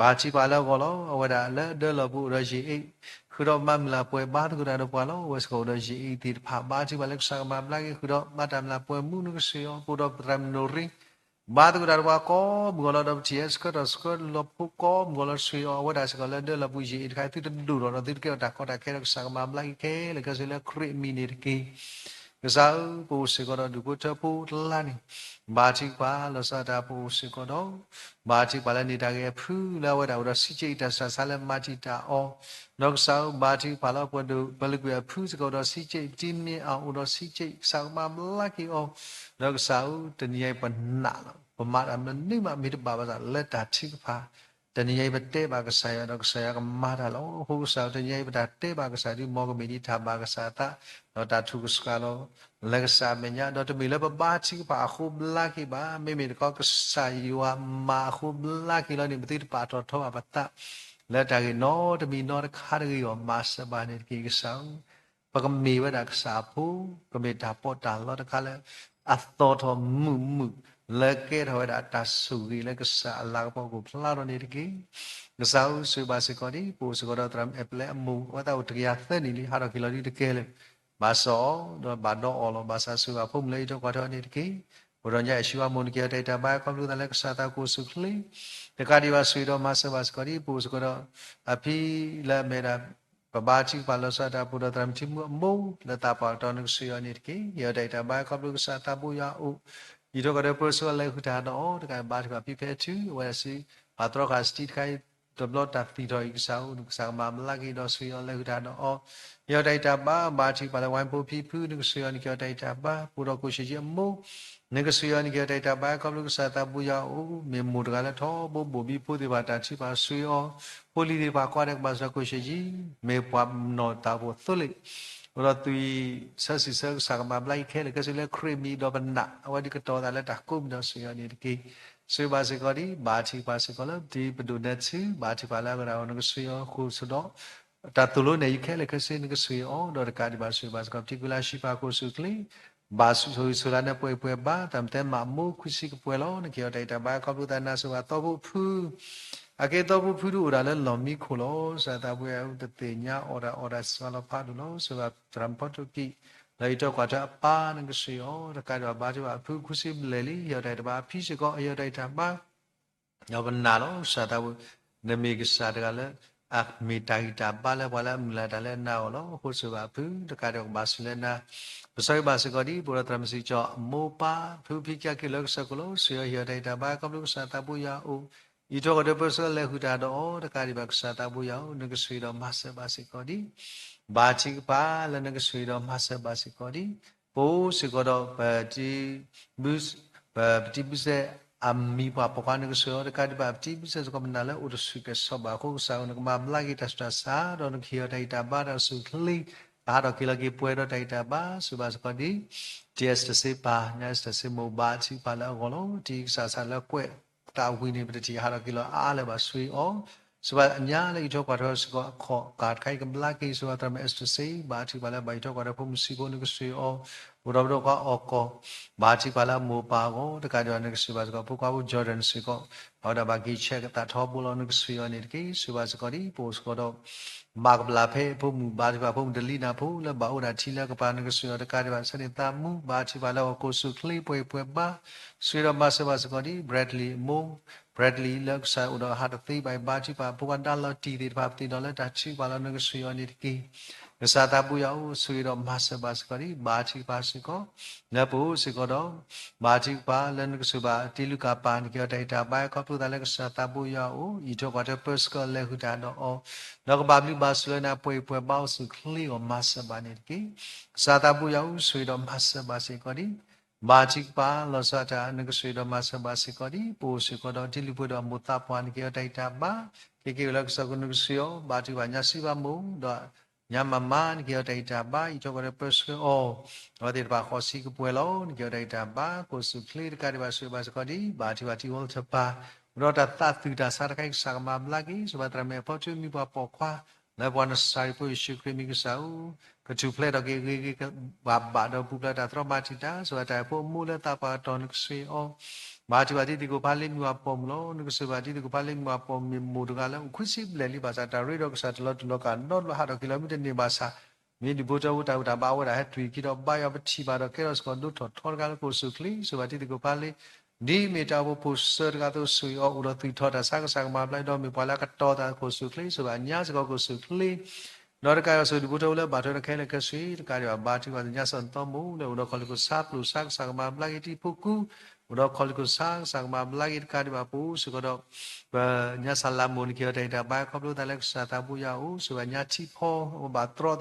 ဘါထုကဖၣ်လၢအဂီၢ်လီၤ. အဝဲဒၣ်လၢဒၢလီၢ်ပူၤအိၣ်ဒီးယ့ၣ်အ့ၣ် ဃုာ်ဒီးမၤမုၢ်လၢ်ပှဲၤဘါသကိးတၢ်ဒီးပှၤလီၤ. အဝဲစ့ၢ်ကီးအိၣ်ဒီးယ့ၣ်အ့ၣ်သ့ၣ်တဖၣ် ဘါထုကဖၣ်လၢကစၢ်ကမၤဘျါက့ၤ ဃုာ်ဒီးဘၣ်တၢ်မုၢ်လၢ်ပှဲၤမူ နကဆိၣ်ဂ့ၤအီၤ ပအိၣ်ဒီးပသရၣ်မုၣ်နိၣ်ရ့ ဘါသကိးတၢ်ဒီးပှၤကိးမုၢ်ဂီၤလီၤ ဒီးပထံၣ်ဟဲဆှၢထီၣ်ဆှၢလီၤဖိကိးမုၢ်ဂီၤလီၤ ဆိၣ်ဂ့ၤအီၤ အဝဲဒၣ်စ့ၢ်ကီးလၢဒၢလီၢ်ပူၤယ့ၣ်အ့ၣ်တခါ သုတဒိၣ်ထီၣ်ဒီး သုတကဲထီၣ်တၢ်ကီတၢ်ခဲဒီးကစၢ်ကမၤဘျါက့ၤခဲလၢာ်ခဲဆ့လၢခရံာ်အမံၤန့ၣ်တက့ၢ်. ကစၢ်ဧၢ ပအိၣ်စ့ၢ်ကီးဒီးဒူၣ်ဖိထၢဖိတလါန့ၣ် ဘါထုကဖၣ်လီၤဆီဒၣ်တၢ် ပအိၣ်စ့ၢ်ကီးဒီး ဘါထုကဖၣ်လၢန့ၣ်တၢ်ဂ့ၢ်အဖုလၢအဝဲဒၣ်အိၣ်ဒီးစံးက့ၣ်အံၤ တၢ်ဆူးတၢ်ဆါလၢမၤတံာ်တာ်အီၤ ဒီးကစၢ်ဧၢ ဘါထုကဖၣ်လၢပှၤဒိၣ်ပှၤလုၢ်ကွံာ်အဖုစ့ၢ်ကီးအိၣ်ဒီးစံးက့ၣ်အံၤ ပတံမ့ၢ်အအိၣ်ဒီးစံးက့ၣ်အံၤ ကစၢ်ကမၤဘျါက့ၤအီၤ ဒီးကစၢ်ဧၢ တနံၤအံၤပနာ်လီၤ ပမၤတၢ်မနုၤမးမ့ၢ်တဘၣ်ဘၣ်ဆၣ်လၢတၢ်ထုကဖၣ် တနံၤအံၤပတဲဘၣ်ကစၢ်ယွၤဒီးကစၢ်ယွၤကမၤတၢ်လီၤ. အဃိကစၢ်ဧၢ တနံၤအံၤပတၢ်တဲဘၣ်ကစၢ်ဒ်မ်ကမံးဒံးတၢ်ဘၣ်ကစၢ်အသး ဒီးတၢ်ထုကဖၣ်လီၤ လၢကစၢ်အမဲာ်ညါ ဒီးတမ့ၢ်လၢပဘါထုကဖၣ်အဃိဘျါက့ၤဘၣ် မ့မ့ၢ်တခီကစၢ်ယွၤမၤအဃိဘျါက့ၤလီၤန့ၣ် ပသုတပာ်ထီၣ်ထီဘၣ်ပသး လၢတၢ်ဂ့ၢ်နီတမံၤနီတခါတဂ့ၤအဂီၢ် မၤစၢၤဘၣ်န့ၣ်တက့ၢ် ကစၢ်ဧၢ ပကမ့ၢ်ဝဲဒၣ်ကစၢ်အဖိ ကမ့ၢ်တၢ်ပီးတၢ်လီတခါလၢ အသီၣ်ထီၣ်မုာ်မုာ် လၢကဲထီၣ်ဝဲဒၣ်တၢ်ဆိၣ်ဂ့ၤလၢကစၢ်အလၤကပီၤကအိၣ်ဖျါထီၣ်န့ၣ်တက့ၢ်. ကစၢ်ဧၢ ဆိၣ်ဂ့ၤဘၣ်စ့ၢ်ကီးဒံး ပအိၣ်စ့ၢ်ကီးဒီးသရၣ်မုၣ်အဲပလဲအမိၢ် အဝဲသးအိၣ်တကယၤသၢနံၣ်လံ ဟးထီၣ်က့ၤလီၤဒ်တကဲလၢၤ ဘၣ်စီၣ်အီၤ ဒီးဘၣ်ဒီးအီၤလီၤ ဘၣ်ဆၣ်ဆိၣ်ဂ့ၤဘၣ်ဖိမုၣ်လၢအံးထွဲကွၢ်ထွဲအီၤန့ၣ်တက့ၢ်. ပအိၣ်ဒီးညါအဲၣ်ဆံဝါမိၢ် နကဲအီၤတၢ်ဂံၢ်တၢ်ဘါ ခီဖျိသးလၢကစၢ်သးအိၣ်ဆိၣ်ဂ့ၤ တကးဒံးဘၣ်ဆိၣ်ဂ့ၤဒီးမၤစၢၤဘၣ်စ့ၢ်ကီးဒံး ပအိၣ်စ့ၢ်ကီးဒီး အဖံလၢအမ့ၢ်ဝဲဒၣ် ပဘါထုကဖၣ်လီၤဆီဒၣ်တၢ် ပအိၣ်ဒီးသရၣ်မုၣ်ထံမူအမိၢ် လၢသးပှၢ်ကတီၢ်နကစၢ်ယွၤန့ၣ်တက့ၢ်. ဟ့ၣ်အီၤတၢ်အဲၣ်တၢ်ဘါ ခီဖျိကစၢ်သးဘိယွၤအအိၣ်, အံးထွဲကွၢ်ထွဲပၢဆှၢအီၤ လဲၤဃုာ်တၢ်ဒီးအီၤတကး ဘါထုကဖၣ်ဖံဖဲထု အဝဲဒၣ်စံး ပှၤတြီဃာ်စတံတခါအံၤ တဘျီတၢ်သံထီၣ်အံၤ ကစၢ်ဧၢ နကစၢ်ကမၤဘျါက့ၤဒီးဆိၣ်ဂ့ၤအီၤ လဲၤဃုာ်တၢ်ဒီးအီၤ, ဟ့ၣ်အီၤတၢ်အဲၣ်တၢ်ဘါ. ဘါထုကဖၣ်လၢ ဝါဖိဖံဖု နကစၢ်ယွၤ နကဟ့ၣ်အီၤတၢ်အဲၣ်တၢ်ဘါ. ပအိၣ်ဒီးကိၣ်ၡ့ၣ်ကၠံအမိၢ် နကစၢ်ယွၤ နကဟ့ၣ်အီၤတၢ်အဲၣ်တၢ်ဘါ ခီဖျိကစၢ်သးဘိယွၤအအိၣ်, မ့ၢ်မိၢ်တဂၤလၢထီဘိဘိၣ်ဘံဖိသ့ၣ်တဖၣ်တၢ်ထုကဖၣ်ဆိၣ်ဂ့ၤအီၤ, ဖိလံၤသ့ၣ်တဖၣ်ကိးဂၤဒဲးကဘၣ်စၢၤကိၣ်ၡ့ၣ်ကၠံ, မ့ၢ်ပှၤနီၢ်တၢ်အိၣ်ဖှိၣ်သိလ့ၣ်, အိၣ်ဒီးသွံၣ်ဆၢစံၣ်ဆၢ ကစၢ်ကမၤဘျါက့ၤခဲလၢာ်ခဲဆ့လၢခရံာ်မံၤဒီးပနာ် အဝဲဒၣ်ကတီၤသးလၢတၢ်ကိးမံၤဒီးဆိၣ်ဂ့ၤအီၤန့ၣ်တက့ၢ်. ဆိၣ်ဂ့ၤဘၣ်စ့ၢ်ကီးဒံး ဘါထုကဖၣ်စ့ၢ်ကီးလၢ ပဒိၣ်နဲၣ်ထူ ဘါထုကဖၣ်လၢအဂၤဒၣ်အီၤ နကဆိၣ်ဂ့ၤအီၤအဃိ ဆိၣ်ဒီး တၢ်သိၣ်လိနဲၣ်ယုာ်ခဲလၢာ်ခဲဆ့ နကဆိၣ်ဂ့ၤအီၤ ဒီးတကးဒံးဘၣ် ဆိၣ်ဂ့ၤဘၣ်စ့ၢ်ကီး ပထံၣ်ကွံာ်လၢအဟံၣ်ဖးခိၣ်ဆူၣ်ချ့ ဘၣ်ဆိၣ်ဂ့ၤဆိၣ်လၢနပှဲၤပှဲၤဘၣ် တၢ်မ့ၢ်တဲမးမိၢ်ခွံဆံကပှဲၤလီၤ. နကဟ့ၣ်အီၤတၢ်အဲၣ်တၢ်ဘါ ခီဖျိသးနါဆိၣ်ဂ့ၤအသီဖိအဖု အကဲသီဖိဖုဒုးအိၣ်ဒၣ်လၢလီၢ်မံခိၣ်လီၤ. ကစၢ်သးဘိယွၤအအိၣ်တသ့ၣ်ညါအီၣ်တၢ်အီၣ်တၢ်စှၤလီၤဖးဒိၣ်လီၤ. ဆိၣ်ဂ့ၤဘၣ်သရၣ်မုၣ်ဖီတိၢ်ကံၢ် လၢအံးထွဲကွၢ်ထွဲအပၢ် နကဆိၣ်ဂ့ၤအီၤ တကးဒံးဘၣ် ဘါထုကဖၣ်အဖုခွံဆံဘျဲၣ်လံ ဟ့ၣ်အီၤတၢ်အဲၣ်တၢ်ဘါ အဖံစ့ၢ်ကီး ဟ့ၣ်အီၤတၢ်အဲၣ်တၢ်ဘါ ဒီးပနာ်လီၤ. ကစၢ်သးဘိ နမ့ၢ်ကစၢ်တဂၤလၢ အမ့ၢ်တၢ်ဂံၢ်တၢ်ဘါလၢပှၤလၢအမုၢ်လၢ်တၢ်လၢအနာ်အီၤလီၤ. အဃိဆိၣ်ဂ့ၤဘၣ်အဖု တကးဒံးဘၣ်ကဘၣ်စူၢ်လၢနၤ ပဆၢဂ့ၤဘၣ်စ့ၢ်ကီးဒံး ပအိၣ်ဒီးသရၣ်မုၣ်စံၣ်ကၠီအမိၢ်ပၢ် ဖုဖံကၠၢ်က့ၤလၢကစၢၢ်ခိၣ်လီၤ. ဆိၣ်ဂ့ၤအီၤ ဟ့ၣ်အီၤတၢ်အဲၣ်တၢ်ဘါ ခီဖျိကစၢ်သးဘိယွၤအအိၣ် အံးထွဲကွၢ်ထွဲပၢဆှၢလဲၤဃုာ်တၢ်ဒီးအီၤ တကးဒံးဘၣ် ကစၢ်သးဘိယွၤအအိၣ် နကဆိၣ်ဂ့ၤဒီး မၤစၢၤဘၣ်စ့ၢ်ကီးဒံး ဘါထုကဖၣ်လၢနကဆိၣ်ဂ့ၤဒီး မၤစၢၤဘၣ်စ့ၢ်ကီးဒံး ပအိၣ်စ့ၢ်ကီးဒီး ပ ပတံၤဘုစဲၣ်အမံၤပှၢ်ပိာ်ခွါ နကဆိၣ်ဂ့ၤအီၤ တကးဒံးဘၣ် ပတံၤဘုစဲၣ်စ့ၢ်ကီး မနုၤလၢအိၣ်တဆူၣ်ကဲၤဆီဘၣ်အဃိ ကစၢ်ဧၢ နကမၤဘျါက့ၤတၢ်ဆူးတၢ်ဆါ ဒီးနကဟ့ၣ်အီၤတၢ်ဂံၢ်တၢ်ဘါ တၢ်အိၣ်ဆူၣ်အိၣ်ချ့ တၢ်ဟးထီၣ်က့ၤလီၤက့ၤပှဲၤဒီးတၢ်ဂံၢ်တၢ်ဘါ ဆိၣ်ဂ့ၤဘၣ်စ့ၢ်ကီးဒံး တံၤအဲစတၢၣ်စ့ပၢ် ညါအဲစတၢၣ်စ့မိၢ် ဘါထုကဖၣ်လၢအဂီၢ်လီၤ. တံၤကစၢ်ဆၣ်လၢကွဲးသးဝံၤန့ၣ် ပတထံၣ်ဟးထီၣ်က့ၤလီၤအါလၢၤဘၣ် ဆိၣ်ဂ့ၤအီၤ ဆိၣ်ဂ့ၤဘၣ်အညါလၢအံးထွဲကွၢ်ထွဲစ့ၢ်ကီး အခီၣ်ကးတခါအံၤ ကဘျါက့ၤ ဆိၣ်ဂ့ၤဘၣ်သရၣ်မုၣ်အဲစတၢၣ်စ့ ဘါထုကဖၣ်လၢဘၣ်အံးထွဲကွၢ်ထွဲဖိမုၣ်ဆံးဖိ နကဆိၣ်ဂ့ၤအီၤ ပအိၣ်ဒီးပဒီကွၢ်အီၣ်ကီၢ် ဘါထုကဖၣ်လၢအမိၢ်အပၢ်အဂီၢ် တကးဒံးဘၣ် နကဆိၣ်ဂ့ၤဘၣ်စ့ၢ်ကီး ဖိခွါဖိ Jordan စ့ၢ်ကီး အဝဲဒၣ်ဘၣ်က့ၤဆဲးကသးထီဘိလီၤ နကဆိၣ်ဂ့ၤအီၤန့ၣ်တက့ၢ်. ဆိၣ်ဂ့ၤဘၣ်စ့ၢ်ကီးဒံး ပအိၣ်စ့ၢ်ကီးဒီး မၤကဘျၣ်ဖဲအဖိမုၣ် ဘါထုကဖၣ်ဖိမုၣ်တလံနၢ်ဖိ လၢဘၣ်အိၣ်ဒၣ်ထံလၢကပၤ နကဆိၣ်ဂ့ၤအီၤ တကးဒံးဘၣ် ဆၢန့ၣ်သးမူ ဘါထုကဖၣ်လၢအဂီၢ် ကိၢ်ဆူၣ်ချ့ပှဲၤပှဲၤဘါ ဆိၣ်ဂ့ၤဒီးမၤစၢၤဘၣ်စ့ၢ်ကီးဒံး Bradley အမိၢ် Bradley လၢကစၢ်အိၣ်ဒီးဟးတသ့ဘၣ်အံၤ ဘါထုကဖၣ် ဖိခွါဒါလီၤတံၢ်သ့ၣ်တဖၣ် ပသ့ၣ်နီၣ်လၢတၢ်ထုကဖၣ်လီၤ နကဆိၣ်ဂ့ၤအီၤန့ၣ်တက့ၢ်. ကစၢ်သးဘိယွၤအိၣ် ဆိၣ်ဂ့ၤဒီးမၤစၢၤဘၣ်စ့ၢ်ကီးဒံး ဘါထုကဖၣ်စ့ၢ်ကီး လၢပအိၣ်စ့ၢ်ကီးဒီး ဘါထုကဖၣ်လၢနကဆိၣ်ဘၣ်တံၤလူၤကၣ်ပၢ် နကဟ့ၣ်အီၤတၢ်ဂံၢ်တၢ်ဘါ ခီဖျိသးလၢကစၢ်သးဘိယွၤအအိၣ် အံးထွဲကွၢ်ထွဲပၢဆှၢလဲၤဃုာ်တၢ်ဒီးအီၤ ဒီးကဘၣ်ဘျုးဘၣ်ဆိၣ်လၢနၤ ပှဲၤပှဲၤဘါ အိၣ်ဆူၣ်ချ့အီၤ မၤစၢၤဘၣ်န့ၣ်တက့ၢ်. ကစၢ်သးဘိယွၤအိၣ် ဆိၣ်ဂ့ၤဒီးမၤစၢၤဘၣ်စ့ၢ်ကီးဒံး ဘါထုကဖၣ်လီၤဆီဒၣ်တၢ် နကဆိၣ်ဂ့ၤဒီးမၤစၢၤဘၣ်စ့ၢ်ကီးဒံး ပအိၣ်စ့ၢ်ကီးဒီးတံၤလုၢ်ဖိဒီးအမိၢ်သးပှၢ် နကဟ့ၣ်အီၤတၢ်ဂံၢ်တၢ်ဘါ က့ၤက့ၤဝဲလၢကစၢၢ်ခိၣ် နကဆိၣ်ဂ့ၤအီၤ ဘါထုကဖၣ်ညါစံးဘၣ်မိၢ် ဒီးညါမၤမၤ နကဟ့ၣ်အီၤတၢ်ဂံၢ်တၢ်ဘါ အံးထွဲကွၢ်ထွဲပၢဆှၢအီၤ အဝဲသ့ၣ်တဖၣ်ဃိးဆံကပှဲၤလီၤ နကဟ့ၣ်အီၤတၢ်ဂံၢ်တၢ်ဘါ ကိၢ်ဆူၣ်ချ့ တကးဒံးဘၣ် ဆိၣ်ဂ့ၤဘၣ်စ့ၢ်ကီးဒံး ဘါထုကဖၣ်တံၤဝီလထၢၣ်ပၢ် အိၣ်ဒီးတၢ်သးသူၣ်တၢ်ဆါတခါအံၤ ကစၢ်ကမၤဘျါက့ၤ ဆိၣ်ဂ့ၤဘၣ်သရၣ်မုၣ်အဖီထူ မံၤပှၢ်ပိာ်ခွါ လၢပှၤနစၤရ့းဖိယ့ၣ်ၡူးခရံာ်မံၤ ကစၢ်ဧၢ ကထူၣ်ဖျဲးထီၣ်က့ၤဂ့ၤဂ့ၤဘၣ်ဘၣ် ဒီးပူၤဖျဲးတၢ်တြီမၤတံာ်တာ် ဆိၣ်ဂ့ၤဘၣ်တၢ်အဲၣ်ဖိအမိၢ်လၢသးပှၢ်ကတီၢ် နကဆိၣ်ဂ့ၤအီၤ ဘါထုကဖၣ်တံၤသကိးဖးလ့ မံၤပှၢ်ပိာ်မုၣ်လီၤ နကဆိၣ်ဂ့ၤဘၣ်တံၤသကိးဖးလ့ မံၤပှၢ်ပိာ်မုၣ် မ့ၢ်မိၢ်တဂၤလၢအိၣ်ခွံဆံဘျဲၣ်လံ ဘၣ်ဆၣ်တၢ်ရ့ဒီးကစၢ်တလီၤတူာ်လီၤကာ် နီတဘျီဟးထီၣ်က့ၤလီၤမ့ၢ်တန့ၢ်ဘၣ်ဆၣ် မ့ၢ်ဒူၣ်ဖိထၢဖိတၢ်ဘူၣ်တၢ်ဘါ အဝဲဒၣ်ဟဲတွံၢ်ခံဒီးဘါယွၤ ပထံၣ်ဘၣ်ဒီးကဲထီၣ်စ့ၢ်ကီး ဒိၣ်ထီၣ်ထီတဂၤလၢ ကိၢ်ဆူၣ်ချ့ ဆိၣ်ဂ့ၤဘၣ်တံၤသကိးဖးလ့ ဒ်မ့ၢ်တၢ်အိၣ်ဖှိၣ်ဖိစၢၤတဂၤအသိး ဆိၣ်ဂ့ၤအီၤ အိၣ်ဒီးသူၣ်ထီၣ်တၢ်ဆါ ကစၢ်ကမၤဘျါ ဒီးမ့ၢ်ပှၤလၢအကတီၤသး ကိၢ်ဆူၣ်ချ့ ဆိၣ်ဂ့ၤဘၣ်ညါစ့ၢ်ကီး ကိၢ်ဆူၣ်ချ့ ဒီးတကးဒံးဘၣ် ဆိၣ်ဂ့ၤဒူၣ်ဖိထၢဖိလၢဘၣ်ထွဲဒီးခဲလၢာ်ခဲဆ့ တကးဒံးဘၣ် ဘါထုကဖၣ်သ့ၣ်ညါစီၣ်နီၤမိၢ်လၢ အိၣ်ဒီးခီၣ်လ့ၢ်ခိၣ်ဆါ ပျိၢ်ဆါ ကစၢ်ကမၤဘျါက့ၤ တံၤဖိကူ အိၣ်ဒီးခီၣ်လ့ၢ်ခိၣ်ဆါ ကစၢ်ကမၤဘျါက့ၤ တကးဒံးဘၣ် ပအိၣ်စ့ၢ်ကီးဒီး ပညါစၢ်လၤမိၢ် နကဟ့ၣ်အီၤတၢ်ဂံၢ်တၢ်ဘါ ခီဖျိသးလၢကစၢ်သးဘိယွၤအအိၣ် ဆိၣ်ဂ့ၤဘၣ်ညါထံဖီ ဘၣ်တြီသးလၢ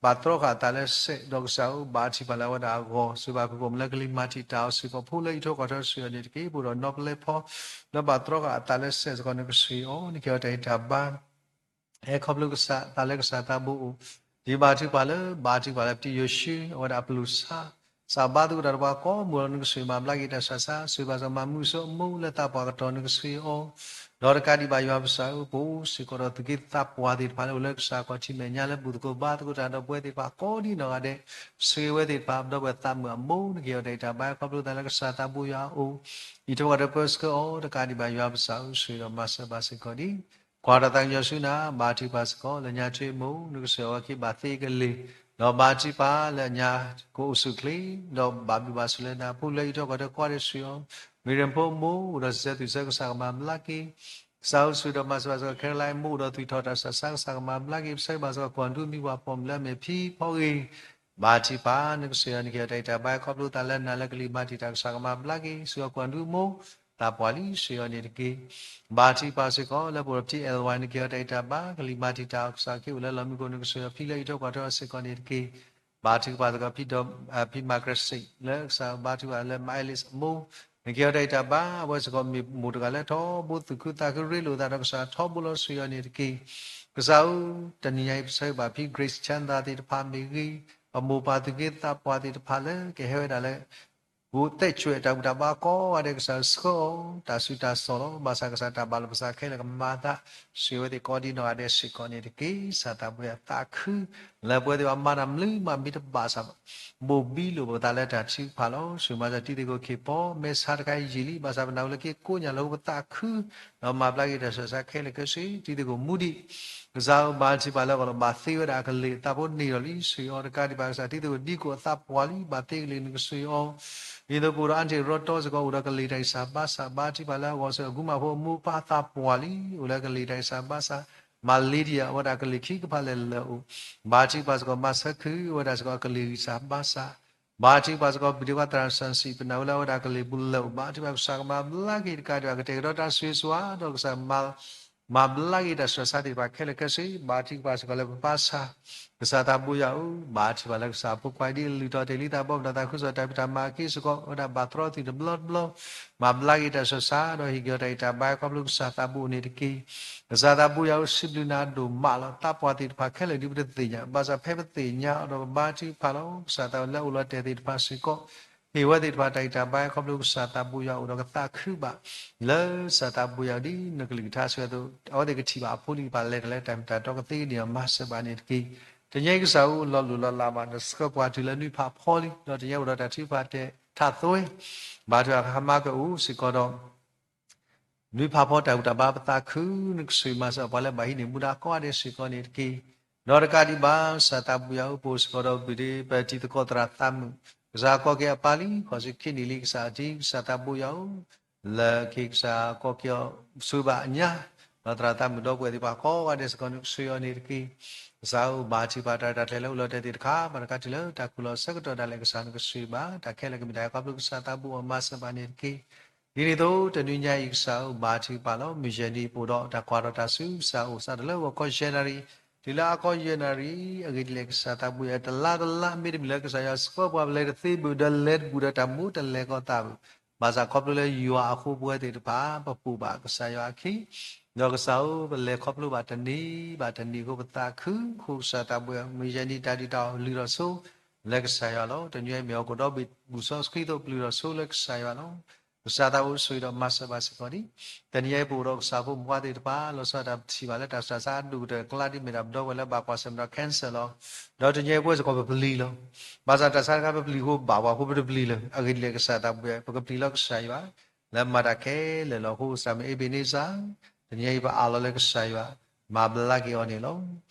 ဘၣ်တြီဃာ်သးလၢစဲး ဒီးကစၢ်ဧၢ ဘါထုကဖၣ်လၢအဝဲဒၣ်အဂီၢ် ဆိၣ်ဂ့ၤဘၣ်ဖုကိၣ်မုၣ်လၢကလံၤမၤတံာ်တာ်အီၤစ့ၢ်ကီး ဖိလၢအံးထွဲကွၢ်ထွဲ ဆိၣ်ဂ့ၤအီၤန့ၣ်တက့ၢ် ပအိၣ်ဒီးနီၢ်ပလဲဖီ လၢဘၣ်တြီဃာ်အသးလၢစဲးစ့ၢ်ကီး နကဆိၣ်ဂ့ၤအီၤ နကဟ့ၣ်အီၤတၢ်ဂံၢ်တၢ်ဘါ ဟဲခီဖျိကစၢ်သးလၢကစၢ်သးဘိအိၣ် ဒ်ဘါထုကဖၣ်လၢ ဘါထုကဖၣ်လၢပတံၤယိၤၡူ အဝဲဒၣ်အပျိၢ်ဆါ စးဘါသကိးတၢ်ဒီးပှၤကိးမုၢ်လီၤ နကဆိၣ်ဂ့ၤမၤဘျါက့ၤတၢ်ဆါဆါ ဆိၣ်ဂ့ၤဘၣ်စ့ၢ်ကီးမၤမုာ်ဆိအမိၢ်လၢသးပှၢ်ကတီၢ် နကဆိၣ်ဂ့ၤအီၤ ဒီးတကးဒံးဘၣ်ယွၤပကစၢ်ဧၢ ပအိၣ်စ့ၢ်ကီးဒီးသူၣ်က့သးပှၢ်သ့ၣ်တဖၣ်လၢအိၣ်လၢကစၢ်အခီၣ်ထံးမဲာ်ညါလၢဘူၣ်သကိးဘါသကိးတၢ်ဒီးပဝဲသ့ၣ်တဖၣ်ကိးဒ်နီၢ်ဂၤဒဲး ဆိၣ်ဂ့ၤဝဲသ့ၣ်တဖၣ် ဒီပုၢ်ဝဲၢ်သးမုၣ်အမိၢ် နကဟ့ၣ်အီၤတၢ်ဂံၢ်တၢ်ဘါ ခီဖျိသးလၢကစၢ်သးဘိယွၤအအိၣ် အံးထွဲကွၢ်ထွဲပၢဆှၢအီၤ တကးဒံးဘၣ်ယွၤပကစၢ်ဧၢ ဆိၣ်ဂ့ၤဒီးမၤစၢၤဘၣ်စ့ၢ်ကီးဒံး ကွၢ်တၢ်သးကညီၤဆူနၤ ဘါထုကဖၣ်စ့ၢ်ကီး လၢညါထွ့အမိၢ် နကဆိၣ်ဂ့ၤအဝဲက့ၤဘၣ်သ့ကလ့ၢ် ဒီးဘါထုကဖၣ်လၢအညါကအိၣ်ဆူၣ်ချ့ ဒီးဘၣ်ဘျုးဘၣ်ဆိၣ်လၢနၤ ဖိလၢအံးထွဲကွၢ်ထွဲကိးဂၤဒဲးဆိၣ်ဂ့ၤအီၤ မ့ၢ်ရ့ၣ်ဖိအမိၢ် အိၣ်ဒီးစံးဆၢသူၣ်ဆၢကစၢ်ကမၤဘျါက့ၤ ကစၢ်ဧၢ ဆိၣ်ဂ့ၤဒီးမၤစၢၤဘၣ်စ့ၢ်ကီး Caroline မိၢ်အိၣ်ဒီးသွံၣ်ထီၣ်တၢ်ဆၢဆါ ကစၢ်ကမၤဘျါက့ၤ ပဆၢဂ့ၤဘၣ်စ့ၢ်ကီး ကွၢ်ဒူမံဝၤပိာ်မုၣ်လၢအမ့ၢ်ဖံဖီဂ့ၤ ဘၣ်ထံးပၢ် နကစၢ်ယွၤ နကဟ့ၣ်အီၤတၢ်အံၣ်တၢ်ဘါ ခီဖျိသးလၢနၤလၢကလံၤမၤတံာ်တာ် ကစၢ်ကမၤဘျါက့ၤ စ့ၢ်ကီးကွၢ်ဒူမိၢ် သးပှၢ်လံ စ့ၢ်ကီးန့ၣ်တက့ၢ်. ဘၣ်ထံးပၢ်စ့ၢ်ကီး လၢပအိၣ်ဒီးဖံ L Y နကဟ့ၣ်အီၤတၢ်အံၣ်တၢ်ဘါ ကလံၤမၤတံာ်တာ် ကစၢ်ခ့အိၣ်လၢလီၢ်မံခိၣ် နကစၢ်ယွၤဖံလၢအံးထွဲကွၢ်ထွဲအီၤစ့ၢ်ကီးန့ၣ်တက့ၢ်. ဘၣ်ထံးပၢ်စ့ၢ်ကီး ဖံ Margaret စ့ၢ် လၢကစၢ်ဘါထံးပၢ်လၢ မၤ Alice အမိၢ် နကဟ့ၣ်အီၤတၢ်အံၣ်တၢ်ဘါ အဝဲစ့ၢ်ကီးမ့ၢ်မိၢ်တဂၤလၢထီဘိသူၣ်ခုသးခုရ့လိာ်သးဒီးကစၢ်ထီဘိလီၤ စ့ၢ်ကီးန့ၣ်တက့ၢ်. ကစၢ်ဧၢ တနံၤညါအံၤ ပဆၢဂ့ၤဘၣ်ဖံ Grace ချမ်းသာ သ့ၣ်တဖၣ်မ့ၢ်ဂ့ၤ, ပမိၢ်ပၢ်သူၣ်က့သးပှၢ်သ့ၣ်တဖၣ်လၢကဟဲဝဲဒၣ်လၢ ကိးသဲးကွဲးတၢ်ဘူၣ်တၢ်ဘါကိးဂၤဒဲး ကစၢ်ဆှၢအီၤ တၢ်ဆူးတၢ်ဆါလီၤ. ဘၣ်ဆၣ်ကစၢ်တၢ်ဘၣ်လီၤပသးခဲလၢာ်ကမၤသး စ့ၢ်ဝဲသ့ၣ်ကိးဒံးနီၢ်ဂၤဒဲးစ့ၢ်ကီးန့ၣ်တက့ၢ်. ကစၢ်သးဘိယွၤသးခု လၢပဝဲသ့ၣ်ဘၣ်မၤတၢ်မနုၤမးမ့ၢ်တဘၣ်ဆၣ် ဘိၣ်ဘံလိာ်ပသးလၢတၢ်ထုကဖၣ်လီၤ. စူၢ်မၤစၢၤတံၤသကိးခ့ၣ်ဖီ မဲာ်ဆါတခါအံၤယံာ်လံ ဘၣ်ဆၣ်ပနၢ်ဟူလၢက့ကိးညါလၢဟိပသးခု ဒီးမၤဘျါက့ၤတၢ်ဆူးတၢ်ဆါခဲလၢာ်ခဲဆ့ တံၤသကိးမူဒံး ကစၢ်ဧၢ ဘၣ်ထံးပၢ်လၢအဂီၢ်လီၤ ဘၣ်သ့ဝဲဒၣ်အကလ့ၢ် အသးဖိန့ၢ်ဒီးလံ စ့ၢ်ကီးအီၤတကးဒံးဘၣ် ကစၢ်တံၤသကိးဒံကိးအသးပှၢ်လံ ဘၣ်သ့ကလ့ၢ် နကစၢ်အီၤ ဒ်သိးပအိၣ်ဒီးအါန့ၢ်ရီတီစ့ၢ်ကီး အိၣ်ဒီးကလ့ၢ်တၢ်ဂံၢ်စၢ်ဘါစၢ် ဘၣ်ထံးပၢ်လၢအဂီၢ်စ့ၢ်ကီး အကူမးဖိအမိၢ်ပၢ်သးပှၢ်လံ အိၣ်လၢကလ့ၢ်တၢ်ဂံၢ်စၢ်ဘါစၢ် မၤလ့ဒံယၤ အဝဲဒၣ်ကလ့ၢ်ခံကဖၣ်လဲၣ်လၢာ်အိၣ် ဘၣ်ထံးပၢ်စ့ၢ်ကီး မၤဆၢခုဝဲဒၣ်စ့ၢ်ကီး အကလ့ၢ်ဂံၢ်စၢ်ဘါစၢ် ဘၣ်ထံးပၢ်စ့ၢ်ကီး ဘုဒ္ဓဘာသာ သရၣ်စံး ပနၢ်ဟူလၢအဝဲဒၣ်ကလ့ၢ်ပူၤလၢာ်အိၣ် ဘၣ်ထံးပၢ်ကစၢ်ကမၤဘျါက့ၤတကးဒံးဘၣ် ကတဲာ်ကတီၤတၢ်ဆိၣ်ဂ့ၤဆိၣ်ဝါ ဒီးကစၢ် မၤဘျါက့ၤတၢ်ဆူးတၢ်ဆါသ့ၣ်တဖၣ်ခဲလၢာ်ခဲဆ့ ဘၣ်ထံးပၢ်စ့ၢ်ကီးလၢပပၢ်ဆၣ် ကစၢ်သးဘိယွၤဧၢ ဘၣ်ထံးပၢ်လၢကစၢ်အဖိခွါဒ်အလုၢ်ထီၣ်တ့ၢ်လံသးဘီ ပဒီးသးခုကစီၣ်တၢ်ဖံးတၢ်မၤအက့စ့ၢ်ကီး အဝဲဒၣ်ဘၣ်တြီသ့ၣ်တဘျီတဘျီ မၤဘျါက့ၤတၢ်ဆူးတၢ်ဆါ ဒီးဟ့ၣ်က့ၤအီၤတၢ်အံၣ်တၢ်ဘါခီဖျိကစၢ်သးဘိအိၣ်န့ၣ်တက့ၢ်. ကစၢ်သးဘိယွၤဧၢ စံးဘျုးနၤဒိၣ်မးလီၤ. သးပှၢ်သ့ၣ်တဖၣ်ခဲလၢာ်ဒ်ပတသ့ၣ်ညါ ဘၣ်ဆၣ်ဖဲပသ့ၣ်ညါအီၤဒီးပဘါထုကဖၣ်လီၤ. ကစၢ်သးလၢအအိၣ်လီၤတဲာ်သ့ၣ်တဖၣ်စ့ၢ်ကီး ဟ့ၣ်ဝဲသ့ၣ်တဖၣ်တၢ်အံၣ်တၢ်ဘါခီဖျိကစၢ်သးဘိယွၤအိၣ်ဒီးကသးခုဘၣ် လၢကစၢ်သးဘိယွၤဒ်နကလုၢ်ကထါစံးဝဲအသိး အဝဲသ့ၣ်ကထံၣ်ဘၣ်အဖိလံၤတဖၣ်လဲၤတၢ်လၢတၢ်မ့ၢ်တၢ်တီကသ့ဒ်န့ၣ်ဒီးမၤစၢၤဘၣ်န့ၣ်တက့ၢ်. တနံၤအံၤကစၢ်ဧၢ လီၤလိၢ်လီၤလးမး နဆှၢပှၤတုၤလၢနွံဖးဖီလံ ဒီးတနံၤအံၤအိၣ်ဒီးတၢ်ထုကဖၣ်တဲာ်ထးသိဝဲ ဘၣ်ထုကဖၣ်ဟါမၢ်ကအိၣ်စ့ၢ်ကီးဒီး နွံဖးဖီတၢ်ဘူၣ်တၢ်ဘါပသးခု နကစၢ်မၤစၢၤပှၤလၢဘၣ်ဟံးန့ၢ်မူဒါကိးဂၤဒဲးစ့ၢ်ကီးန့ၣ်တက့ၢ်. ဒီးတကးဒံးဘၣ် ကစၢ်သးဘိယွၤဧၢ ပအိၣ်စ့ၢ်ကီးဒီးဘုဒ့ ပတံၤသကိးသရၣ်သးမုာ် ကစၢ်ကီၢ်က့ၤအပၢ်လံ ခီၣ်စ့ခံနံၣ်လံ ကစၢ်အတံၤ ကစၢ်သးဘိယွၤဧၢ လၢခံကစၢ်ကီၢ်က့ၤအီၤ ဆိၣ်ဂ့ၤဘၣ်အညါ ဒီးသရၣ်သးမုာ်ဒီပုၢ်ဝဲၢ်သ့ၣ်တဖၣ်ကိးဂၤဒဲးစ့ၢ်ကီး နကစၢ်အီၤန့ၣ်တက့ၢ်. ကစၢ်ဧၢ ဘၣ်ထံးပၢ်တၢ်ရဲၣ်တၢ်ကျဲၤလၢအိၣ်လီၤတဲာ်သ့ၣ်တဖၣ် ဘၣ်တခါတုၤလၢတၢ်ခူၣ်လီၤဆၢကတီၢ်ဒၣ်လဲာ် ကစၢ်နကစၢ်ဘၣ် တၢ်ခဲလၢာ်ကမ့ၢ်တၢ်ခီဖျိကစၢ်သးဘိအီၤမၤစၢၤဘၣ်န့ၣ်တက့ၢ်. ဒ်န့ၣ်အသိး တနွံညါအံၤကစၢ်ဧၢ ဘၣ်ထံးပၢ်လီၤ. မုၢ်ယဲၢ်နံၤပအိၣ်ဒီးတၢ်ကွၢ်ထီၣ်တၢ်ဆူး ကစၢ်အိၣ်စးထီၣ်လၢဂီၤခီယဲၢ်နၣ်ရံၣ် တုၤလၢအါခီယဲၢ်နၣ်ရံၣ် အဂ့ၢ်ဒ်လဲၣ် ကစၢ်သးဘိယွၤ တလါတလါ မ့တမ့ၢ်လၢကစၢ်ယွၤဆှၢပှၤပလဲၤတသ့ဘၣ် ဒီးလဲၤတဘူၣ်ဒီးတၢ်မူတလဲၤကီသးဘၣ် ဘၣ်ဆၣ်ခီဖျိလၢယွၤအဃိပဝဲသ့ၣ်တဖၣ် ပပိာ်ဘၣ်ကစၢ်ယွၤအခံ ဒီးကစၢ်ဧၢ ပလဲၤခီဖျိဘၣ်တနံၤဘၣ်တနံၤအဃိ ပသးခု အဃိကစၢ်သးဘိယွၤ မုၢ်ယဲၢ်နံၤတၢ်ဒုၣ်တၢ်အီၣ်လုၢ်ထီၣ်ဆိ လၢကစၢ်ယွၤလီၤ. တနွံအံၤမ့ၢ်ဟီၣ်ခိၣ်ဒီဘ့ၣ် ဘူၣ်စီဆှံအသိး ပလုၢ်ထီၣ်ဆိလၢကစၢ်ယွၤလီၤ. ကစၢ်သးဘိဆိၣ်ဂ့ၤဒီးမၤစၢၤဘၣ်စ့ၢ်ကီးဒံး တနံၤအံၤပအိၣ်ဒီးကစၢ်ဖိမုၣ်ဖိသ့ၣ်တဖၣ် လီၤဆီဒၣ်တၢ်ပထံၣ်ဘၣ်လၢတၢ်ဆူးတၢ်ဆါအဒိၣ်ကတၢၢ်အကျါဒ်မ့ၢ်ဒၣ်ပဒီပုၢ်ဝဲၢ်လၢဘၣ်ကွၢ်ဆၢၣ်မဲာ်ဒီး cancer လီၤ. ဒီးတနံၤအံၤပဝဲစ့ၢ်ကီးပပျံၤလီၤ. ဘၣ်ဆၣ်တၢ်ဆါတခါပပျံၤအဃိဘၣ်ပှၤအဃိပတပျံၤလၢၤ အဂ့ၢ်ဒ်လဲၣ် ကစၢ်သးဘိယွၤ ပကပျံၤလီၤကစၢ်ယွၤ လၢမၤတၢ်ခဲလၢာ်လီၤ. အဃိကစၢ်မ့ၢ် Ebenezer တနံၤအံၤပအးလီၤလၢကစၢ်ယွၤ မၤဘျါက့ၤအီၤန့ၣ်လီၤ.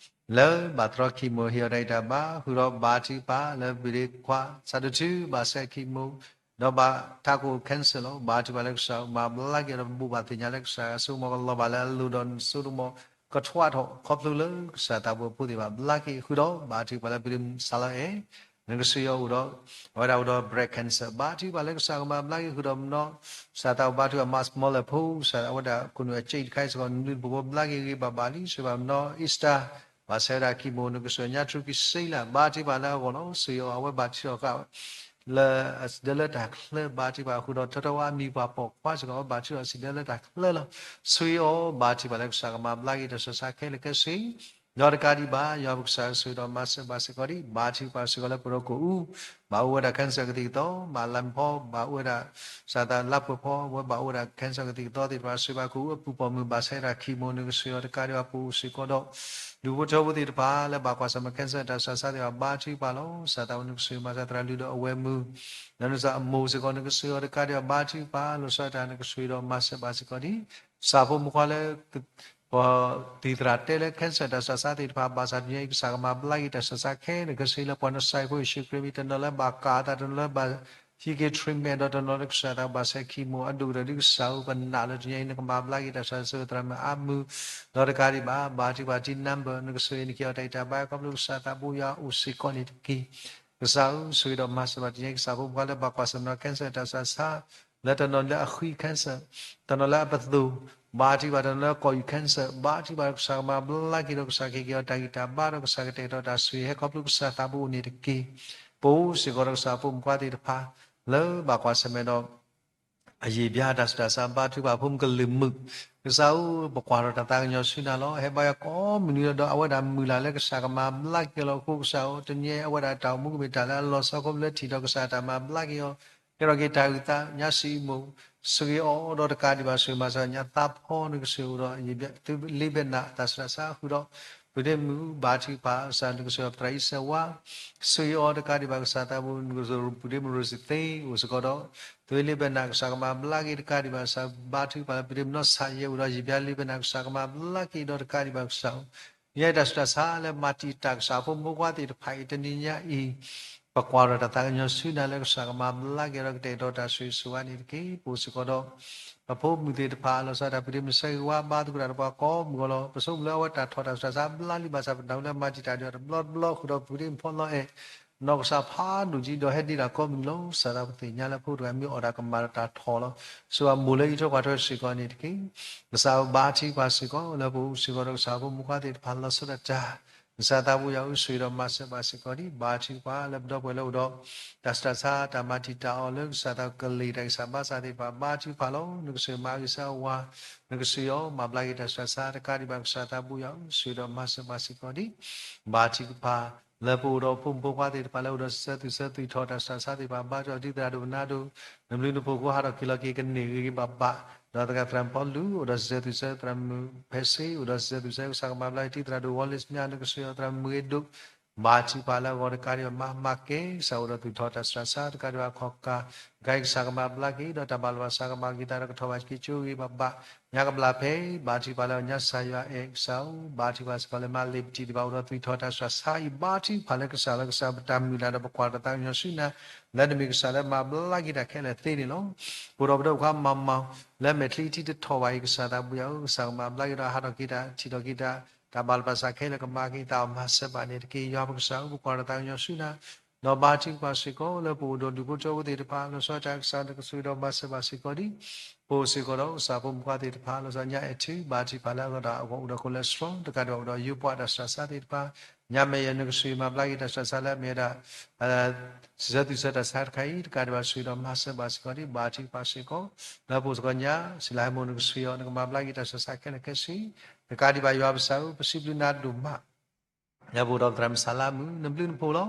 လၢဘၣ်တြီ chemo ဟ့ၣ်အီၤတၢ်ဂံၢ်တၢ်ဘါ ဃုာ်ဒီးဘါထုကဖၣ်လၢ ဘုဒ့ခွါ ဆၣ်တထု ဘၣ်ဆဲး chemo ဒီးဘၣ်ထးခိၣ် cancer လီၤ. ဘါထုကဖၣ်လၢကစၢ်မၤဘျါက့ၤအီၤဒီး ပဘိးဘၣ်သ့ၣ်ညါလၢကစၢ်ယွၤဆိကမိၣ်ကလီၤဘၣ်လၢအလိၤဒီးနစိကမီၤကထွါထီၣ် ခီဖျိလၢကစၢ်သးဘိဖိသ့ၣ်တဖၣ်ဘျါက့ၤ ဃုာ်ဒီးဘါထုကဖၣ်လၢ ဘုဒ့စးလီအဲၣ် နကစၢ်ယွၤအိၣ်ဒီး အဝဲဒၣ်အိၣ်ဒီး breast cancer ဘါထုကဖၣ်လၢကစၢ်ကမၤဘျါက့ၤ ဃုာ်ဒီးမနီၤ ကစၢ်သးဘိဘါထုကဖၣ် မးစမီလၢဖိ ကစၢ်အဝဲဒၣ်ခိၣ်နူာ်အစ့ၣ်တခါအံၤစ့ၢ်ကီး နဘျုးနဖှိၣ်ဖိဘျါက့ၤဂ့ၤဘၣ်ဘၣ်လံ ဆိၣ်ဂ့ၤဘၣ်မနီၤ Easter ဘၣ်ဆဲးဝဲဒၣ် chemo နကစၢ်ညါထူကံစ့လၢ ဘါထုကဖၣ်လၢအဂီၢ်လီၤ. စ့ၢ်ကီးအဝဲဘၣ်ထုထီၣ်ဃာ် လၢအစံးဒၢလၢတၢ်ချၢ ဘါထုကဖၣ်ဃုာ်ဒီး ထီထီဝါအမံၤပှၢ်ပိာ်ခွါစ့ၢ်ကီး အဝဲဘၣ်ထုထီၣ်စံးဒၢလၢတၢ်ချၢလီၤ. စ့ၢ်ကီးဘါထုကဖၣ်လၢကစၢ်ကမၤဘျါက့ၤတၢ်ဆူးတၢ်ဆါခဲလၢာ်ခဲဆ့ ဒီးတကးဒံးဘၣ် ယွၤပကစၢ်ဆိၣ်ဂ့ၤဒီးမၤစၢၤဘၣ်စ့ၢ်ကီးဒံး ဘါထုကဖၣ်စ့ၢ်ကီးလၢပဒီးကအိၣ် ဘၣ်အိၣ်ဝဲဒၣ် cancer ကသံၣ်ကသီ ဘၣ်လါမ့ၢ်ဖီ ဘၣ်အိၣ်ဝဲဒၣ် ကစၢ်သးလါပှဲၤဖီ အဝဲဘၣ်အိၣ်ဝဲဒၣ် cancer ကသံၣ်ကသီသ့ၣ်တဖၣ် စ့ၢ်ဘၣ်ကအိၣ်အပူၤပိာ်မုၣ် ဘၣ်ဆဲးဝဲဒၣ် chemo နကစၢ်ယွၤတကးဒံးဘၣ် ပအိၣ်စ့ၢ်ကီးဒီး ဒူၣ်ဖိထၢဖိသ့ၣ်တဖၣ် လၢဘၣ်ကွၢ်ဆၢၣ်မဲာ် cancer တၢ်ဆူးတၢ်ဆါသ့ၣ်တဖၣ် ဘါထုကဖၣ်လီၤ. ကစၢ်သးဘိနကစၢ်မၤစၢၤသရၣ်လုၢ်ဒီးအဝဲမုၢ် ဒီးနကစၢ်အမိၢ်စ့ၢ်ကီး နကစၢ်ယွၤတကးဒံးဘၣ် ဘါထုကဖၣ် လီၤဆီဒၣ်တၢ် နကစၢ်ဒီးမၤစၢၤဘၣ်စ့ၢ်ကီးဒံး ကစၢ်ဖိမုၣ်ခွါလၢ ပှၤတံၤသရၣ်တဲလၢ cancer တၢ်ဆူးတၢ်ဆါသ့ၣ်တဖၣ် ဘၣ်ဆၣ်တနံၤအံၤ ကစၢ်ကမၤဘျါက့ၤတၢ်ဆူးတၢ်ဆါခဲလၢာ်ခဲဆ့လၢ ပှၤနစၢ်ဖိယ့ၣ်ၡူးခရံာ်မံၤ တနီၤလၢဘၣ်ကးအသး တနီၤလၢဘၣ် ဟံးက့ၤ treatment ဒီးတနီၤလၢကစၢ်သးဘၣ်ဆဲး chemo အဒိၣ်ကတၢၢ်ဒ်ကစၢ်ဧၢ ပနာ်လၢတနံၤအံၤ နကမၤဘျါက့ၤတၢ်ဆၢဂ့ၤဆၢဝါ သရၣ်မုၣ်အါမုၢ် ဒီးတကးဒံးဘၣ် ဘါထုကဖၣ် team member နကဆိၣ်ဂ့ၤနက့ၤအီၤတၢ်အံၤတၢ်ဘါ ခီဖျိကစၢ်သးဘိယွၤအိၣ်စ့ၢ်ကီးန့ၣ်တက့ၢ်. ကစၢ်ဧၢ ဆိၣ်ဂ့ၤဒီးမၤစၢၤဘၣ် တနံၤအံၤ ကစၢ်ဖိမုၣ်ခွါလၢဘၣ်ကွၢ်ဆၢၣ်မဲာ်နီၤ cancer တၢ်ဆူးတၢ်ဆါ လၢတနီၤလၢအဃံ cancer တနီၤလၢအပသိၣ် ဘါထုကဖၣ် တနီၤလၢအကိာ်ယူၢ် cancer ဘါထုကဖၣ် ကစၢ်ကမၤဘျါက့ၤဒီး ကစၢ်ကဟ့ၣ်က့ၤအီၤတၢ်ဂံၢ်တၢ်ဘါဒီး ကစၢ်ကတဲာ်ကတီၤတၢ်ဆိၣ်ဂ့ၤ ဟဲခီဖျိကစၢ်သးဘိအိၣ်န့ၣ်တက့ၢ်. ပအိၣ်စ့ၢ်ကီးဒီးကစၢ်ဖိမုၣ်ခွါသ့ၣ်တဖၣ် လၢဘၣ်ကွၢ်ဆၢၣ်မဲာ်ဒီး အယံာ်ဘျါတၢ်ဆူးတၢ်ဆါ ဘါထုကဖၣ် ဖိမုၣ်ကလုာ်မုာ် ကစၢ်ဧၢ ပကွၢ်ထီၣ်တၢ်သးကညီၤဆူနၤလီၤ. ဟဲဘါယွၤကိးမုၢ်နံၤဒီး အဝဲဒၣ်မုၢ်လၢ်လၢကစၢ်ကမၤဘျါက့ၤလီၤ. အဃိကစၢ်ဧၢ တနံၤအံၤ အဝဲဒၣ်တၢ်အိၣ်မူကမ့ၢ်တၢ်လၢအလီၤဆီ ခီဖျိလၢထံၣ်ဒီးကစၢ်တၢ်မၤဘျါက့ၤအီၤ ကဲထီၣ်က့ၤတၢ်အုၣ်သး ညါစံးအံၤမိၢ် ဆိၣ်ဂ့ၤအီၤဒီးတကးဒံးဘၣ် ဆိၣ်ဂ့ၤမၤစၢၤညါသးဖီ နကဆိၣ်ဂ့ၤဒီး သုလ့ဘဲနးတၢ်ဆူးတၢ်ဆါဃုာ်ဒီး ပုၢ်ဒ့မုၣ် ဘါထုကဖၣ် ကစၢ်နကဆိၣ်ဂ့ၤအီၤ သရၣ်အံၤစဲးဝါ ဆိၣ်ဂ့ၤအီၤတကးဒံးဘၣ် ကစၢ်သးဘိ နကဆိၣ်ဂ့ၤ ပုၢ်ဒ့မုၣ် ရိစံသ့ အိၣ်စ့ၢ်ကီးဒီး သုလ့ဘဲနး ကစၢ်ကမၤဘျါက့ၤတကးဒံးဘၣ် ကစၢ်ဘါထုကဖၣ်လၢ ပုၢ်ဒ့မုၣ်နီၢ်ဆၣ်ယဲ အိၣ်ဒီးယံာ်ဘျါလ့ဘဲနး ကစၢ်ကမၤဘျါက့ၤဒီးတကးဒံးဘၣ် ကစၢ်ဧၢ ယဲတၢ်ဆူးတၢ်ဆါလၢမၤတံာ်တာ်ကစၢ်ဖိမုၣ်ဖိခွါသ့ၣ်တဖၣ်အံၤ တနံၤညါအံၤ ပကွၢ်ထီၣ်တၢ်သးကညီၤဆူနၤလၢကစၢ်ကမၤဘျါက့ၤဒီးကတဲာ်ကတီၤတၢ်ဆိၣ်ဂ့ၤဆိၣ်ဝါန့ၣ်တက့ၢ်. ပအိၣ်စ့ၢ်ကီးဒီး ပဖိမုၣ်သ့ၣ်တဖၣ် လီၤဆီဒၣ်တၢ် ပုၢ်ဒ့မုၣ်ဆၢဂ့ၤဝါ ဘါသကိးတၢ်ဒီးပှၤကိးမုၢ်ဂီၤလီၤ. ပဆိကမိၣ်လၢအဝဲတၢ်ထီၣ်တၢ်ဆူးတၢ်ဆါဘျါလံ ဘၣ်ဆၣ်ပနၢ်ဟူလၢမၤတံာ်တာ်ဒံးအီၤတဘျီတဘျီဃုာ်ဒီး ပုၢ်ဒ့မုၣ်ဖီလီၤအဲၣ် နီၢ်ကစၢ်ဖးဒိၣ်ကံဒီးဟဲဒ့တၢ်ကိးမုၢ်နံၤလီၤ. ကစၢ်သးဘိ ပသ့ၣ်ညါလၢဖိတဂၤမ့ၢ်အီၣ်တၢ်ကမၣ်ဒီးတၢ်ထီၣ်လီၤ. ဆိၣ်ဂ့ၤအမိၢ်လၢအံးထွဲကွၢ်ထွဲစ့ၢ်ကီးန့ၣ်တက့ၢ်. ကစၢ်ဧၢ ဘါထုကဖၣ်စ့ၢ်ကီး လၢပအိၣ်စ့ၢ်ကီးဒီးကစၢ်ဖိမုၣ်ဖိခွါသ့ၣ်တဖၣ် လီၤဆီဒၣ်တၢ် ကစၢ်သးဘိယွၤဧၢ ဆိၣ်ဂ့ၤဒီးမၤစၢၤဘၣ်စ့ၢ်ကီးဒံး ဘါထုကဖၣ် လၢပဒီပုၢ်ဝဲၢ်လၢအိၣ်ဒီး တၢ်ဆူးတၢ်ဆါ တၢ်မၤတံာ်တာ်အီၤလၢကစၢ်သးကလ့ၢ်တၢ်ဂံၢ်စၢ်ဘါစၢ်သ့ၣ်တဖၣ် ဘါထုကဖၣ်လီၤ. နကဆိၣ်ဂ့ၤမၤဂ့ၤစၢၤဝဲ နကဆိၣ်ဂ့ၤအီၤ မၤဘျါက့ၤတၢ်ဆူးတၢ်ဆါတကးဒံးဘၣ် ကစၢ်သးဘိယွၤဧၢ ဆိၣ်ဂ့ၤဒီးမၤစၢၤဘၣ်စ့ၢ်ကီးဒံး ဘါထုကဖၣ် လၢပအိၣ်ဒီးဖိမုၣ်ဖိခွါသ့ၣ်တဖၣ်လၢအိၣ်ဒီးစံးဆၢသူၣ်ဆၢသွံၣ်ထီၣ်တၢ်ဆူးတၢ်ဆါသ့ၣ်တဖၣ် ဘါထုကဖၣ် တံၤသရၣ်ဒိၣ်နါဒိၣ် နဘျုးနဖှိၣ်ကိးဟးထီၣ်က့ၤလီၤက့ၤကန့ၢ်ဂ့ၤဂ့ၤဘၣ်ဘၣ် ဒီးသရၣ်မုၣ်ပီလူး အိၣ်ဒီးစံးဆၢသူၣ်ဆၢ သရၣ်မုၣ်ဖဲစ့ အိၣ်ဒီးစံးဆၢသူၣ်ဆၢ ကစၢ်ကမၤဘျါက့ၤ တံၤသရၣ်ဒိၣ်ဝီလ့ၣ်စမၠၣ် နကဆိၣ်ဂ့ၤအီၤ သရၣ်မုၣ်ဂ့ၤဒိၣ် ဘါထုကဖၣ်လၢအဂီၢ်တကးဒံးဘၣ် မၤမၤကဲ ကစၢ်အိၣ်ဒီးသူၣ်ထီၣ်တၢ်ဆူးတၢ်ဆါတကးဒံးဘၣ် ခီၣ်ကၢ ကဲကစၢ်ကမၤဘျါက့ၤ ဒီးတၢ်ဘၣ်လီၤဘၣ်စးကမၤက့ၤသးဒီးကထီၣ်ဘၣ်က့ၤကၠိဂ့ၤဘၣ်ဘၣ် ညါကဘျါဖဲ ဘါထုကဖၣ်လၢညါစၢ်ယွၤအဲၣ်ကစၢ်ဧၢ ဘါထုကဖၣ်စ့ၢ်ကီးလၢမၤလ့ၤပတံၤသ့ၣ်တဖၣ် အိၣ်ဒီးသူၣ်ထီၣ်တၢ်ဆူးတၢ်ဆါအံၤ ဘါထုကဖၣ်လၢကစၢ်လၢကစၢ်ပတၢ်မုၢ်လၢ်ဒီးပကွၢ်တၢ်သးကညီၤဆူနၤ လၢနမ့ၢ်ကစၢ်လၢမၤဘျါက့ၤတၢ်ခဲလၢာ်သ့န့ၣ်လီၤ. ပအိၣ်ဒီးပဒီပုၢ်ဝဲၢ်မၤမၤ လၢမဲာ်ချံထံတထီၣ်ဘၣ်အံၤ ကစၢ်သးဘိယွၤဧၢ ကစၢ်ကမၤဘျါက့ၤဒီးဟးထီၣ်က့ၤတၢ် ထံၣ်ထီၣ်က့ၤတၢ် တၢ်ဘၣ်လီၤဘၣ်စးခဲလၢာ်ကမၤက့ၤသးအီၤ မၤစၢၤဘၣ်န့ၣ်တက့ၢ်. ယွၤပကစၢ်ဧၢ ပကွၢ်တၢ်သးကညီၤဆူနၤ ဒီးဘါထုကဖၣ်စ့ၢ်ကီး လၢပအိၣ်ဒီးဒူၣ်ဖိထၢဖိသ့ၣ်တဖၣ် လီၤဆီဒၣ်တၢ် ကစၢ်နကဆိၣ်ဂ့ၤဒီးမၤစၢၤဘၣ်စ့ၢ်ကီးဒံး ပအိၣ်စ့ၢ်ကီးဒီးကစၢ်ဖိမုၣ်ဖိခွါသ့ၣ်တဖၣ် လီၤဆီညါအဲၣ်ထု ဘါထုကဖၣ်လၢအဂီၢ်ဒီးအဂီၢ်အိၣ်ဒီး cholesterol တကးဒံးဘၣ်အိၣ်ဒီးယိပှၤတၢ်ဆူးတၢ်ဆါသ့ၣ်တဖၣ် ညါမဲာ်ယဲ နကဆိၣ်ဂ့ၤမၤဘျါက့ၤတၢ်ဆူးတၢ်ဆါလၢအမ့ၢ်ဝဲဒၣ် စံးဆၢသူၣ်ဆၢတၢ်ဆါတခါအံၤ တကးဒံးဘၣ်ဆိၣ်ဂ့ၤဒီးမၤစၢၤဘၣ်စ့ၢ်ကီးဒံး ဘါထုကဖၣ်စ့ၢ်ကီး လၢပအိၣ်စ့ၢ်ကီးညါ စံးလၢဟဲမိၢ် နကဆိၣ်ဂ့ၤအီၤ နကမၤဘျါက့ၤတၢ်ဆူးတၢ်ဆါခဲလၢာ်ခဲဆ့ တကးဒံးဘၣ်ယွၤပကစၢ်ဧၢ ပစံးဘျုးနၤဒိၣ်မး လၢပအိၣ်ဒီးသရၣ်မုၣ်ဆၣ်လါမုၣ် နဘျုးနဖှိၣ်လီၤ.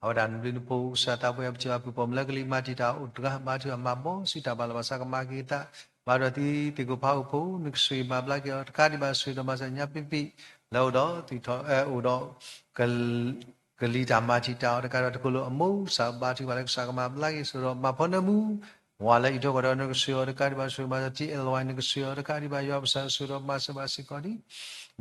အဝဲဒၣ်နဘျုးနဖှိၣ် ကစၢ်သးဘိယွၤ ပထံၣ်ဘၣ်ပုၢ်ပိာ်မုၣ်လၢကလံၤမၤတံာ်တာ်အိၣ်တဂၤ ဘါထုကဖၣ်မၤဘီစုတၢ်ဘၣ်လီၤဘၣ်စးကမၤက့ၤသး ဘါထုကဖၣ်သံသ့ၣ်ကိၣ်ဖးအိၣ်ဖိ နကဆိၣ်ဂ့ၤမၤဘျါက့ၤအီၤ တကးဒံးဘၣ်ဆိၣ်ဂ့ၤဒီးမၤစၢၤညါဖံဖံ လၢအိၣ်ဒီးသူၣ်ထီၣ် အိၣ်ဒီး ကလံၤတၢ်မၤတံာ်တာ်အီၤ တကးဒံးဘၣ်တကိးလိာ်အမိၢ် ကစၢ်ဘါထုကဖၣ်လၢကစၢ်ကမၤဘျါက့ၤဆိၣ်ဂ့ၤဒီးမၤဖီနၢမူ ဝၤလၢအံးထွဲကွၢ်ထွဲ နကဆိၣ်ဂ့ၤအီၤ တကးဒံးဘၣ်ဆိၣ်ဂ့ၤမၤစၢၤ ထံအ့လဝါ နကဆိၣ်ဂ့ၤအီၤ တကးဒံးဘၣ်ယွၤပကစၢ်ဆိၣ်ဂ့ၤဒီးမၤစၢၤဘၣ်စ့ၢ်ကီးဒံး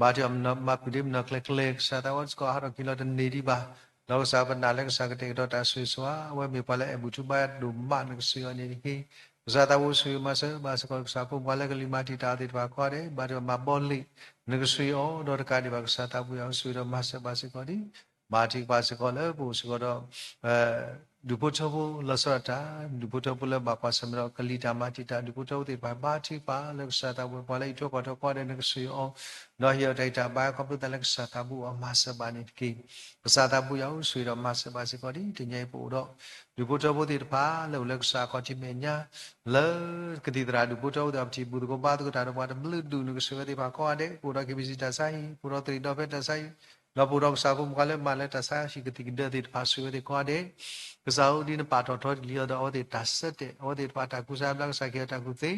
ဘါထုကဖၣ်မၤပုၢ်ဒ့မုၣ်နီၢ်ကျဲၤကျဲၤ ကစၢ်သးဝဲစ့ၢ်ကီးဟးထီၣ်က့ၤလီၤတန့ၢ်ဒံးဘၣ် ဒီးကစၢ်ပနာ်လၢကစၢ်ကတဲာ်ကတီၤတၢ်ဆိၣ်ဂ့ၤဆိၣ်ဝါ အဝဲမ့ၢ်ပှၤလၢအဲၣ်ဘူၣ်ထူဘါယွၤဒိၣ်မး နကဆိၣ်ဂ့ၤအီၤန့ၣ်တက့ၢ်. ကစၢ်သးဘိဆိၣ်ဂ့ၤမၤစၢၤဘၣ်စ့ၢ်ကီး ကစၢ်ဖိမုၣ်ပှၤလၢကလံၤမၤတံာ်တာ်သ့ၣ်တဖၣ်ကိးဂၤဒဲး ဘါထုကဖၣ်မၤဘီလံာ် နကဆိၣ်ဂ့ၤအီၤ ဒီးတကးဒံးဘၣ်ကစၢ်သးဘိယွၤဆိၣ်ဂ့ၤဒီးမၤစၢၤဘၣ်စ့ၢ်ကီးဒံး ဘါထုကဖၣ်စ့ၢ်ကီးလၢပအိၣ်စ့ၢ်ကီးဒီး ဒူၣ်ဖိထၢဖိလီၤဆီဒၣ်တၢ် ဒူၣ်ဖိထၢဖိလၢဘၣ်ကွၢ်ဆၢၣ်မဲာ်ဒီးကလံၤတၢ်မၤတံာ်တာ် ဒူၣ်ဖိထၢဖိသ့ၣ်တဖၣ် ဘါထုကဖၣ်လၢကစၢ်သးဘိပှၤလၢအံးထွဲကွၢ်ထွဲကိးဂၤဒဲး နကဆိၣ်ဂ့ၤအီၤ ဒီးဟ့ၣ်အီၤတၢ်ဂံၢ်တၢ်ဘါခီဖျိသးလၢကစၢ်သးဘိအီၤမၤစၢၤဘၣ်န့ၣ်တက့ၢ်. ကစၢ်သးဘိယွၤဧၢ ဆိၣ်ဂ့ၤဒီးမၤစၢၤဘၣ်စ့ၢ်ကီးဒံး တနံၤအံၤပအိၣ်ဒီး ဒူၣ်ဖိထၢဖိသ့ၣ်တဖၣ်လၢအိၣ်လၢကစၢ်အခီၣ်ထံးမဲာ်ညါ လၢကသံၣ်သရၣ်ဒူၣ်ဖိထၢဖိသ့ၣ်တဖၣ် ပထံၣ်ဘူၣ်သကိးဘါသကိးတၢ်ဒီးပှၤတဘျုးဒူၣ် နကဆိၣ်ဂ့ၤဝဲသ့ၣ်တဖၣ်ကိးဂၤဒဲး ပအိၣ်ဒီး KBC တၢ်ဆါဟံၣ် ပအိၣ်ဒီးသရံးဒီဖျၢၣ်တၢ်ဆါဟံၣ် ဒီးပအိၣ်ဒီးကစၢ်ဖိမုၣ်ခွါလၢမၤလၢတၢ်ဆါဟံၣ်ကသံၣ်ကဒၢသ့ၣ်တဖၣ် ဆိၣ်ဂ့ၤဝဲသ့ၣ်ကိးဂၤဒဲး ကစၢ်ဧၢဒ်နပာ်ထီၣ်ထီတလံၤအီၤဒီးအဝဲသ့ၣ်တၢ်ဆၢတဲာ် အဝဲသ့ၣ်တဖၣ်တၢ်ကူစါဘျါကစၢ်ကဟ့ၣ်အီၤတၢ်ကူၣ်သ့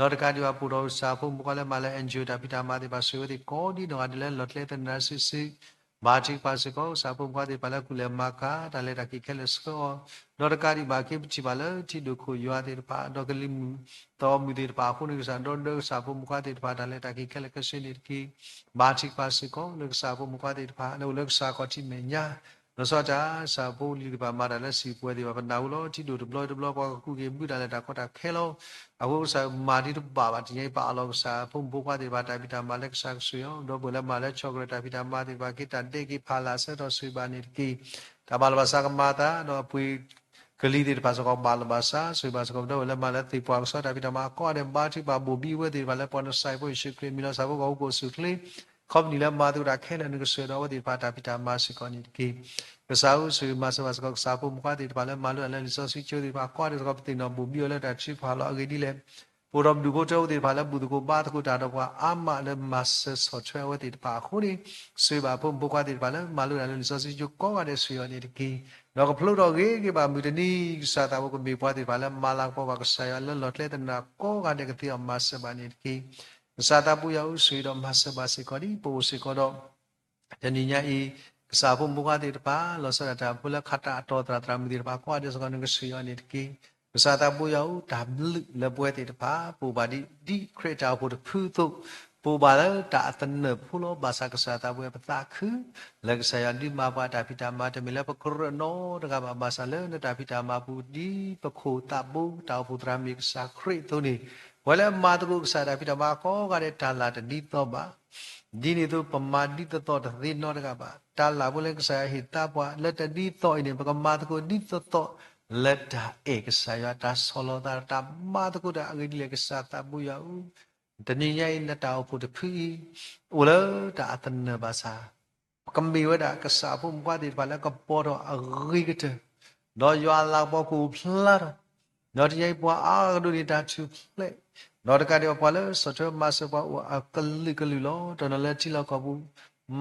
ဒီးတကးဒံးဘၣ်ပအိၣ်ဒီးကစၢ်ဖိမုၣ်ခွါလၢမၤလၢ NGO တၢ်ဖံးတၢ်မၤသ့ၣ်တဖၣ် ဆိၣ်ဂ့ၤဝဲသ့ၣ်ကိးဒ်နီၢ်ဂၤဒဲးလၢလီၢ်ကျဲသနၢၣ်စုာ်စုာ် ဘါထုကဖၣ်စ့ၢ်ကီး ကစၢ်ဖိမုၣ်ခွါသ့ၣ်တဖၣ်လၢကူၣ်လဲၤမၤကၤ တၢ်လဲၤတၢ်က့ၤခဲလၢာ်ဆှၢအီၤ ဒီးတကးဒံးဘၣ်က့ၤပထံၣ်ဘၣ်လၢထံဒိၣ်ခိၣ်ယွၤသ့ၣ်တဖၣ် ဒီးကလံၤမုၢ်သီမုၢ်သ့ၣ်တဖၣ်အဃိန့ၣ် ကစၢ်ဒီးဒီးကစၢ်ဖိမုၣ်ခွါသ့ၣ်တဖၣ် တၢ်လဲၤတၢ်က့ၤခဲလၢာ်ခဲဆ့န့ၣ်တက့ၢ်. ဘါထုကဖၣ်စ့ၢ်ကီးလၢကစၢ်ဖိမုၣ်ခွါသ့ၣ်တဖၣ် လၢအိၣ်လၢကစၢ်အခီၣ်ထံးမဲာ်ညါ လီၤဆီဒၣ်တၢ် ကစၢ်ဖိလံၤသ့ၣ်တဖၣ်မၤတၢ်လၢစံာ်ပှဲၤသ့ၣ်တဖၣ် ပနာ်အူလီၤထံဒိၣ်တဘျီတဘျီ ပှၤကကူၣ်က့ၤဘုတၢ်လၢတၢ်ကီတၢ်ခဲလီၤ. အဃိကစၢ်မၤဒ်တဘၣ်ဘၣ် တနံၤအံၤ ပအးလီၤကစၢ်ဖိမုၣ်ဖိခွါသ့ၣ်တဖၣ်တၢ်ဖံးတၢ်မၤလၢကစၢ်ကဆိၣ်အီၤ ဒီပုၢ်ဝဲၢ်လၢမၤလၢဆီၣ်ကရၢတၢ်ဖံးတၢ်မၤသ့ၣ်တဖၣ် က့ၤတၢ်ဒဲးက့ၤဖးလၢ်ဆၢထီၣ်ဆိၣ်ဂ့ၤဘၣ်န့ၣ်တက့ၢ်. တၢ်ဘၣ်လီၤဘၣ်စးကမၤအသး ဒီးအပှ့ၤ ကလံၤသ့ၣ်တဖၣ်စ့ၢ်ကီး ဘၣ်လီၤဘၣ်စးဆိၣ်ဂ့ၤဘၣ်စ့ၢ်ကီး ဒီပုၢ်ဝဲၢ်လၢမၤလၢသ့ၣ်ပှၢ်ကစီၣ်တၢ်ဖံးတၢ်မၤအကိးဂၤဒဲး ဘါထုကဖၣ်ဘိၣ်ဘံအဝဲသ့ၣ်တဖၣ်လၢပှၤနစၤရ့းဖိယ့ၣ်ၡူးခရံာ်အမံၤလီၤ. စၢ်ဖိကီၢ်ဖိကအိၣ်ဆူၣ်အိၣ်ချ့ ခီပနံၣ်လၢမၤသကိးတၢ်ခဲလၢာ် နကဆိၣ်ဂ့ၤဒီးအဝဲသ့ၣ်တဖၣ်တၢ်ဖံးတၢ်မၤစ့ၢ်ကီးန့ၣ်တက့ၢ်. ကစၢ်ဧၢ ဆိၣ်ဂ့ၤမၤစၢၤဘၣ်စ့ၢ်ကီး ကစၢ်ဖိမုၣ်ဖိခွါသ့ၣ်တဖၣ်လၢမၤလိတၢ်လၢလံာ်စီဆှံကၠိသ့ၣ်တဖၣ် ကိးဂၤဒဲးစ့ၢ်ကီး ပသ့ၣ်နီၣ်ဘိၣ်ဘံအီၤလၢတၢ်ထုကဖၣ်လီၤ. အဂ့ၢ်ဒ်လဲၣ် ပအိၣ်ဒီးပဒူၣ်ဖိထၢဖိသ့ၣ်တဖၣ်လၢ ဘူၣ်သကိးဘါသကိးတၢ်ဒီးပှၤအါမးလၢမၤစၢၤဆီၣ်ထွဲအဝဲသ့ၣ်တဖၣ်အဃိန့ၣ်, ဆိၣ်ဂ့ၤဘၣ်ဖိမုၣ်ဖိခွါသ့ၣ်တဖၣ်လၢမၤလိတၢ်လၢလံာ်စီဆှံကၠိကိးဂၤဒဲး ဆိၣ်ဂ့ၤအီၤန့ၣ်တက့ၢ်. ဒီးကဖျိထီၣ်ဂ့ၤက့ၤဘၣ်မုၢ်တနံၤ ကစၢ်သးဘိကမ့ၢ်ပှၤသ့ၣ်တဖၣ်လၢ မၤလၤကပီၤဘၣ်ကစၢ်ယွၤလၢလီၢ်ကျဲသနၢၣ်ကိးဂၤဒဲး ကသ့အီၤမၤစၢၤဘၣ်န့ၣ်တက့ၢ်. ကစၢ်သးဘိယွၤဧၢ ဆိၣ်ဂ့ၤဒီးမၤစၢၤဘၣ်စ့ၢ်ကီးဒ်ပအိၣ်စ့ၢ်ကီးဒီး တနံၤညါအံၤ ကစၢ်ဖိမုၣ်ဖိခွါသ့ၣ်တဖၣ် လီၤဆီဒၣ်တၢ်ဖိလၢခးတၢ်အတီၤသရၣ်သရၣ်မုၣ်သ့ၣ်တဖၣ် ကိးဂၤဒဲးစ့ၢ်ကီး နကဆိၣ်ဂ့ၤအီၤန့ၣ်တက့ၢ်. ကစၢ်သးဘိယွၤဧၢ တၢ်ဘျုးလၢပဝဲသ့ၣ်တဖၣ် ပအိၣ်ဘၣ်ဒ် ဒ်ခရံာ်အတၢ်အိၣ်ဖှိၣ်တဖုအသိး, ပအိၣ်ဘၣ်လၢတၢ်အသနၢၣ်ဖိလီၤ. ဘၣ်ဆၣ်ကစၢ်သးဘိယွၤ ပသးခု လၢကစၢ်ယွၤဒုးမၤပှၤတၢ်ဖံးတၢ်မၤ တမ့ၢ်လၢပကရၢၢ်နီတဂၤဘၣ်. ဘၣ်ဆၣ်လၢနတၢ်ဖံးတၢ်မၤပူၤ ဒ်ပခိၣ်သးဘိတၢ်အိၣ်ဖှိၣ်သရၣ်မုၣ်ကစၢ်ခရံာ်အသိးန့ၣ်, ပဝဲလၢမၤသကိးကစၢ်တၢ်ဖံးတၢ်မၤကိးဂၤဒဲး တၢ်လၢ်တဒ်သိးဘၣ် ဒ်န့ၣ်အသိး ပမၤဒ်သိးသိးတသ့နီတဂၤဘၣ်. တၢ်လၢ်ဖိလၢကစၢ်ယွၤဟ့ၣ်သါပှၤလၢတဒ်သိးအံၤန့ၣ် ပကမၤသကိးဒ်သိးသိး လၢတၢ်အဲၣ်ကစၢ်ယွၤ တၢ်ဆီၣ်လီၤသး တၢ်မၤသကိးတၢ်အဂ့ၢ်ဒ်လဲၣ်. ကစၢ်သးဘိယွၤဧၢ, တနံၤညါအံၤ နတၢ်အိၣ်ဖှိၣ်တဖုအံၤ အိၣ်လၢတၢ်အသနၢၣ်ဘၣ်ဆၣ် ပကမ့ၢ်ဝဲဒၣ်ကစၢ်ဖိမုၣ်ဖိခွါသ့ၣ်တဖၣ်လၢကပီၤထီၣ်အဂ့ၤကတၢၢ်, ဒီးယွၤအလၤကပီၤကအိၣ်ဖျါထီၣ်, ဒီးတနံၤညါအံၤပှၤအါကဒိၣ်န့ၣ် တၢ်ထူၣ်ဖျဲး, ဒီးတကးဒံးဘၣ်ပှၤလၢဆီၣ်ထွဲမၤစၢၤပှၤအိၣ်အကလုာ်ကလုာ်လီၤ. တနီၤလၢထံလီၢ်ကီၢ်ပူၤ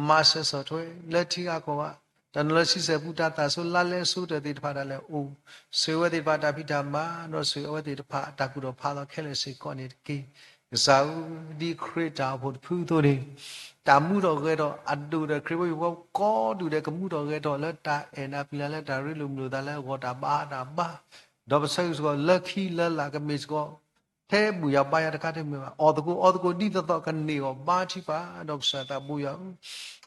မၤစၢၤဆီၣ်ထွဲလၢထံဂၤကီၢ်ဂၤ, တနီၤလၢဆံဆဲၣ်ပူၤ တၢ်သၣ်ဆိလါလဲဆိကတၢၢ်သ့ၣ်တဖၣ်ဒၣ်လဲာ်အိၣ်, ဆိၣ်ဂ့ၤဝဲသ့ၣ်တဖၣ်တၢ်ဖံးတၢ်မၤ, ဒီးဆိၣ်ဂ့ၤဝဲသ့ၣ်တဖၣ်တၢ်ကူၣ်ထီၣ်ဖးလီၤခဲလၢာ်စ့ၢ်ကီးန့ၣ်တက့ၢ်. ကစၢ်ဧၢ, ဒ်ခရံာ်တၢ်အိၣ်ဖှိၣ်တဖုအသိးန့ၣ်, တၢ်မူထီၣ်ဂဲၤထီၣ်အဒိၣ်ဒီး ခရံာ်ဖိဟံၣ်ဖိကိးဒူၣ်ဒဲး ကမူထီၣ်ဂဲၤထီၣ်လၢတၢ်အဲၣ်နၤပျံၤနၤလၢတၢ်ရ့လိာ်မုာ်လိာ်သးလၢအဂီၢ် တၢ်ဘါတၢ်ဘါ, ဒီးပဆၢဂ့ၤစ့ၢ်ကီး လၢခံလၢလာ်ကမ့ၢ်စ့ၢ်ကီး ထဲဘူၣ်ယၤဘါယၤတခါတမ့ၢ်ဘၣ်, အီၣ်သကိးအီသကိးဒ်သိးသိးကန့ၢ်အီၤ ဘါထုကဖၣ်ဒီးကစၢ်သးဘိယွၤဧၢ,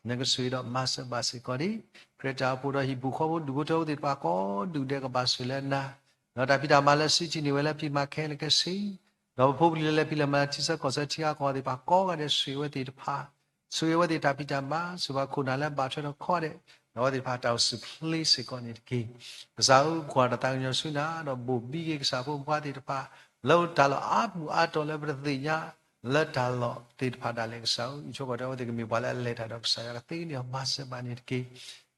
နကဆိၣ်ဂ့ၤဒီးမၤစၢၤဘၣ်စ့ၢ်ကီးဒ် ခရံာ်တၢ်အိၣ်ဖှိၣ်ဒီးဟံၣ်ပူၤဃီဖိ ဒူၣ်ဖိထၢဖိသ့ၣ်တဖၣ်ကိးဒူၣ်ဒဲးကဘၣ်ဆိၣ်လၢနၤ, ဒီးတၢ်ဖံးတၢ်မၤလၢစုထံၣ်န့ၢ်ဝဲလၢဖံးမၤခဲလၢာ်ခဲဆ့, ဒီးပဖိပလံၤလၢလဲၤဖံးလဲၤမၤလၢထံဆၢကီၢ်ဆၢထံဂၤကီၢ်ဂၤသ့ၣ်တဖၣ်ကိးဂၤဒဲး ဆိၣ်ဂ့ၤဝဲသ့ၣ်တဖၣ်, ဆိၣ်ဂ့ၤဝဲသ့ၣ်တၢ်ဖံးတၢ်မၤ, ဆိၣ်ဂ့ၤပှၤခိၣ်နၢ်လၢဘၣ်ထွဲဒီးခီဒဲး, ဒီးအဝဲသ့ၣ်တဖၣ်တၢ်အိၣ်ဆူၣ်အိၣ်ချ့စ့ၢ်ကီးန့ၣ်တက့ၢ်. ကစၢ်ဧၢ, ပကွၢ်တၢ်သးကညီၤဆူနၤဒီးဘိၣ်ဘံက့ၤကစၢ်ဖိမုၣ်ဖိခွါသ့ၣ်တဖၣ် လၢတၢ်လီၢ်အါပူၤအါတီၤလၢပတသ့ၣ်ညါ လၢတၢ်လီၢ်သ့ၣ်တဖၣ်ဒၣ်လဲာ် ကစၢ်ဧၢ, ယဆိကမိၣ်ဒီးအဝဲသ့ၣ်ကမ့ၢ်ပှၤလၢအလဲၤတၢ်ဒီးကစၢ်ယွၤကသ့န့ၢ်အီၤ မၤစၢၤဘၣ်န့ၣ်တက့ၢ်.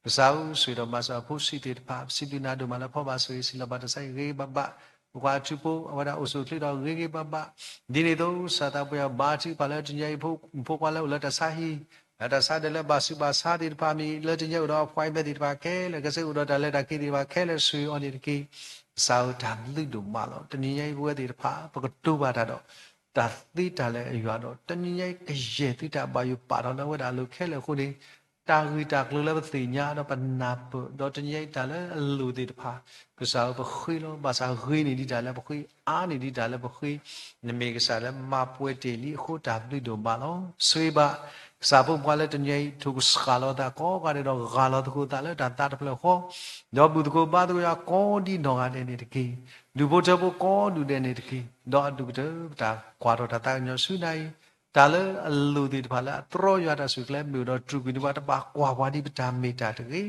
ကစၢ်ဧၢ, ဆိၣ်ဂ့ၤဒီးမၤစၢၤအဖိဆံးသ့ၣ်တဖၣ်, ပစံးဘျုးနၤဒိၣ်မးလၢဖီဘၣ်ဆိၣ်ဂ့ၤစံးလီၤဘၣ်တၢ်ဆါဟံၣ်ဂ့ၤဂ့ၤဘၣ်ဘၣ်, ပကွၢ်အထူဖိ အဝဲဒၣ်အိၣ်ဆူၣ်အိၣ်ချ့ဒီးဂ့ၤဂ့ၤဘၣ်ဘၣ်, ဒ်န့ၣ်အသိး ကစၢ်သးပှၢ်ယွၤ ဘါထုကဖၣ်လၢတနံၤညါအံၤ ဖိမုၣ်ဖိခွါလၢအိၣ်လၢတၢ်ဆါဟံၣ် လၢတၢ်ဆါဒၢးလၢဘၣ်ဆူးဘၣ်ဆါသ့ၣ်တဖၣ်မ့ၢ်ဂ့ၤ, လၢတနံၤညါအိၣ်ဒီး appointment သ့ၣ်တဖၣ်ခဲလၢာ်, ကစၢ်အိၣ်ဒီးတၢ်လဲၤတၢ်က့ၤသ့ၣ်တဖၣ်ခဲလၢာ် ဆိၣ်ဂ့ၤအီၤန့ၣ်တက့ၢ်. ကစၢ်ဧၢ, တၢ်ဘျုးဒိၣ်မးလီၤ. တနံၤညါအံၤပဝဲသ့ၣ်တဖၣ် ပကတိၤဘၣ်တၢ်ဒီး တၢ်သ့တၢ်လၢအယွၤဒီး တနံၤညါအံၤကယဲၢ်သုတၢ်ဘၣ်ယိၣ်ပာ်ထီၣ်လၢအဝဲဒၣ်အလိၤခဲလၢာ်အဃိန့ၣ်, တၢ်ဂ့ၢ်တၢ်ကျိၤလၢပသ့ၣ်ညါဒီးပနၢ်ပၢၢ်, ဒီးတနံၤညါအံၤတၢ်လၢအလိၤသ့ၣ်တဖၣ် ကစၢ်ဧၢ, ပဃ့လီၤ. ဘၣ်ဆၣ်ဂ့ၤန့ၢ်ဒံးတၢ်လၢပဃ့, အါန့ၢ်ဒံးတၢ်လၢပဃ့, နမ့ၢ်ကစၢ်လၢမၤပှဲၤတ့ၢ်လံအဃိ တၢ်ဘျုးဒိၣ်မးလီၤ. ဆိၣ်ဂ့ၤဘၣ် ကစၢ်ဖိမုၣ်ဖိခွါလၢတနံၤညါအံၤ ထိၣ်ကစှၤလီၤသးကိးဂၤဒဲးဒီး ဂၢ်လီၤသကိးသးလၢတၢ်သးတဖျၢၣ်ဃီ, ဒီးဘူၣ်သကိးဘါသကိးယွၤကိးဒ်နီၢ်ဂၤဒဲးန့ၣ်တက့ၢ်. ဒူၣ်ဖိထၢဖိကိးဒူၣ်ဒဲးန့ၣ်တက့ၢ်. ဒီးအဒူၣ်ကတၢၢ် ပတၢ်ကွၢ်ထီၣ်တၢ်သးကညီၤဆူနၤအံၤ, တၢ်လၢအလိၤသ့ၣ်တဖၣ်လၢအတြီယွၤတၢ်စူၢ်ကျဲမ့ၢ်အိၣ်ဒီး တြူာ်ကွံာ်န့ၢ်ပှၤ တဘၣ်ကွၢ်ပှၤဒ်ပတၢ်မ့ၢ်တၢ်တဂ့ၤ,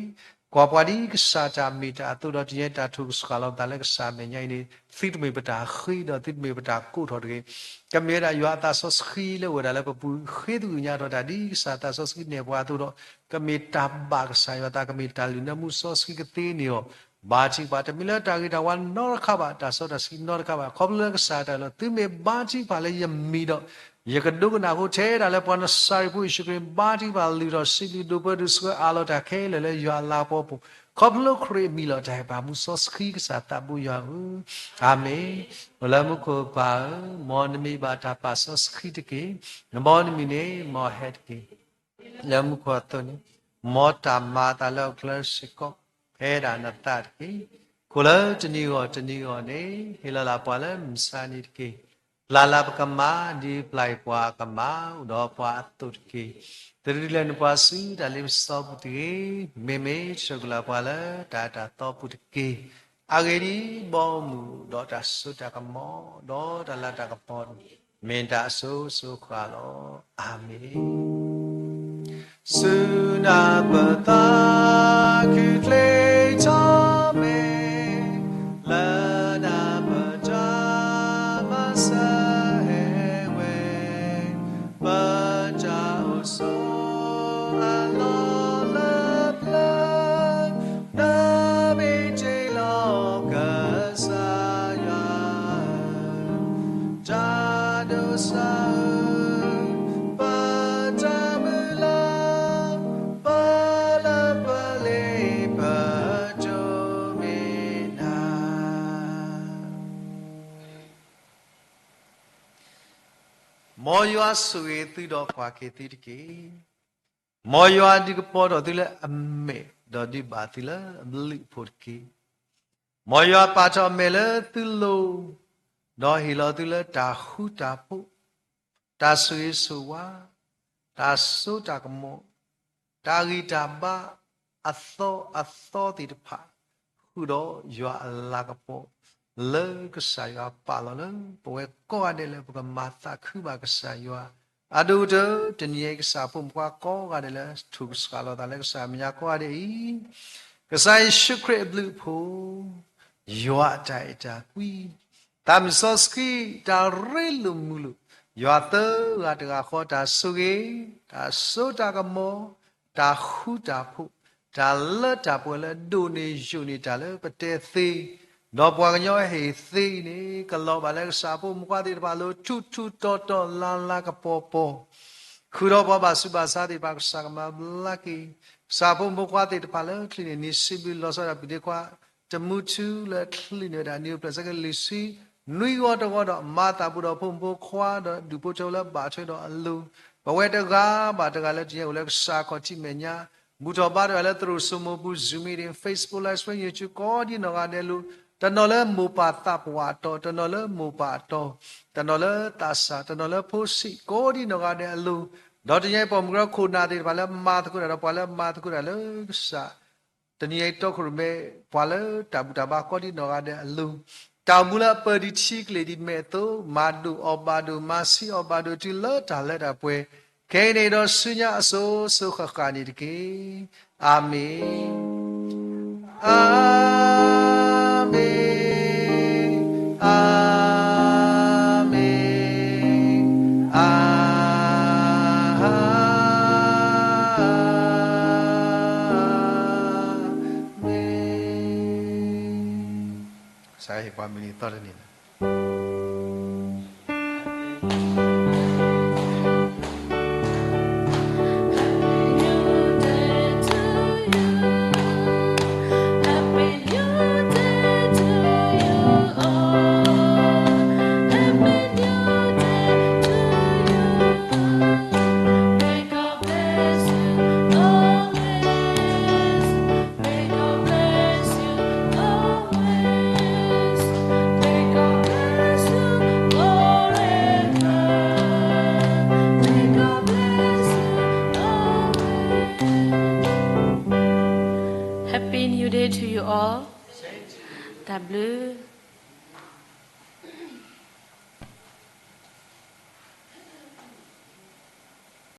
ကွၢ်ပှၤဒ်ကစၢ်တၢ်မ့ၢ်တၢ်အသိးဒီး တနံၤညါအံၤတၢ်ထိၣ်ကစှၤလီၤပသးလၢကစၢ်မဲာ်ညါအံၤန့ၣ် သုတမ့ၢ်ပတၢ်ဃ့ဒီးသုတမ့ၢ်ပတၢ်ကိးထီၣ်တဂ့ၤ. ကမ့ၢ်ဝဲဒၣ်ယွၤအသးစီဆှံလၢအိၣ်ဝဲဒၣ်လၢပပူၤ ဃ့သကွံာ်ညါထီၣ်တၢ်ဒ်ကစၢ်သးစီဆှံနဲၣ်ပှၤအသိးဒီး ကမ့ၢ်တၢ်ဘၣ်ကစၢ်ယွၤအသး ကမ့ၢ်တၢ်လုၢ်နၢမူစီဆှံကသ့န့ၢ်အီၤ ဘါထုကဖၣ် တမ့ၢ်လၢတၢ်ဂ့ၤတၢ်ဝါနီတခါဘၣ်, တၢ်စီတၢ်ဆှံနီတခါဘၣ်, ခီဖျိလၢကစၢ်တၢ်လီၤ သုမ့ၢ်ဘါထုကဖၣ်လၢယမံၤဒီး ယကဒိကနၣ်အဃိ ထဲဒၣ်လၢပှၤနစၤရ့းဖိယ့ၣ်ၡူးခရံာ် ဘါထုကဖၣ်လုၢ်ထီၣ် စံးဘျုးဒိးပၢဒိးဆှၢအးလီၤတၢ်ခဲလၢာ် လၢယွၤအလၤကပီၤပူၤ, ခီဖျိခရံာ်အမံၤလီၤ. တၢ်အဲၣ်ပၢ်မူစီဆှံကစၢ်သးဘိယွၤဧၢ, အၤမ့ၣ်. အိၣ်လၢမူခိၣ်ပၢ်ဧၢ, မ်နမံၤဘၣ်တၢ်ပာ်စီဆှံတက့ၢ်. မ်နမံၤန့ၣ် မ်ဟဲတက့ၢ်. လၢမူခိၣ်အသိးန့ၣ် မ်တၢ်မၤအသးလၢဟီၣ်ခိၣ်ချၢစ့ၢ်ကီး ဖဲဒၣ်နသးတက့ၢ်. ခိၣ်လၢတနံၤဂီၢ်တနံၤဂီၢ်န့ၣ် ဟ့ၣ်လီၤလၢပှၤလၢမုၢ်ဆါနံၤတက့ၢ်. ပျၢ်လၢပကမၢ် ဒ်ပျၢ်အံၤပှၤကမၢ် အိၣ်ဒီးပှၤအသိးတက့ၢ်. သရူးလၢနပှၤဆူတၢ်လ့ပစီပူၤတဂ့ၤ, မ့မ့ၢ်ဆိၣ်ဂ့ၤလီၤပှၤလၢတၢ်အၢတၢ်သီပူၤတက့ၢ်. အဂ့ၢ်ဒ်အံၤ, ဘီမုၢ်ဒီးတၢ်စိတၢ်ကမီၤ, ဒီးတၢ်လၤတၢ်ကပီၤန့ၣ် မ့ၢ်တၢ်အစိၤစိၤဃၣ်ဃၣ်လီၤ. အၤမ့ၣ်. ဆူနၤပသးခုချ့ထီၣ်မဲာ်, လၢနၤပတၢ်မၤစၢၤဟဲဝဲ, ပတၢ်အိၣ်ဆိးအလီၢ်လၢပျၢၤ, နမ့ၢ်တ့လီၤကစၢ်ယွၤ တၢ်ဒိးစၢ်ဧၢ, ပတၢ်မုၢ်လၢ်, ပလၢပလ့ပတိၢ်မ့ၢ်နၤ. မ်ယွၤဆိၣ်ဂ့ၤသုဒီးကွၢ်က့ၤသုတက့ၢ်. မ်ယွၤဒုးကပီၤထီၣ်သုလၢအမဲာ်, ဒီးဒုးဘၣ်သုလၢအဘျုးအဖှိၣ်တက့ၢ်. မ်ယွၤပာ်ထီၣ်အမဲာ်လၢသုလိၤ, ဒီးဟ့ၣ်လီၤသုလၢတၢ်ဃူတၢ်ဖိး, တၢ်ဆိၣ်ဂ့ၤဆိၣ်ဝါ, တၢ်စိတၢ်ကမီၤ, တၢ်ဂံၢ်တၢ်ဘါအသီအသီသ့ၣ်တဖၣ်, ဃုာ်ဒီးယွၤအလၤကပီၤ လၢကစၢ်ယွၤပာ်လီၤလၢပဝဲကိးဂၤဒဲးလၢပကမၤသးခုဘၣ်ကစၢ်ယွၤ. အဒိၣ်ကတၢၢ် တနံၤအံၤကစၢ်ဖိမုၣ်ဖိခွါကိးဂၤဒဲးလၢထူၣ်ကဆှီလီၤသးလၢကစၢ်အမဲာ်ညါကိးဂၤဒဲးအံၤ, ကစၢ်ယ့ၣ်ၡူးခရံာ်အဘျုးအဖှိၣ်, ယွၤအတၢ်အဲၣ်တၢ်ကွံ, သးမုၢ်စီဆှံတၢ်ရ့လိာ်မုာ်လိာ်, ယွၤသၢဂၤတဂၤဃီတၢ်ဆိၣ်ဂ့ၤ, တၢ်စိတၢ်ကမီၤ, တၢ်ဃူတၢ်ဖိး, တၢ်လၢတၢ်ပှဲၤလၢအဒိၣ်န့ၢ်ယိာ်န့ၢ်တၢ်လၢပတဲသ့, ဒီးပှၤကညီဟ့ၣ်သ့အံၤန့ၣ် ကလီၤဘၣ်လၢကစၢ်ဖိမုၣ်ဖိခွါသ့ၣ်တဖၣ်အလိၤ ထူးထူးတီၤတီၤလၤလၤကပီၤပီၤ, ဃုာ်ဒီးပှၤဘၣ်ဆူးဘၣ်ဆါသ့ၣ်တဖၣ် ကစၢ်ကမၤဘျါက့ၤ, ကစၢ်ဖိမုၣ်ဖိခွါသ့ၣ်တဖၣ်လၢချံးန့ၢ်နံၤစံးဘျုးလီၤဆီဒၣ်တၢ် ပဒ့ခွါ တမူထူလၢချံးန့ၢ်ဝဲဒၣ်နံၤအိၣ်ဖျဲၣ်ဆၢက့ၤလွံၢ်ဆံ နွံဂီၤတဂီၤဒီး မၤသးပူၤဒီးဖိမုၣ်ဖိခွါဒီးဒူၣ်ဖိထၢဖိလၢဘၣ်ထွဲဒီးအလိၤ, ပဝဲတဂၤဘၣ်တဂၤလၢတနံၤအံၤအိၣ်လၢကစၢ်ခီၣ်ထံးမဲာ်ညါ, ဘူၣ်ထီၣ်ဘါထီၣ်ဝဲလၢသရိာ်စိမိၤပူၤ Zoom meeting, Facebook Live Stream, YouTube ကိးဒံနီၢ်ဂၤဒဲးအလိၤ, တနီၤလၢမိၢ်ပၢ်သးပှၢ်အတီၤ, တနီၤလၢမိၢ်ပၢ်အတီၤ, တနီၤလၢသးစၢ်, တနီၤလၢဖိဆံး ကိးဒံနီၢ်ဂၤဒဲးအလိၤ, ဒီးတနံၤအံၤပိာ်မုၣ်ကရၢခိၣ်နၢ်သ့ၣ်တဖၣ်လၢမၤသကိးတၢ်ဒီးပှၤလၢမၤသကိးတၢ်လၢကစၢ် တနံၤအံၤတီခိၣ်ရိၣ်မဲ ပှၤလၢတၢ်ဘူၣ်တၢ်ဘါကိးဒံနီၢ်ဂၤဒဲးအလိၤ, တၢ်အိၣ်မူလၢအပၢၢ်ဒံးထံကလ့ၢ်ဒံးမဲာ်အသိး, မၤဒိၣ်အီၣ်ဘၣ်ဒိၣ်, မၤဆံးအီၣ်ဘၣ်ဒိၣ် တုၤလၢတၢ်လၢတၢ်ပှဲၤ, ခဲအံၤန့ၣ်ဒီးဆူညါအစိၤစိၤဃၣ်ဃၣ်န့ၣ်တက့ၢ်. အၤမ့ၣ်. အၤမ့ၣ်, အၤမ့ၣ်, အၤ မ့ၣ်. ကစၢ်ဟ့ၣ်ပှၤမုၢ်နံၤသီတနံၤလီၤ. Happy New Day to you all. တၢ်ဘျုး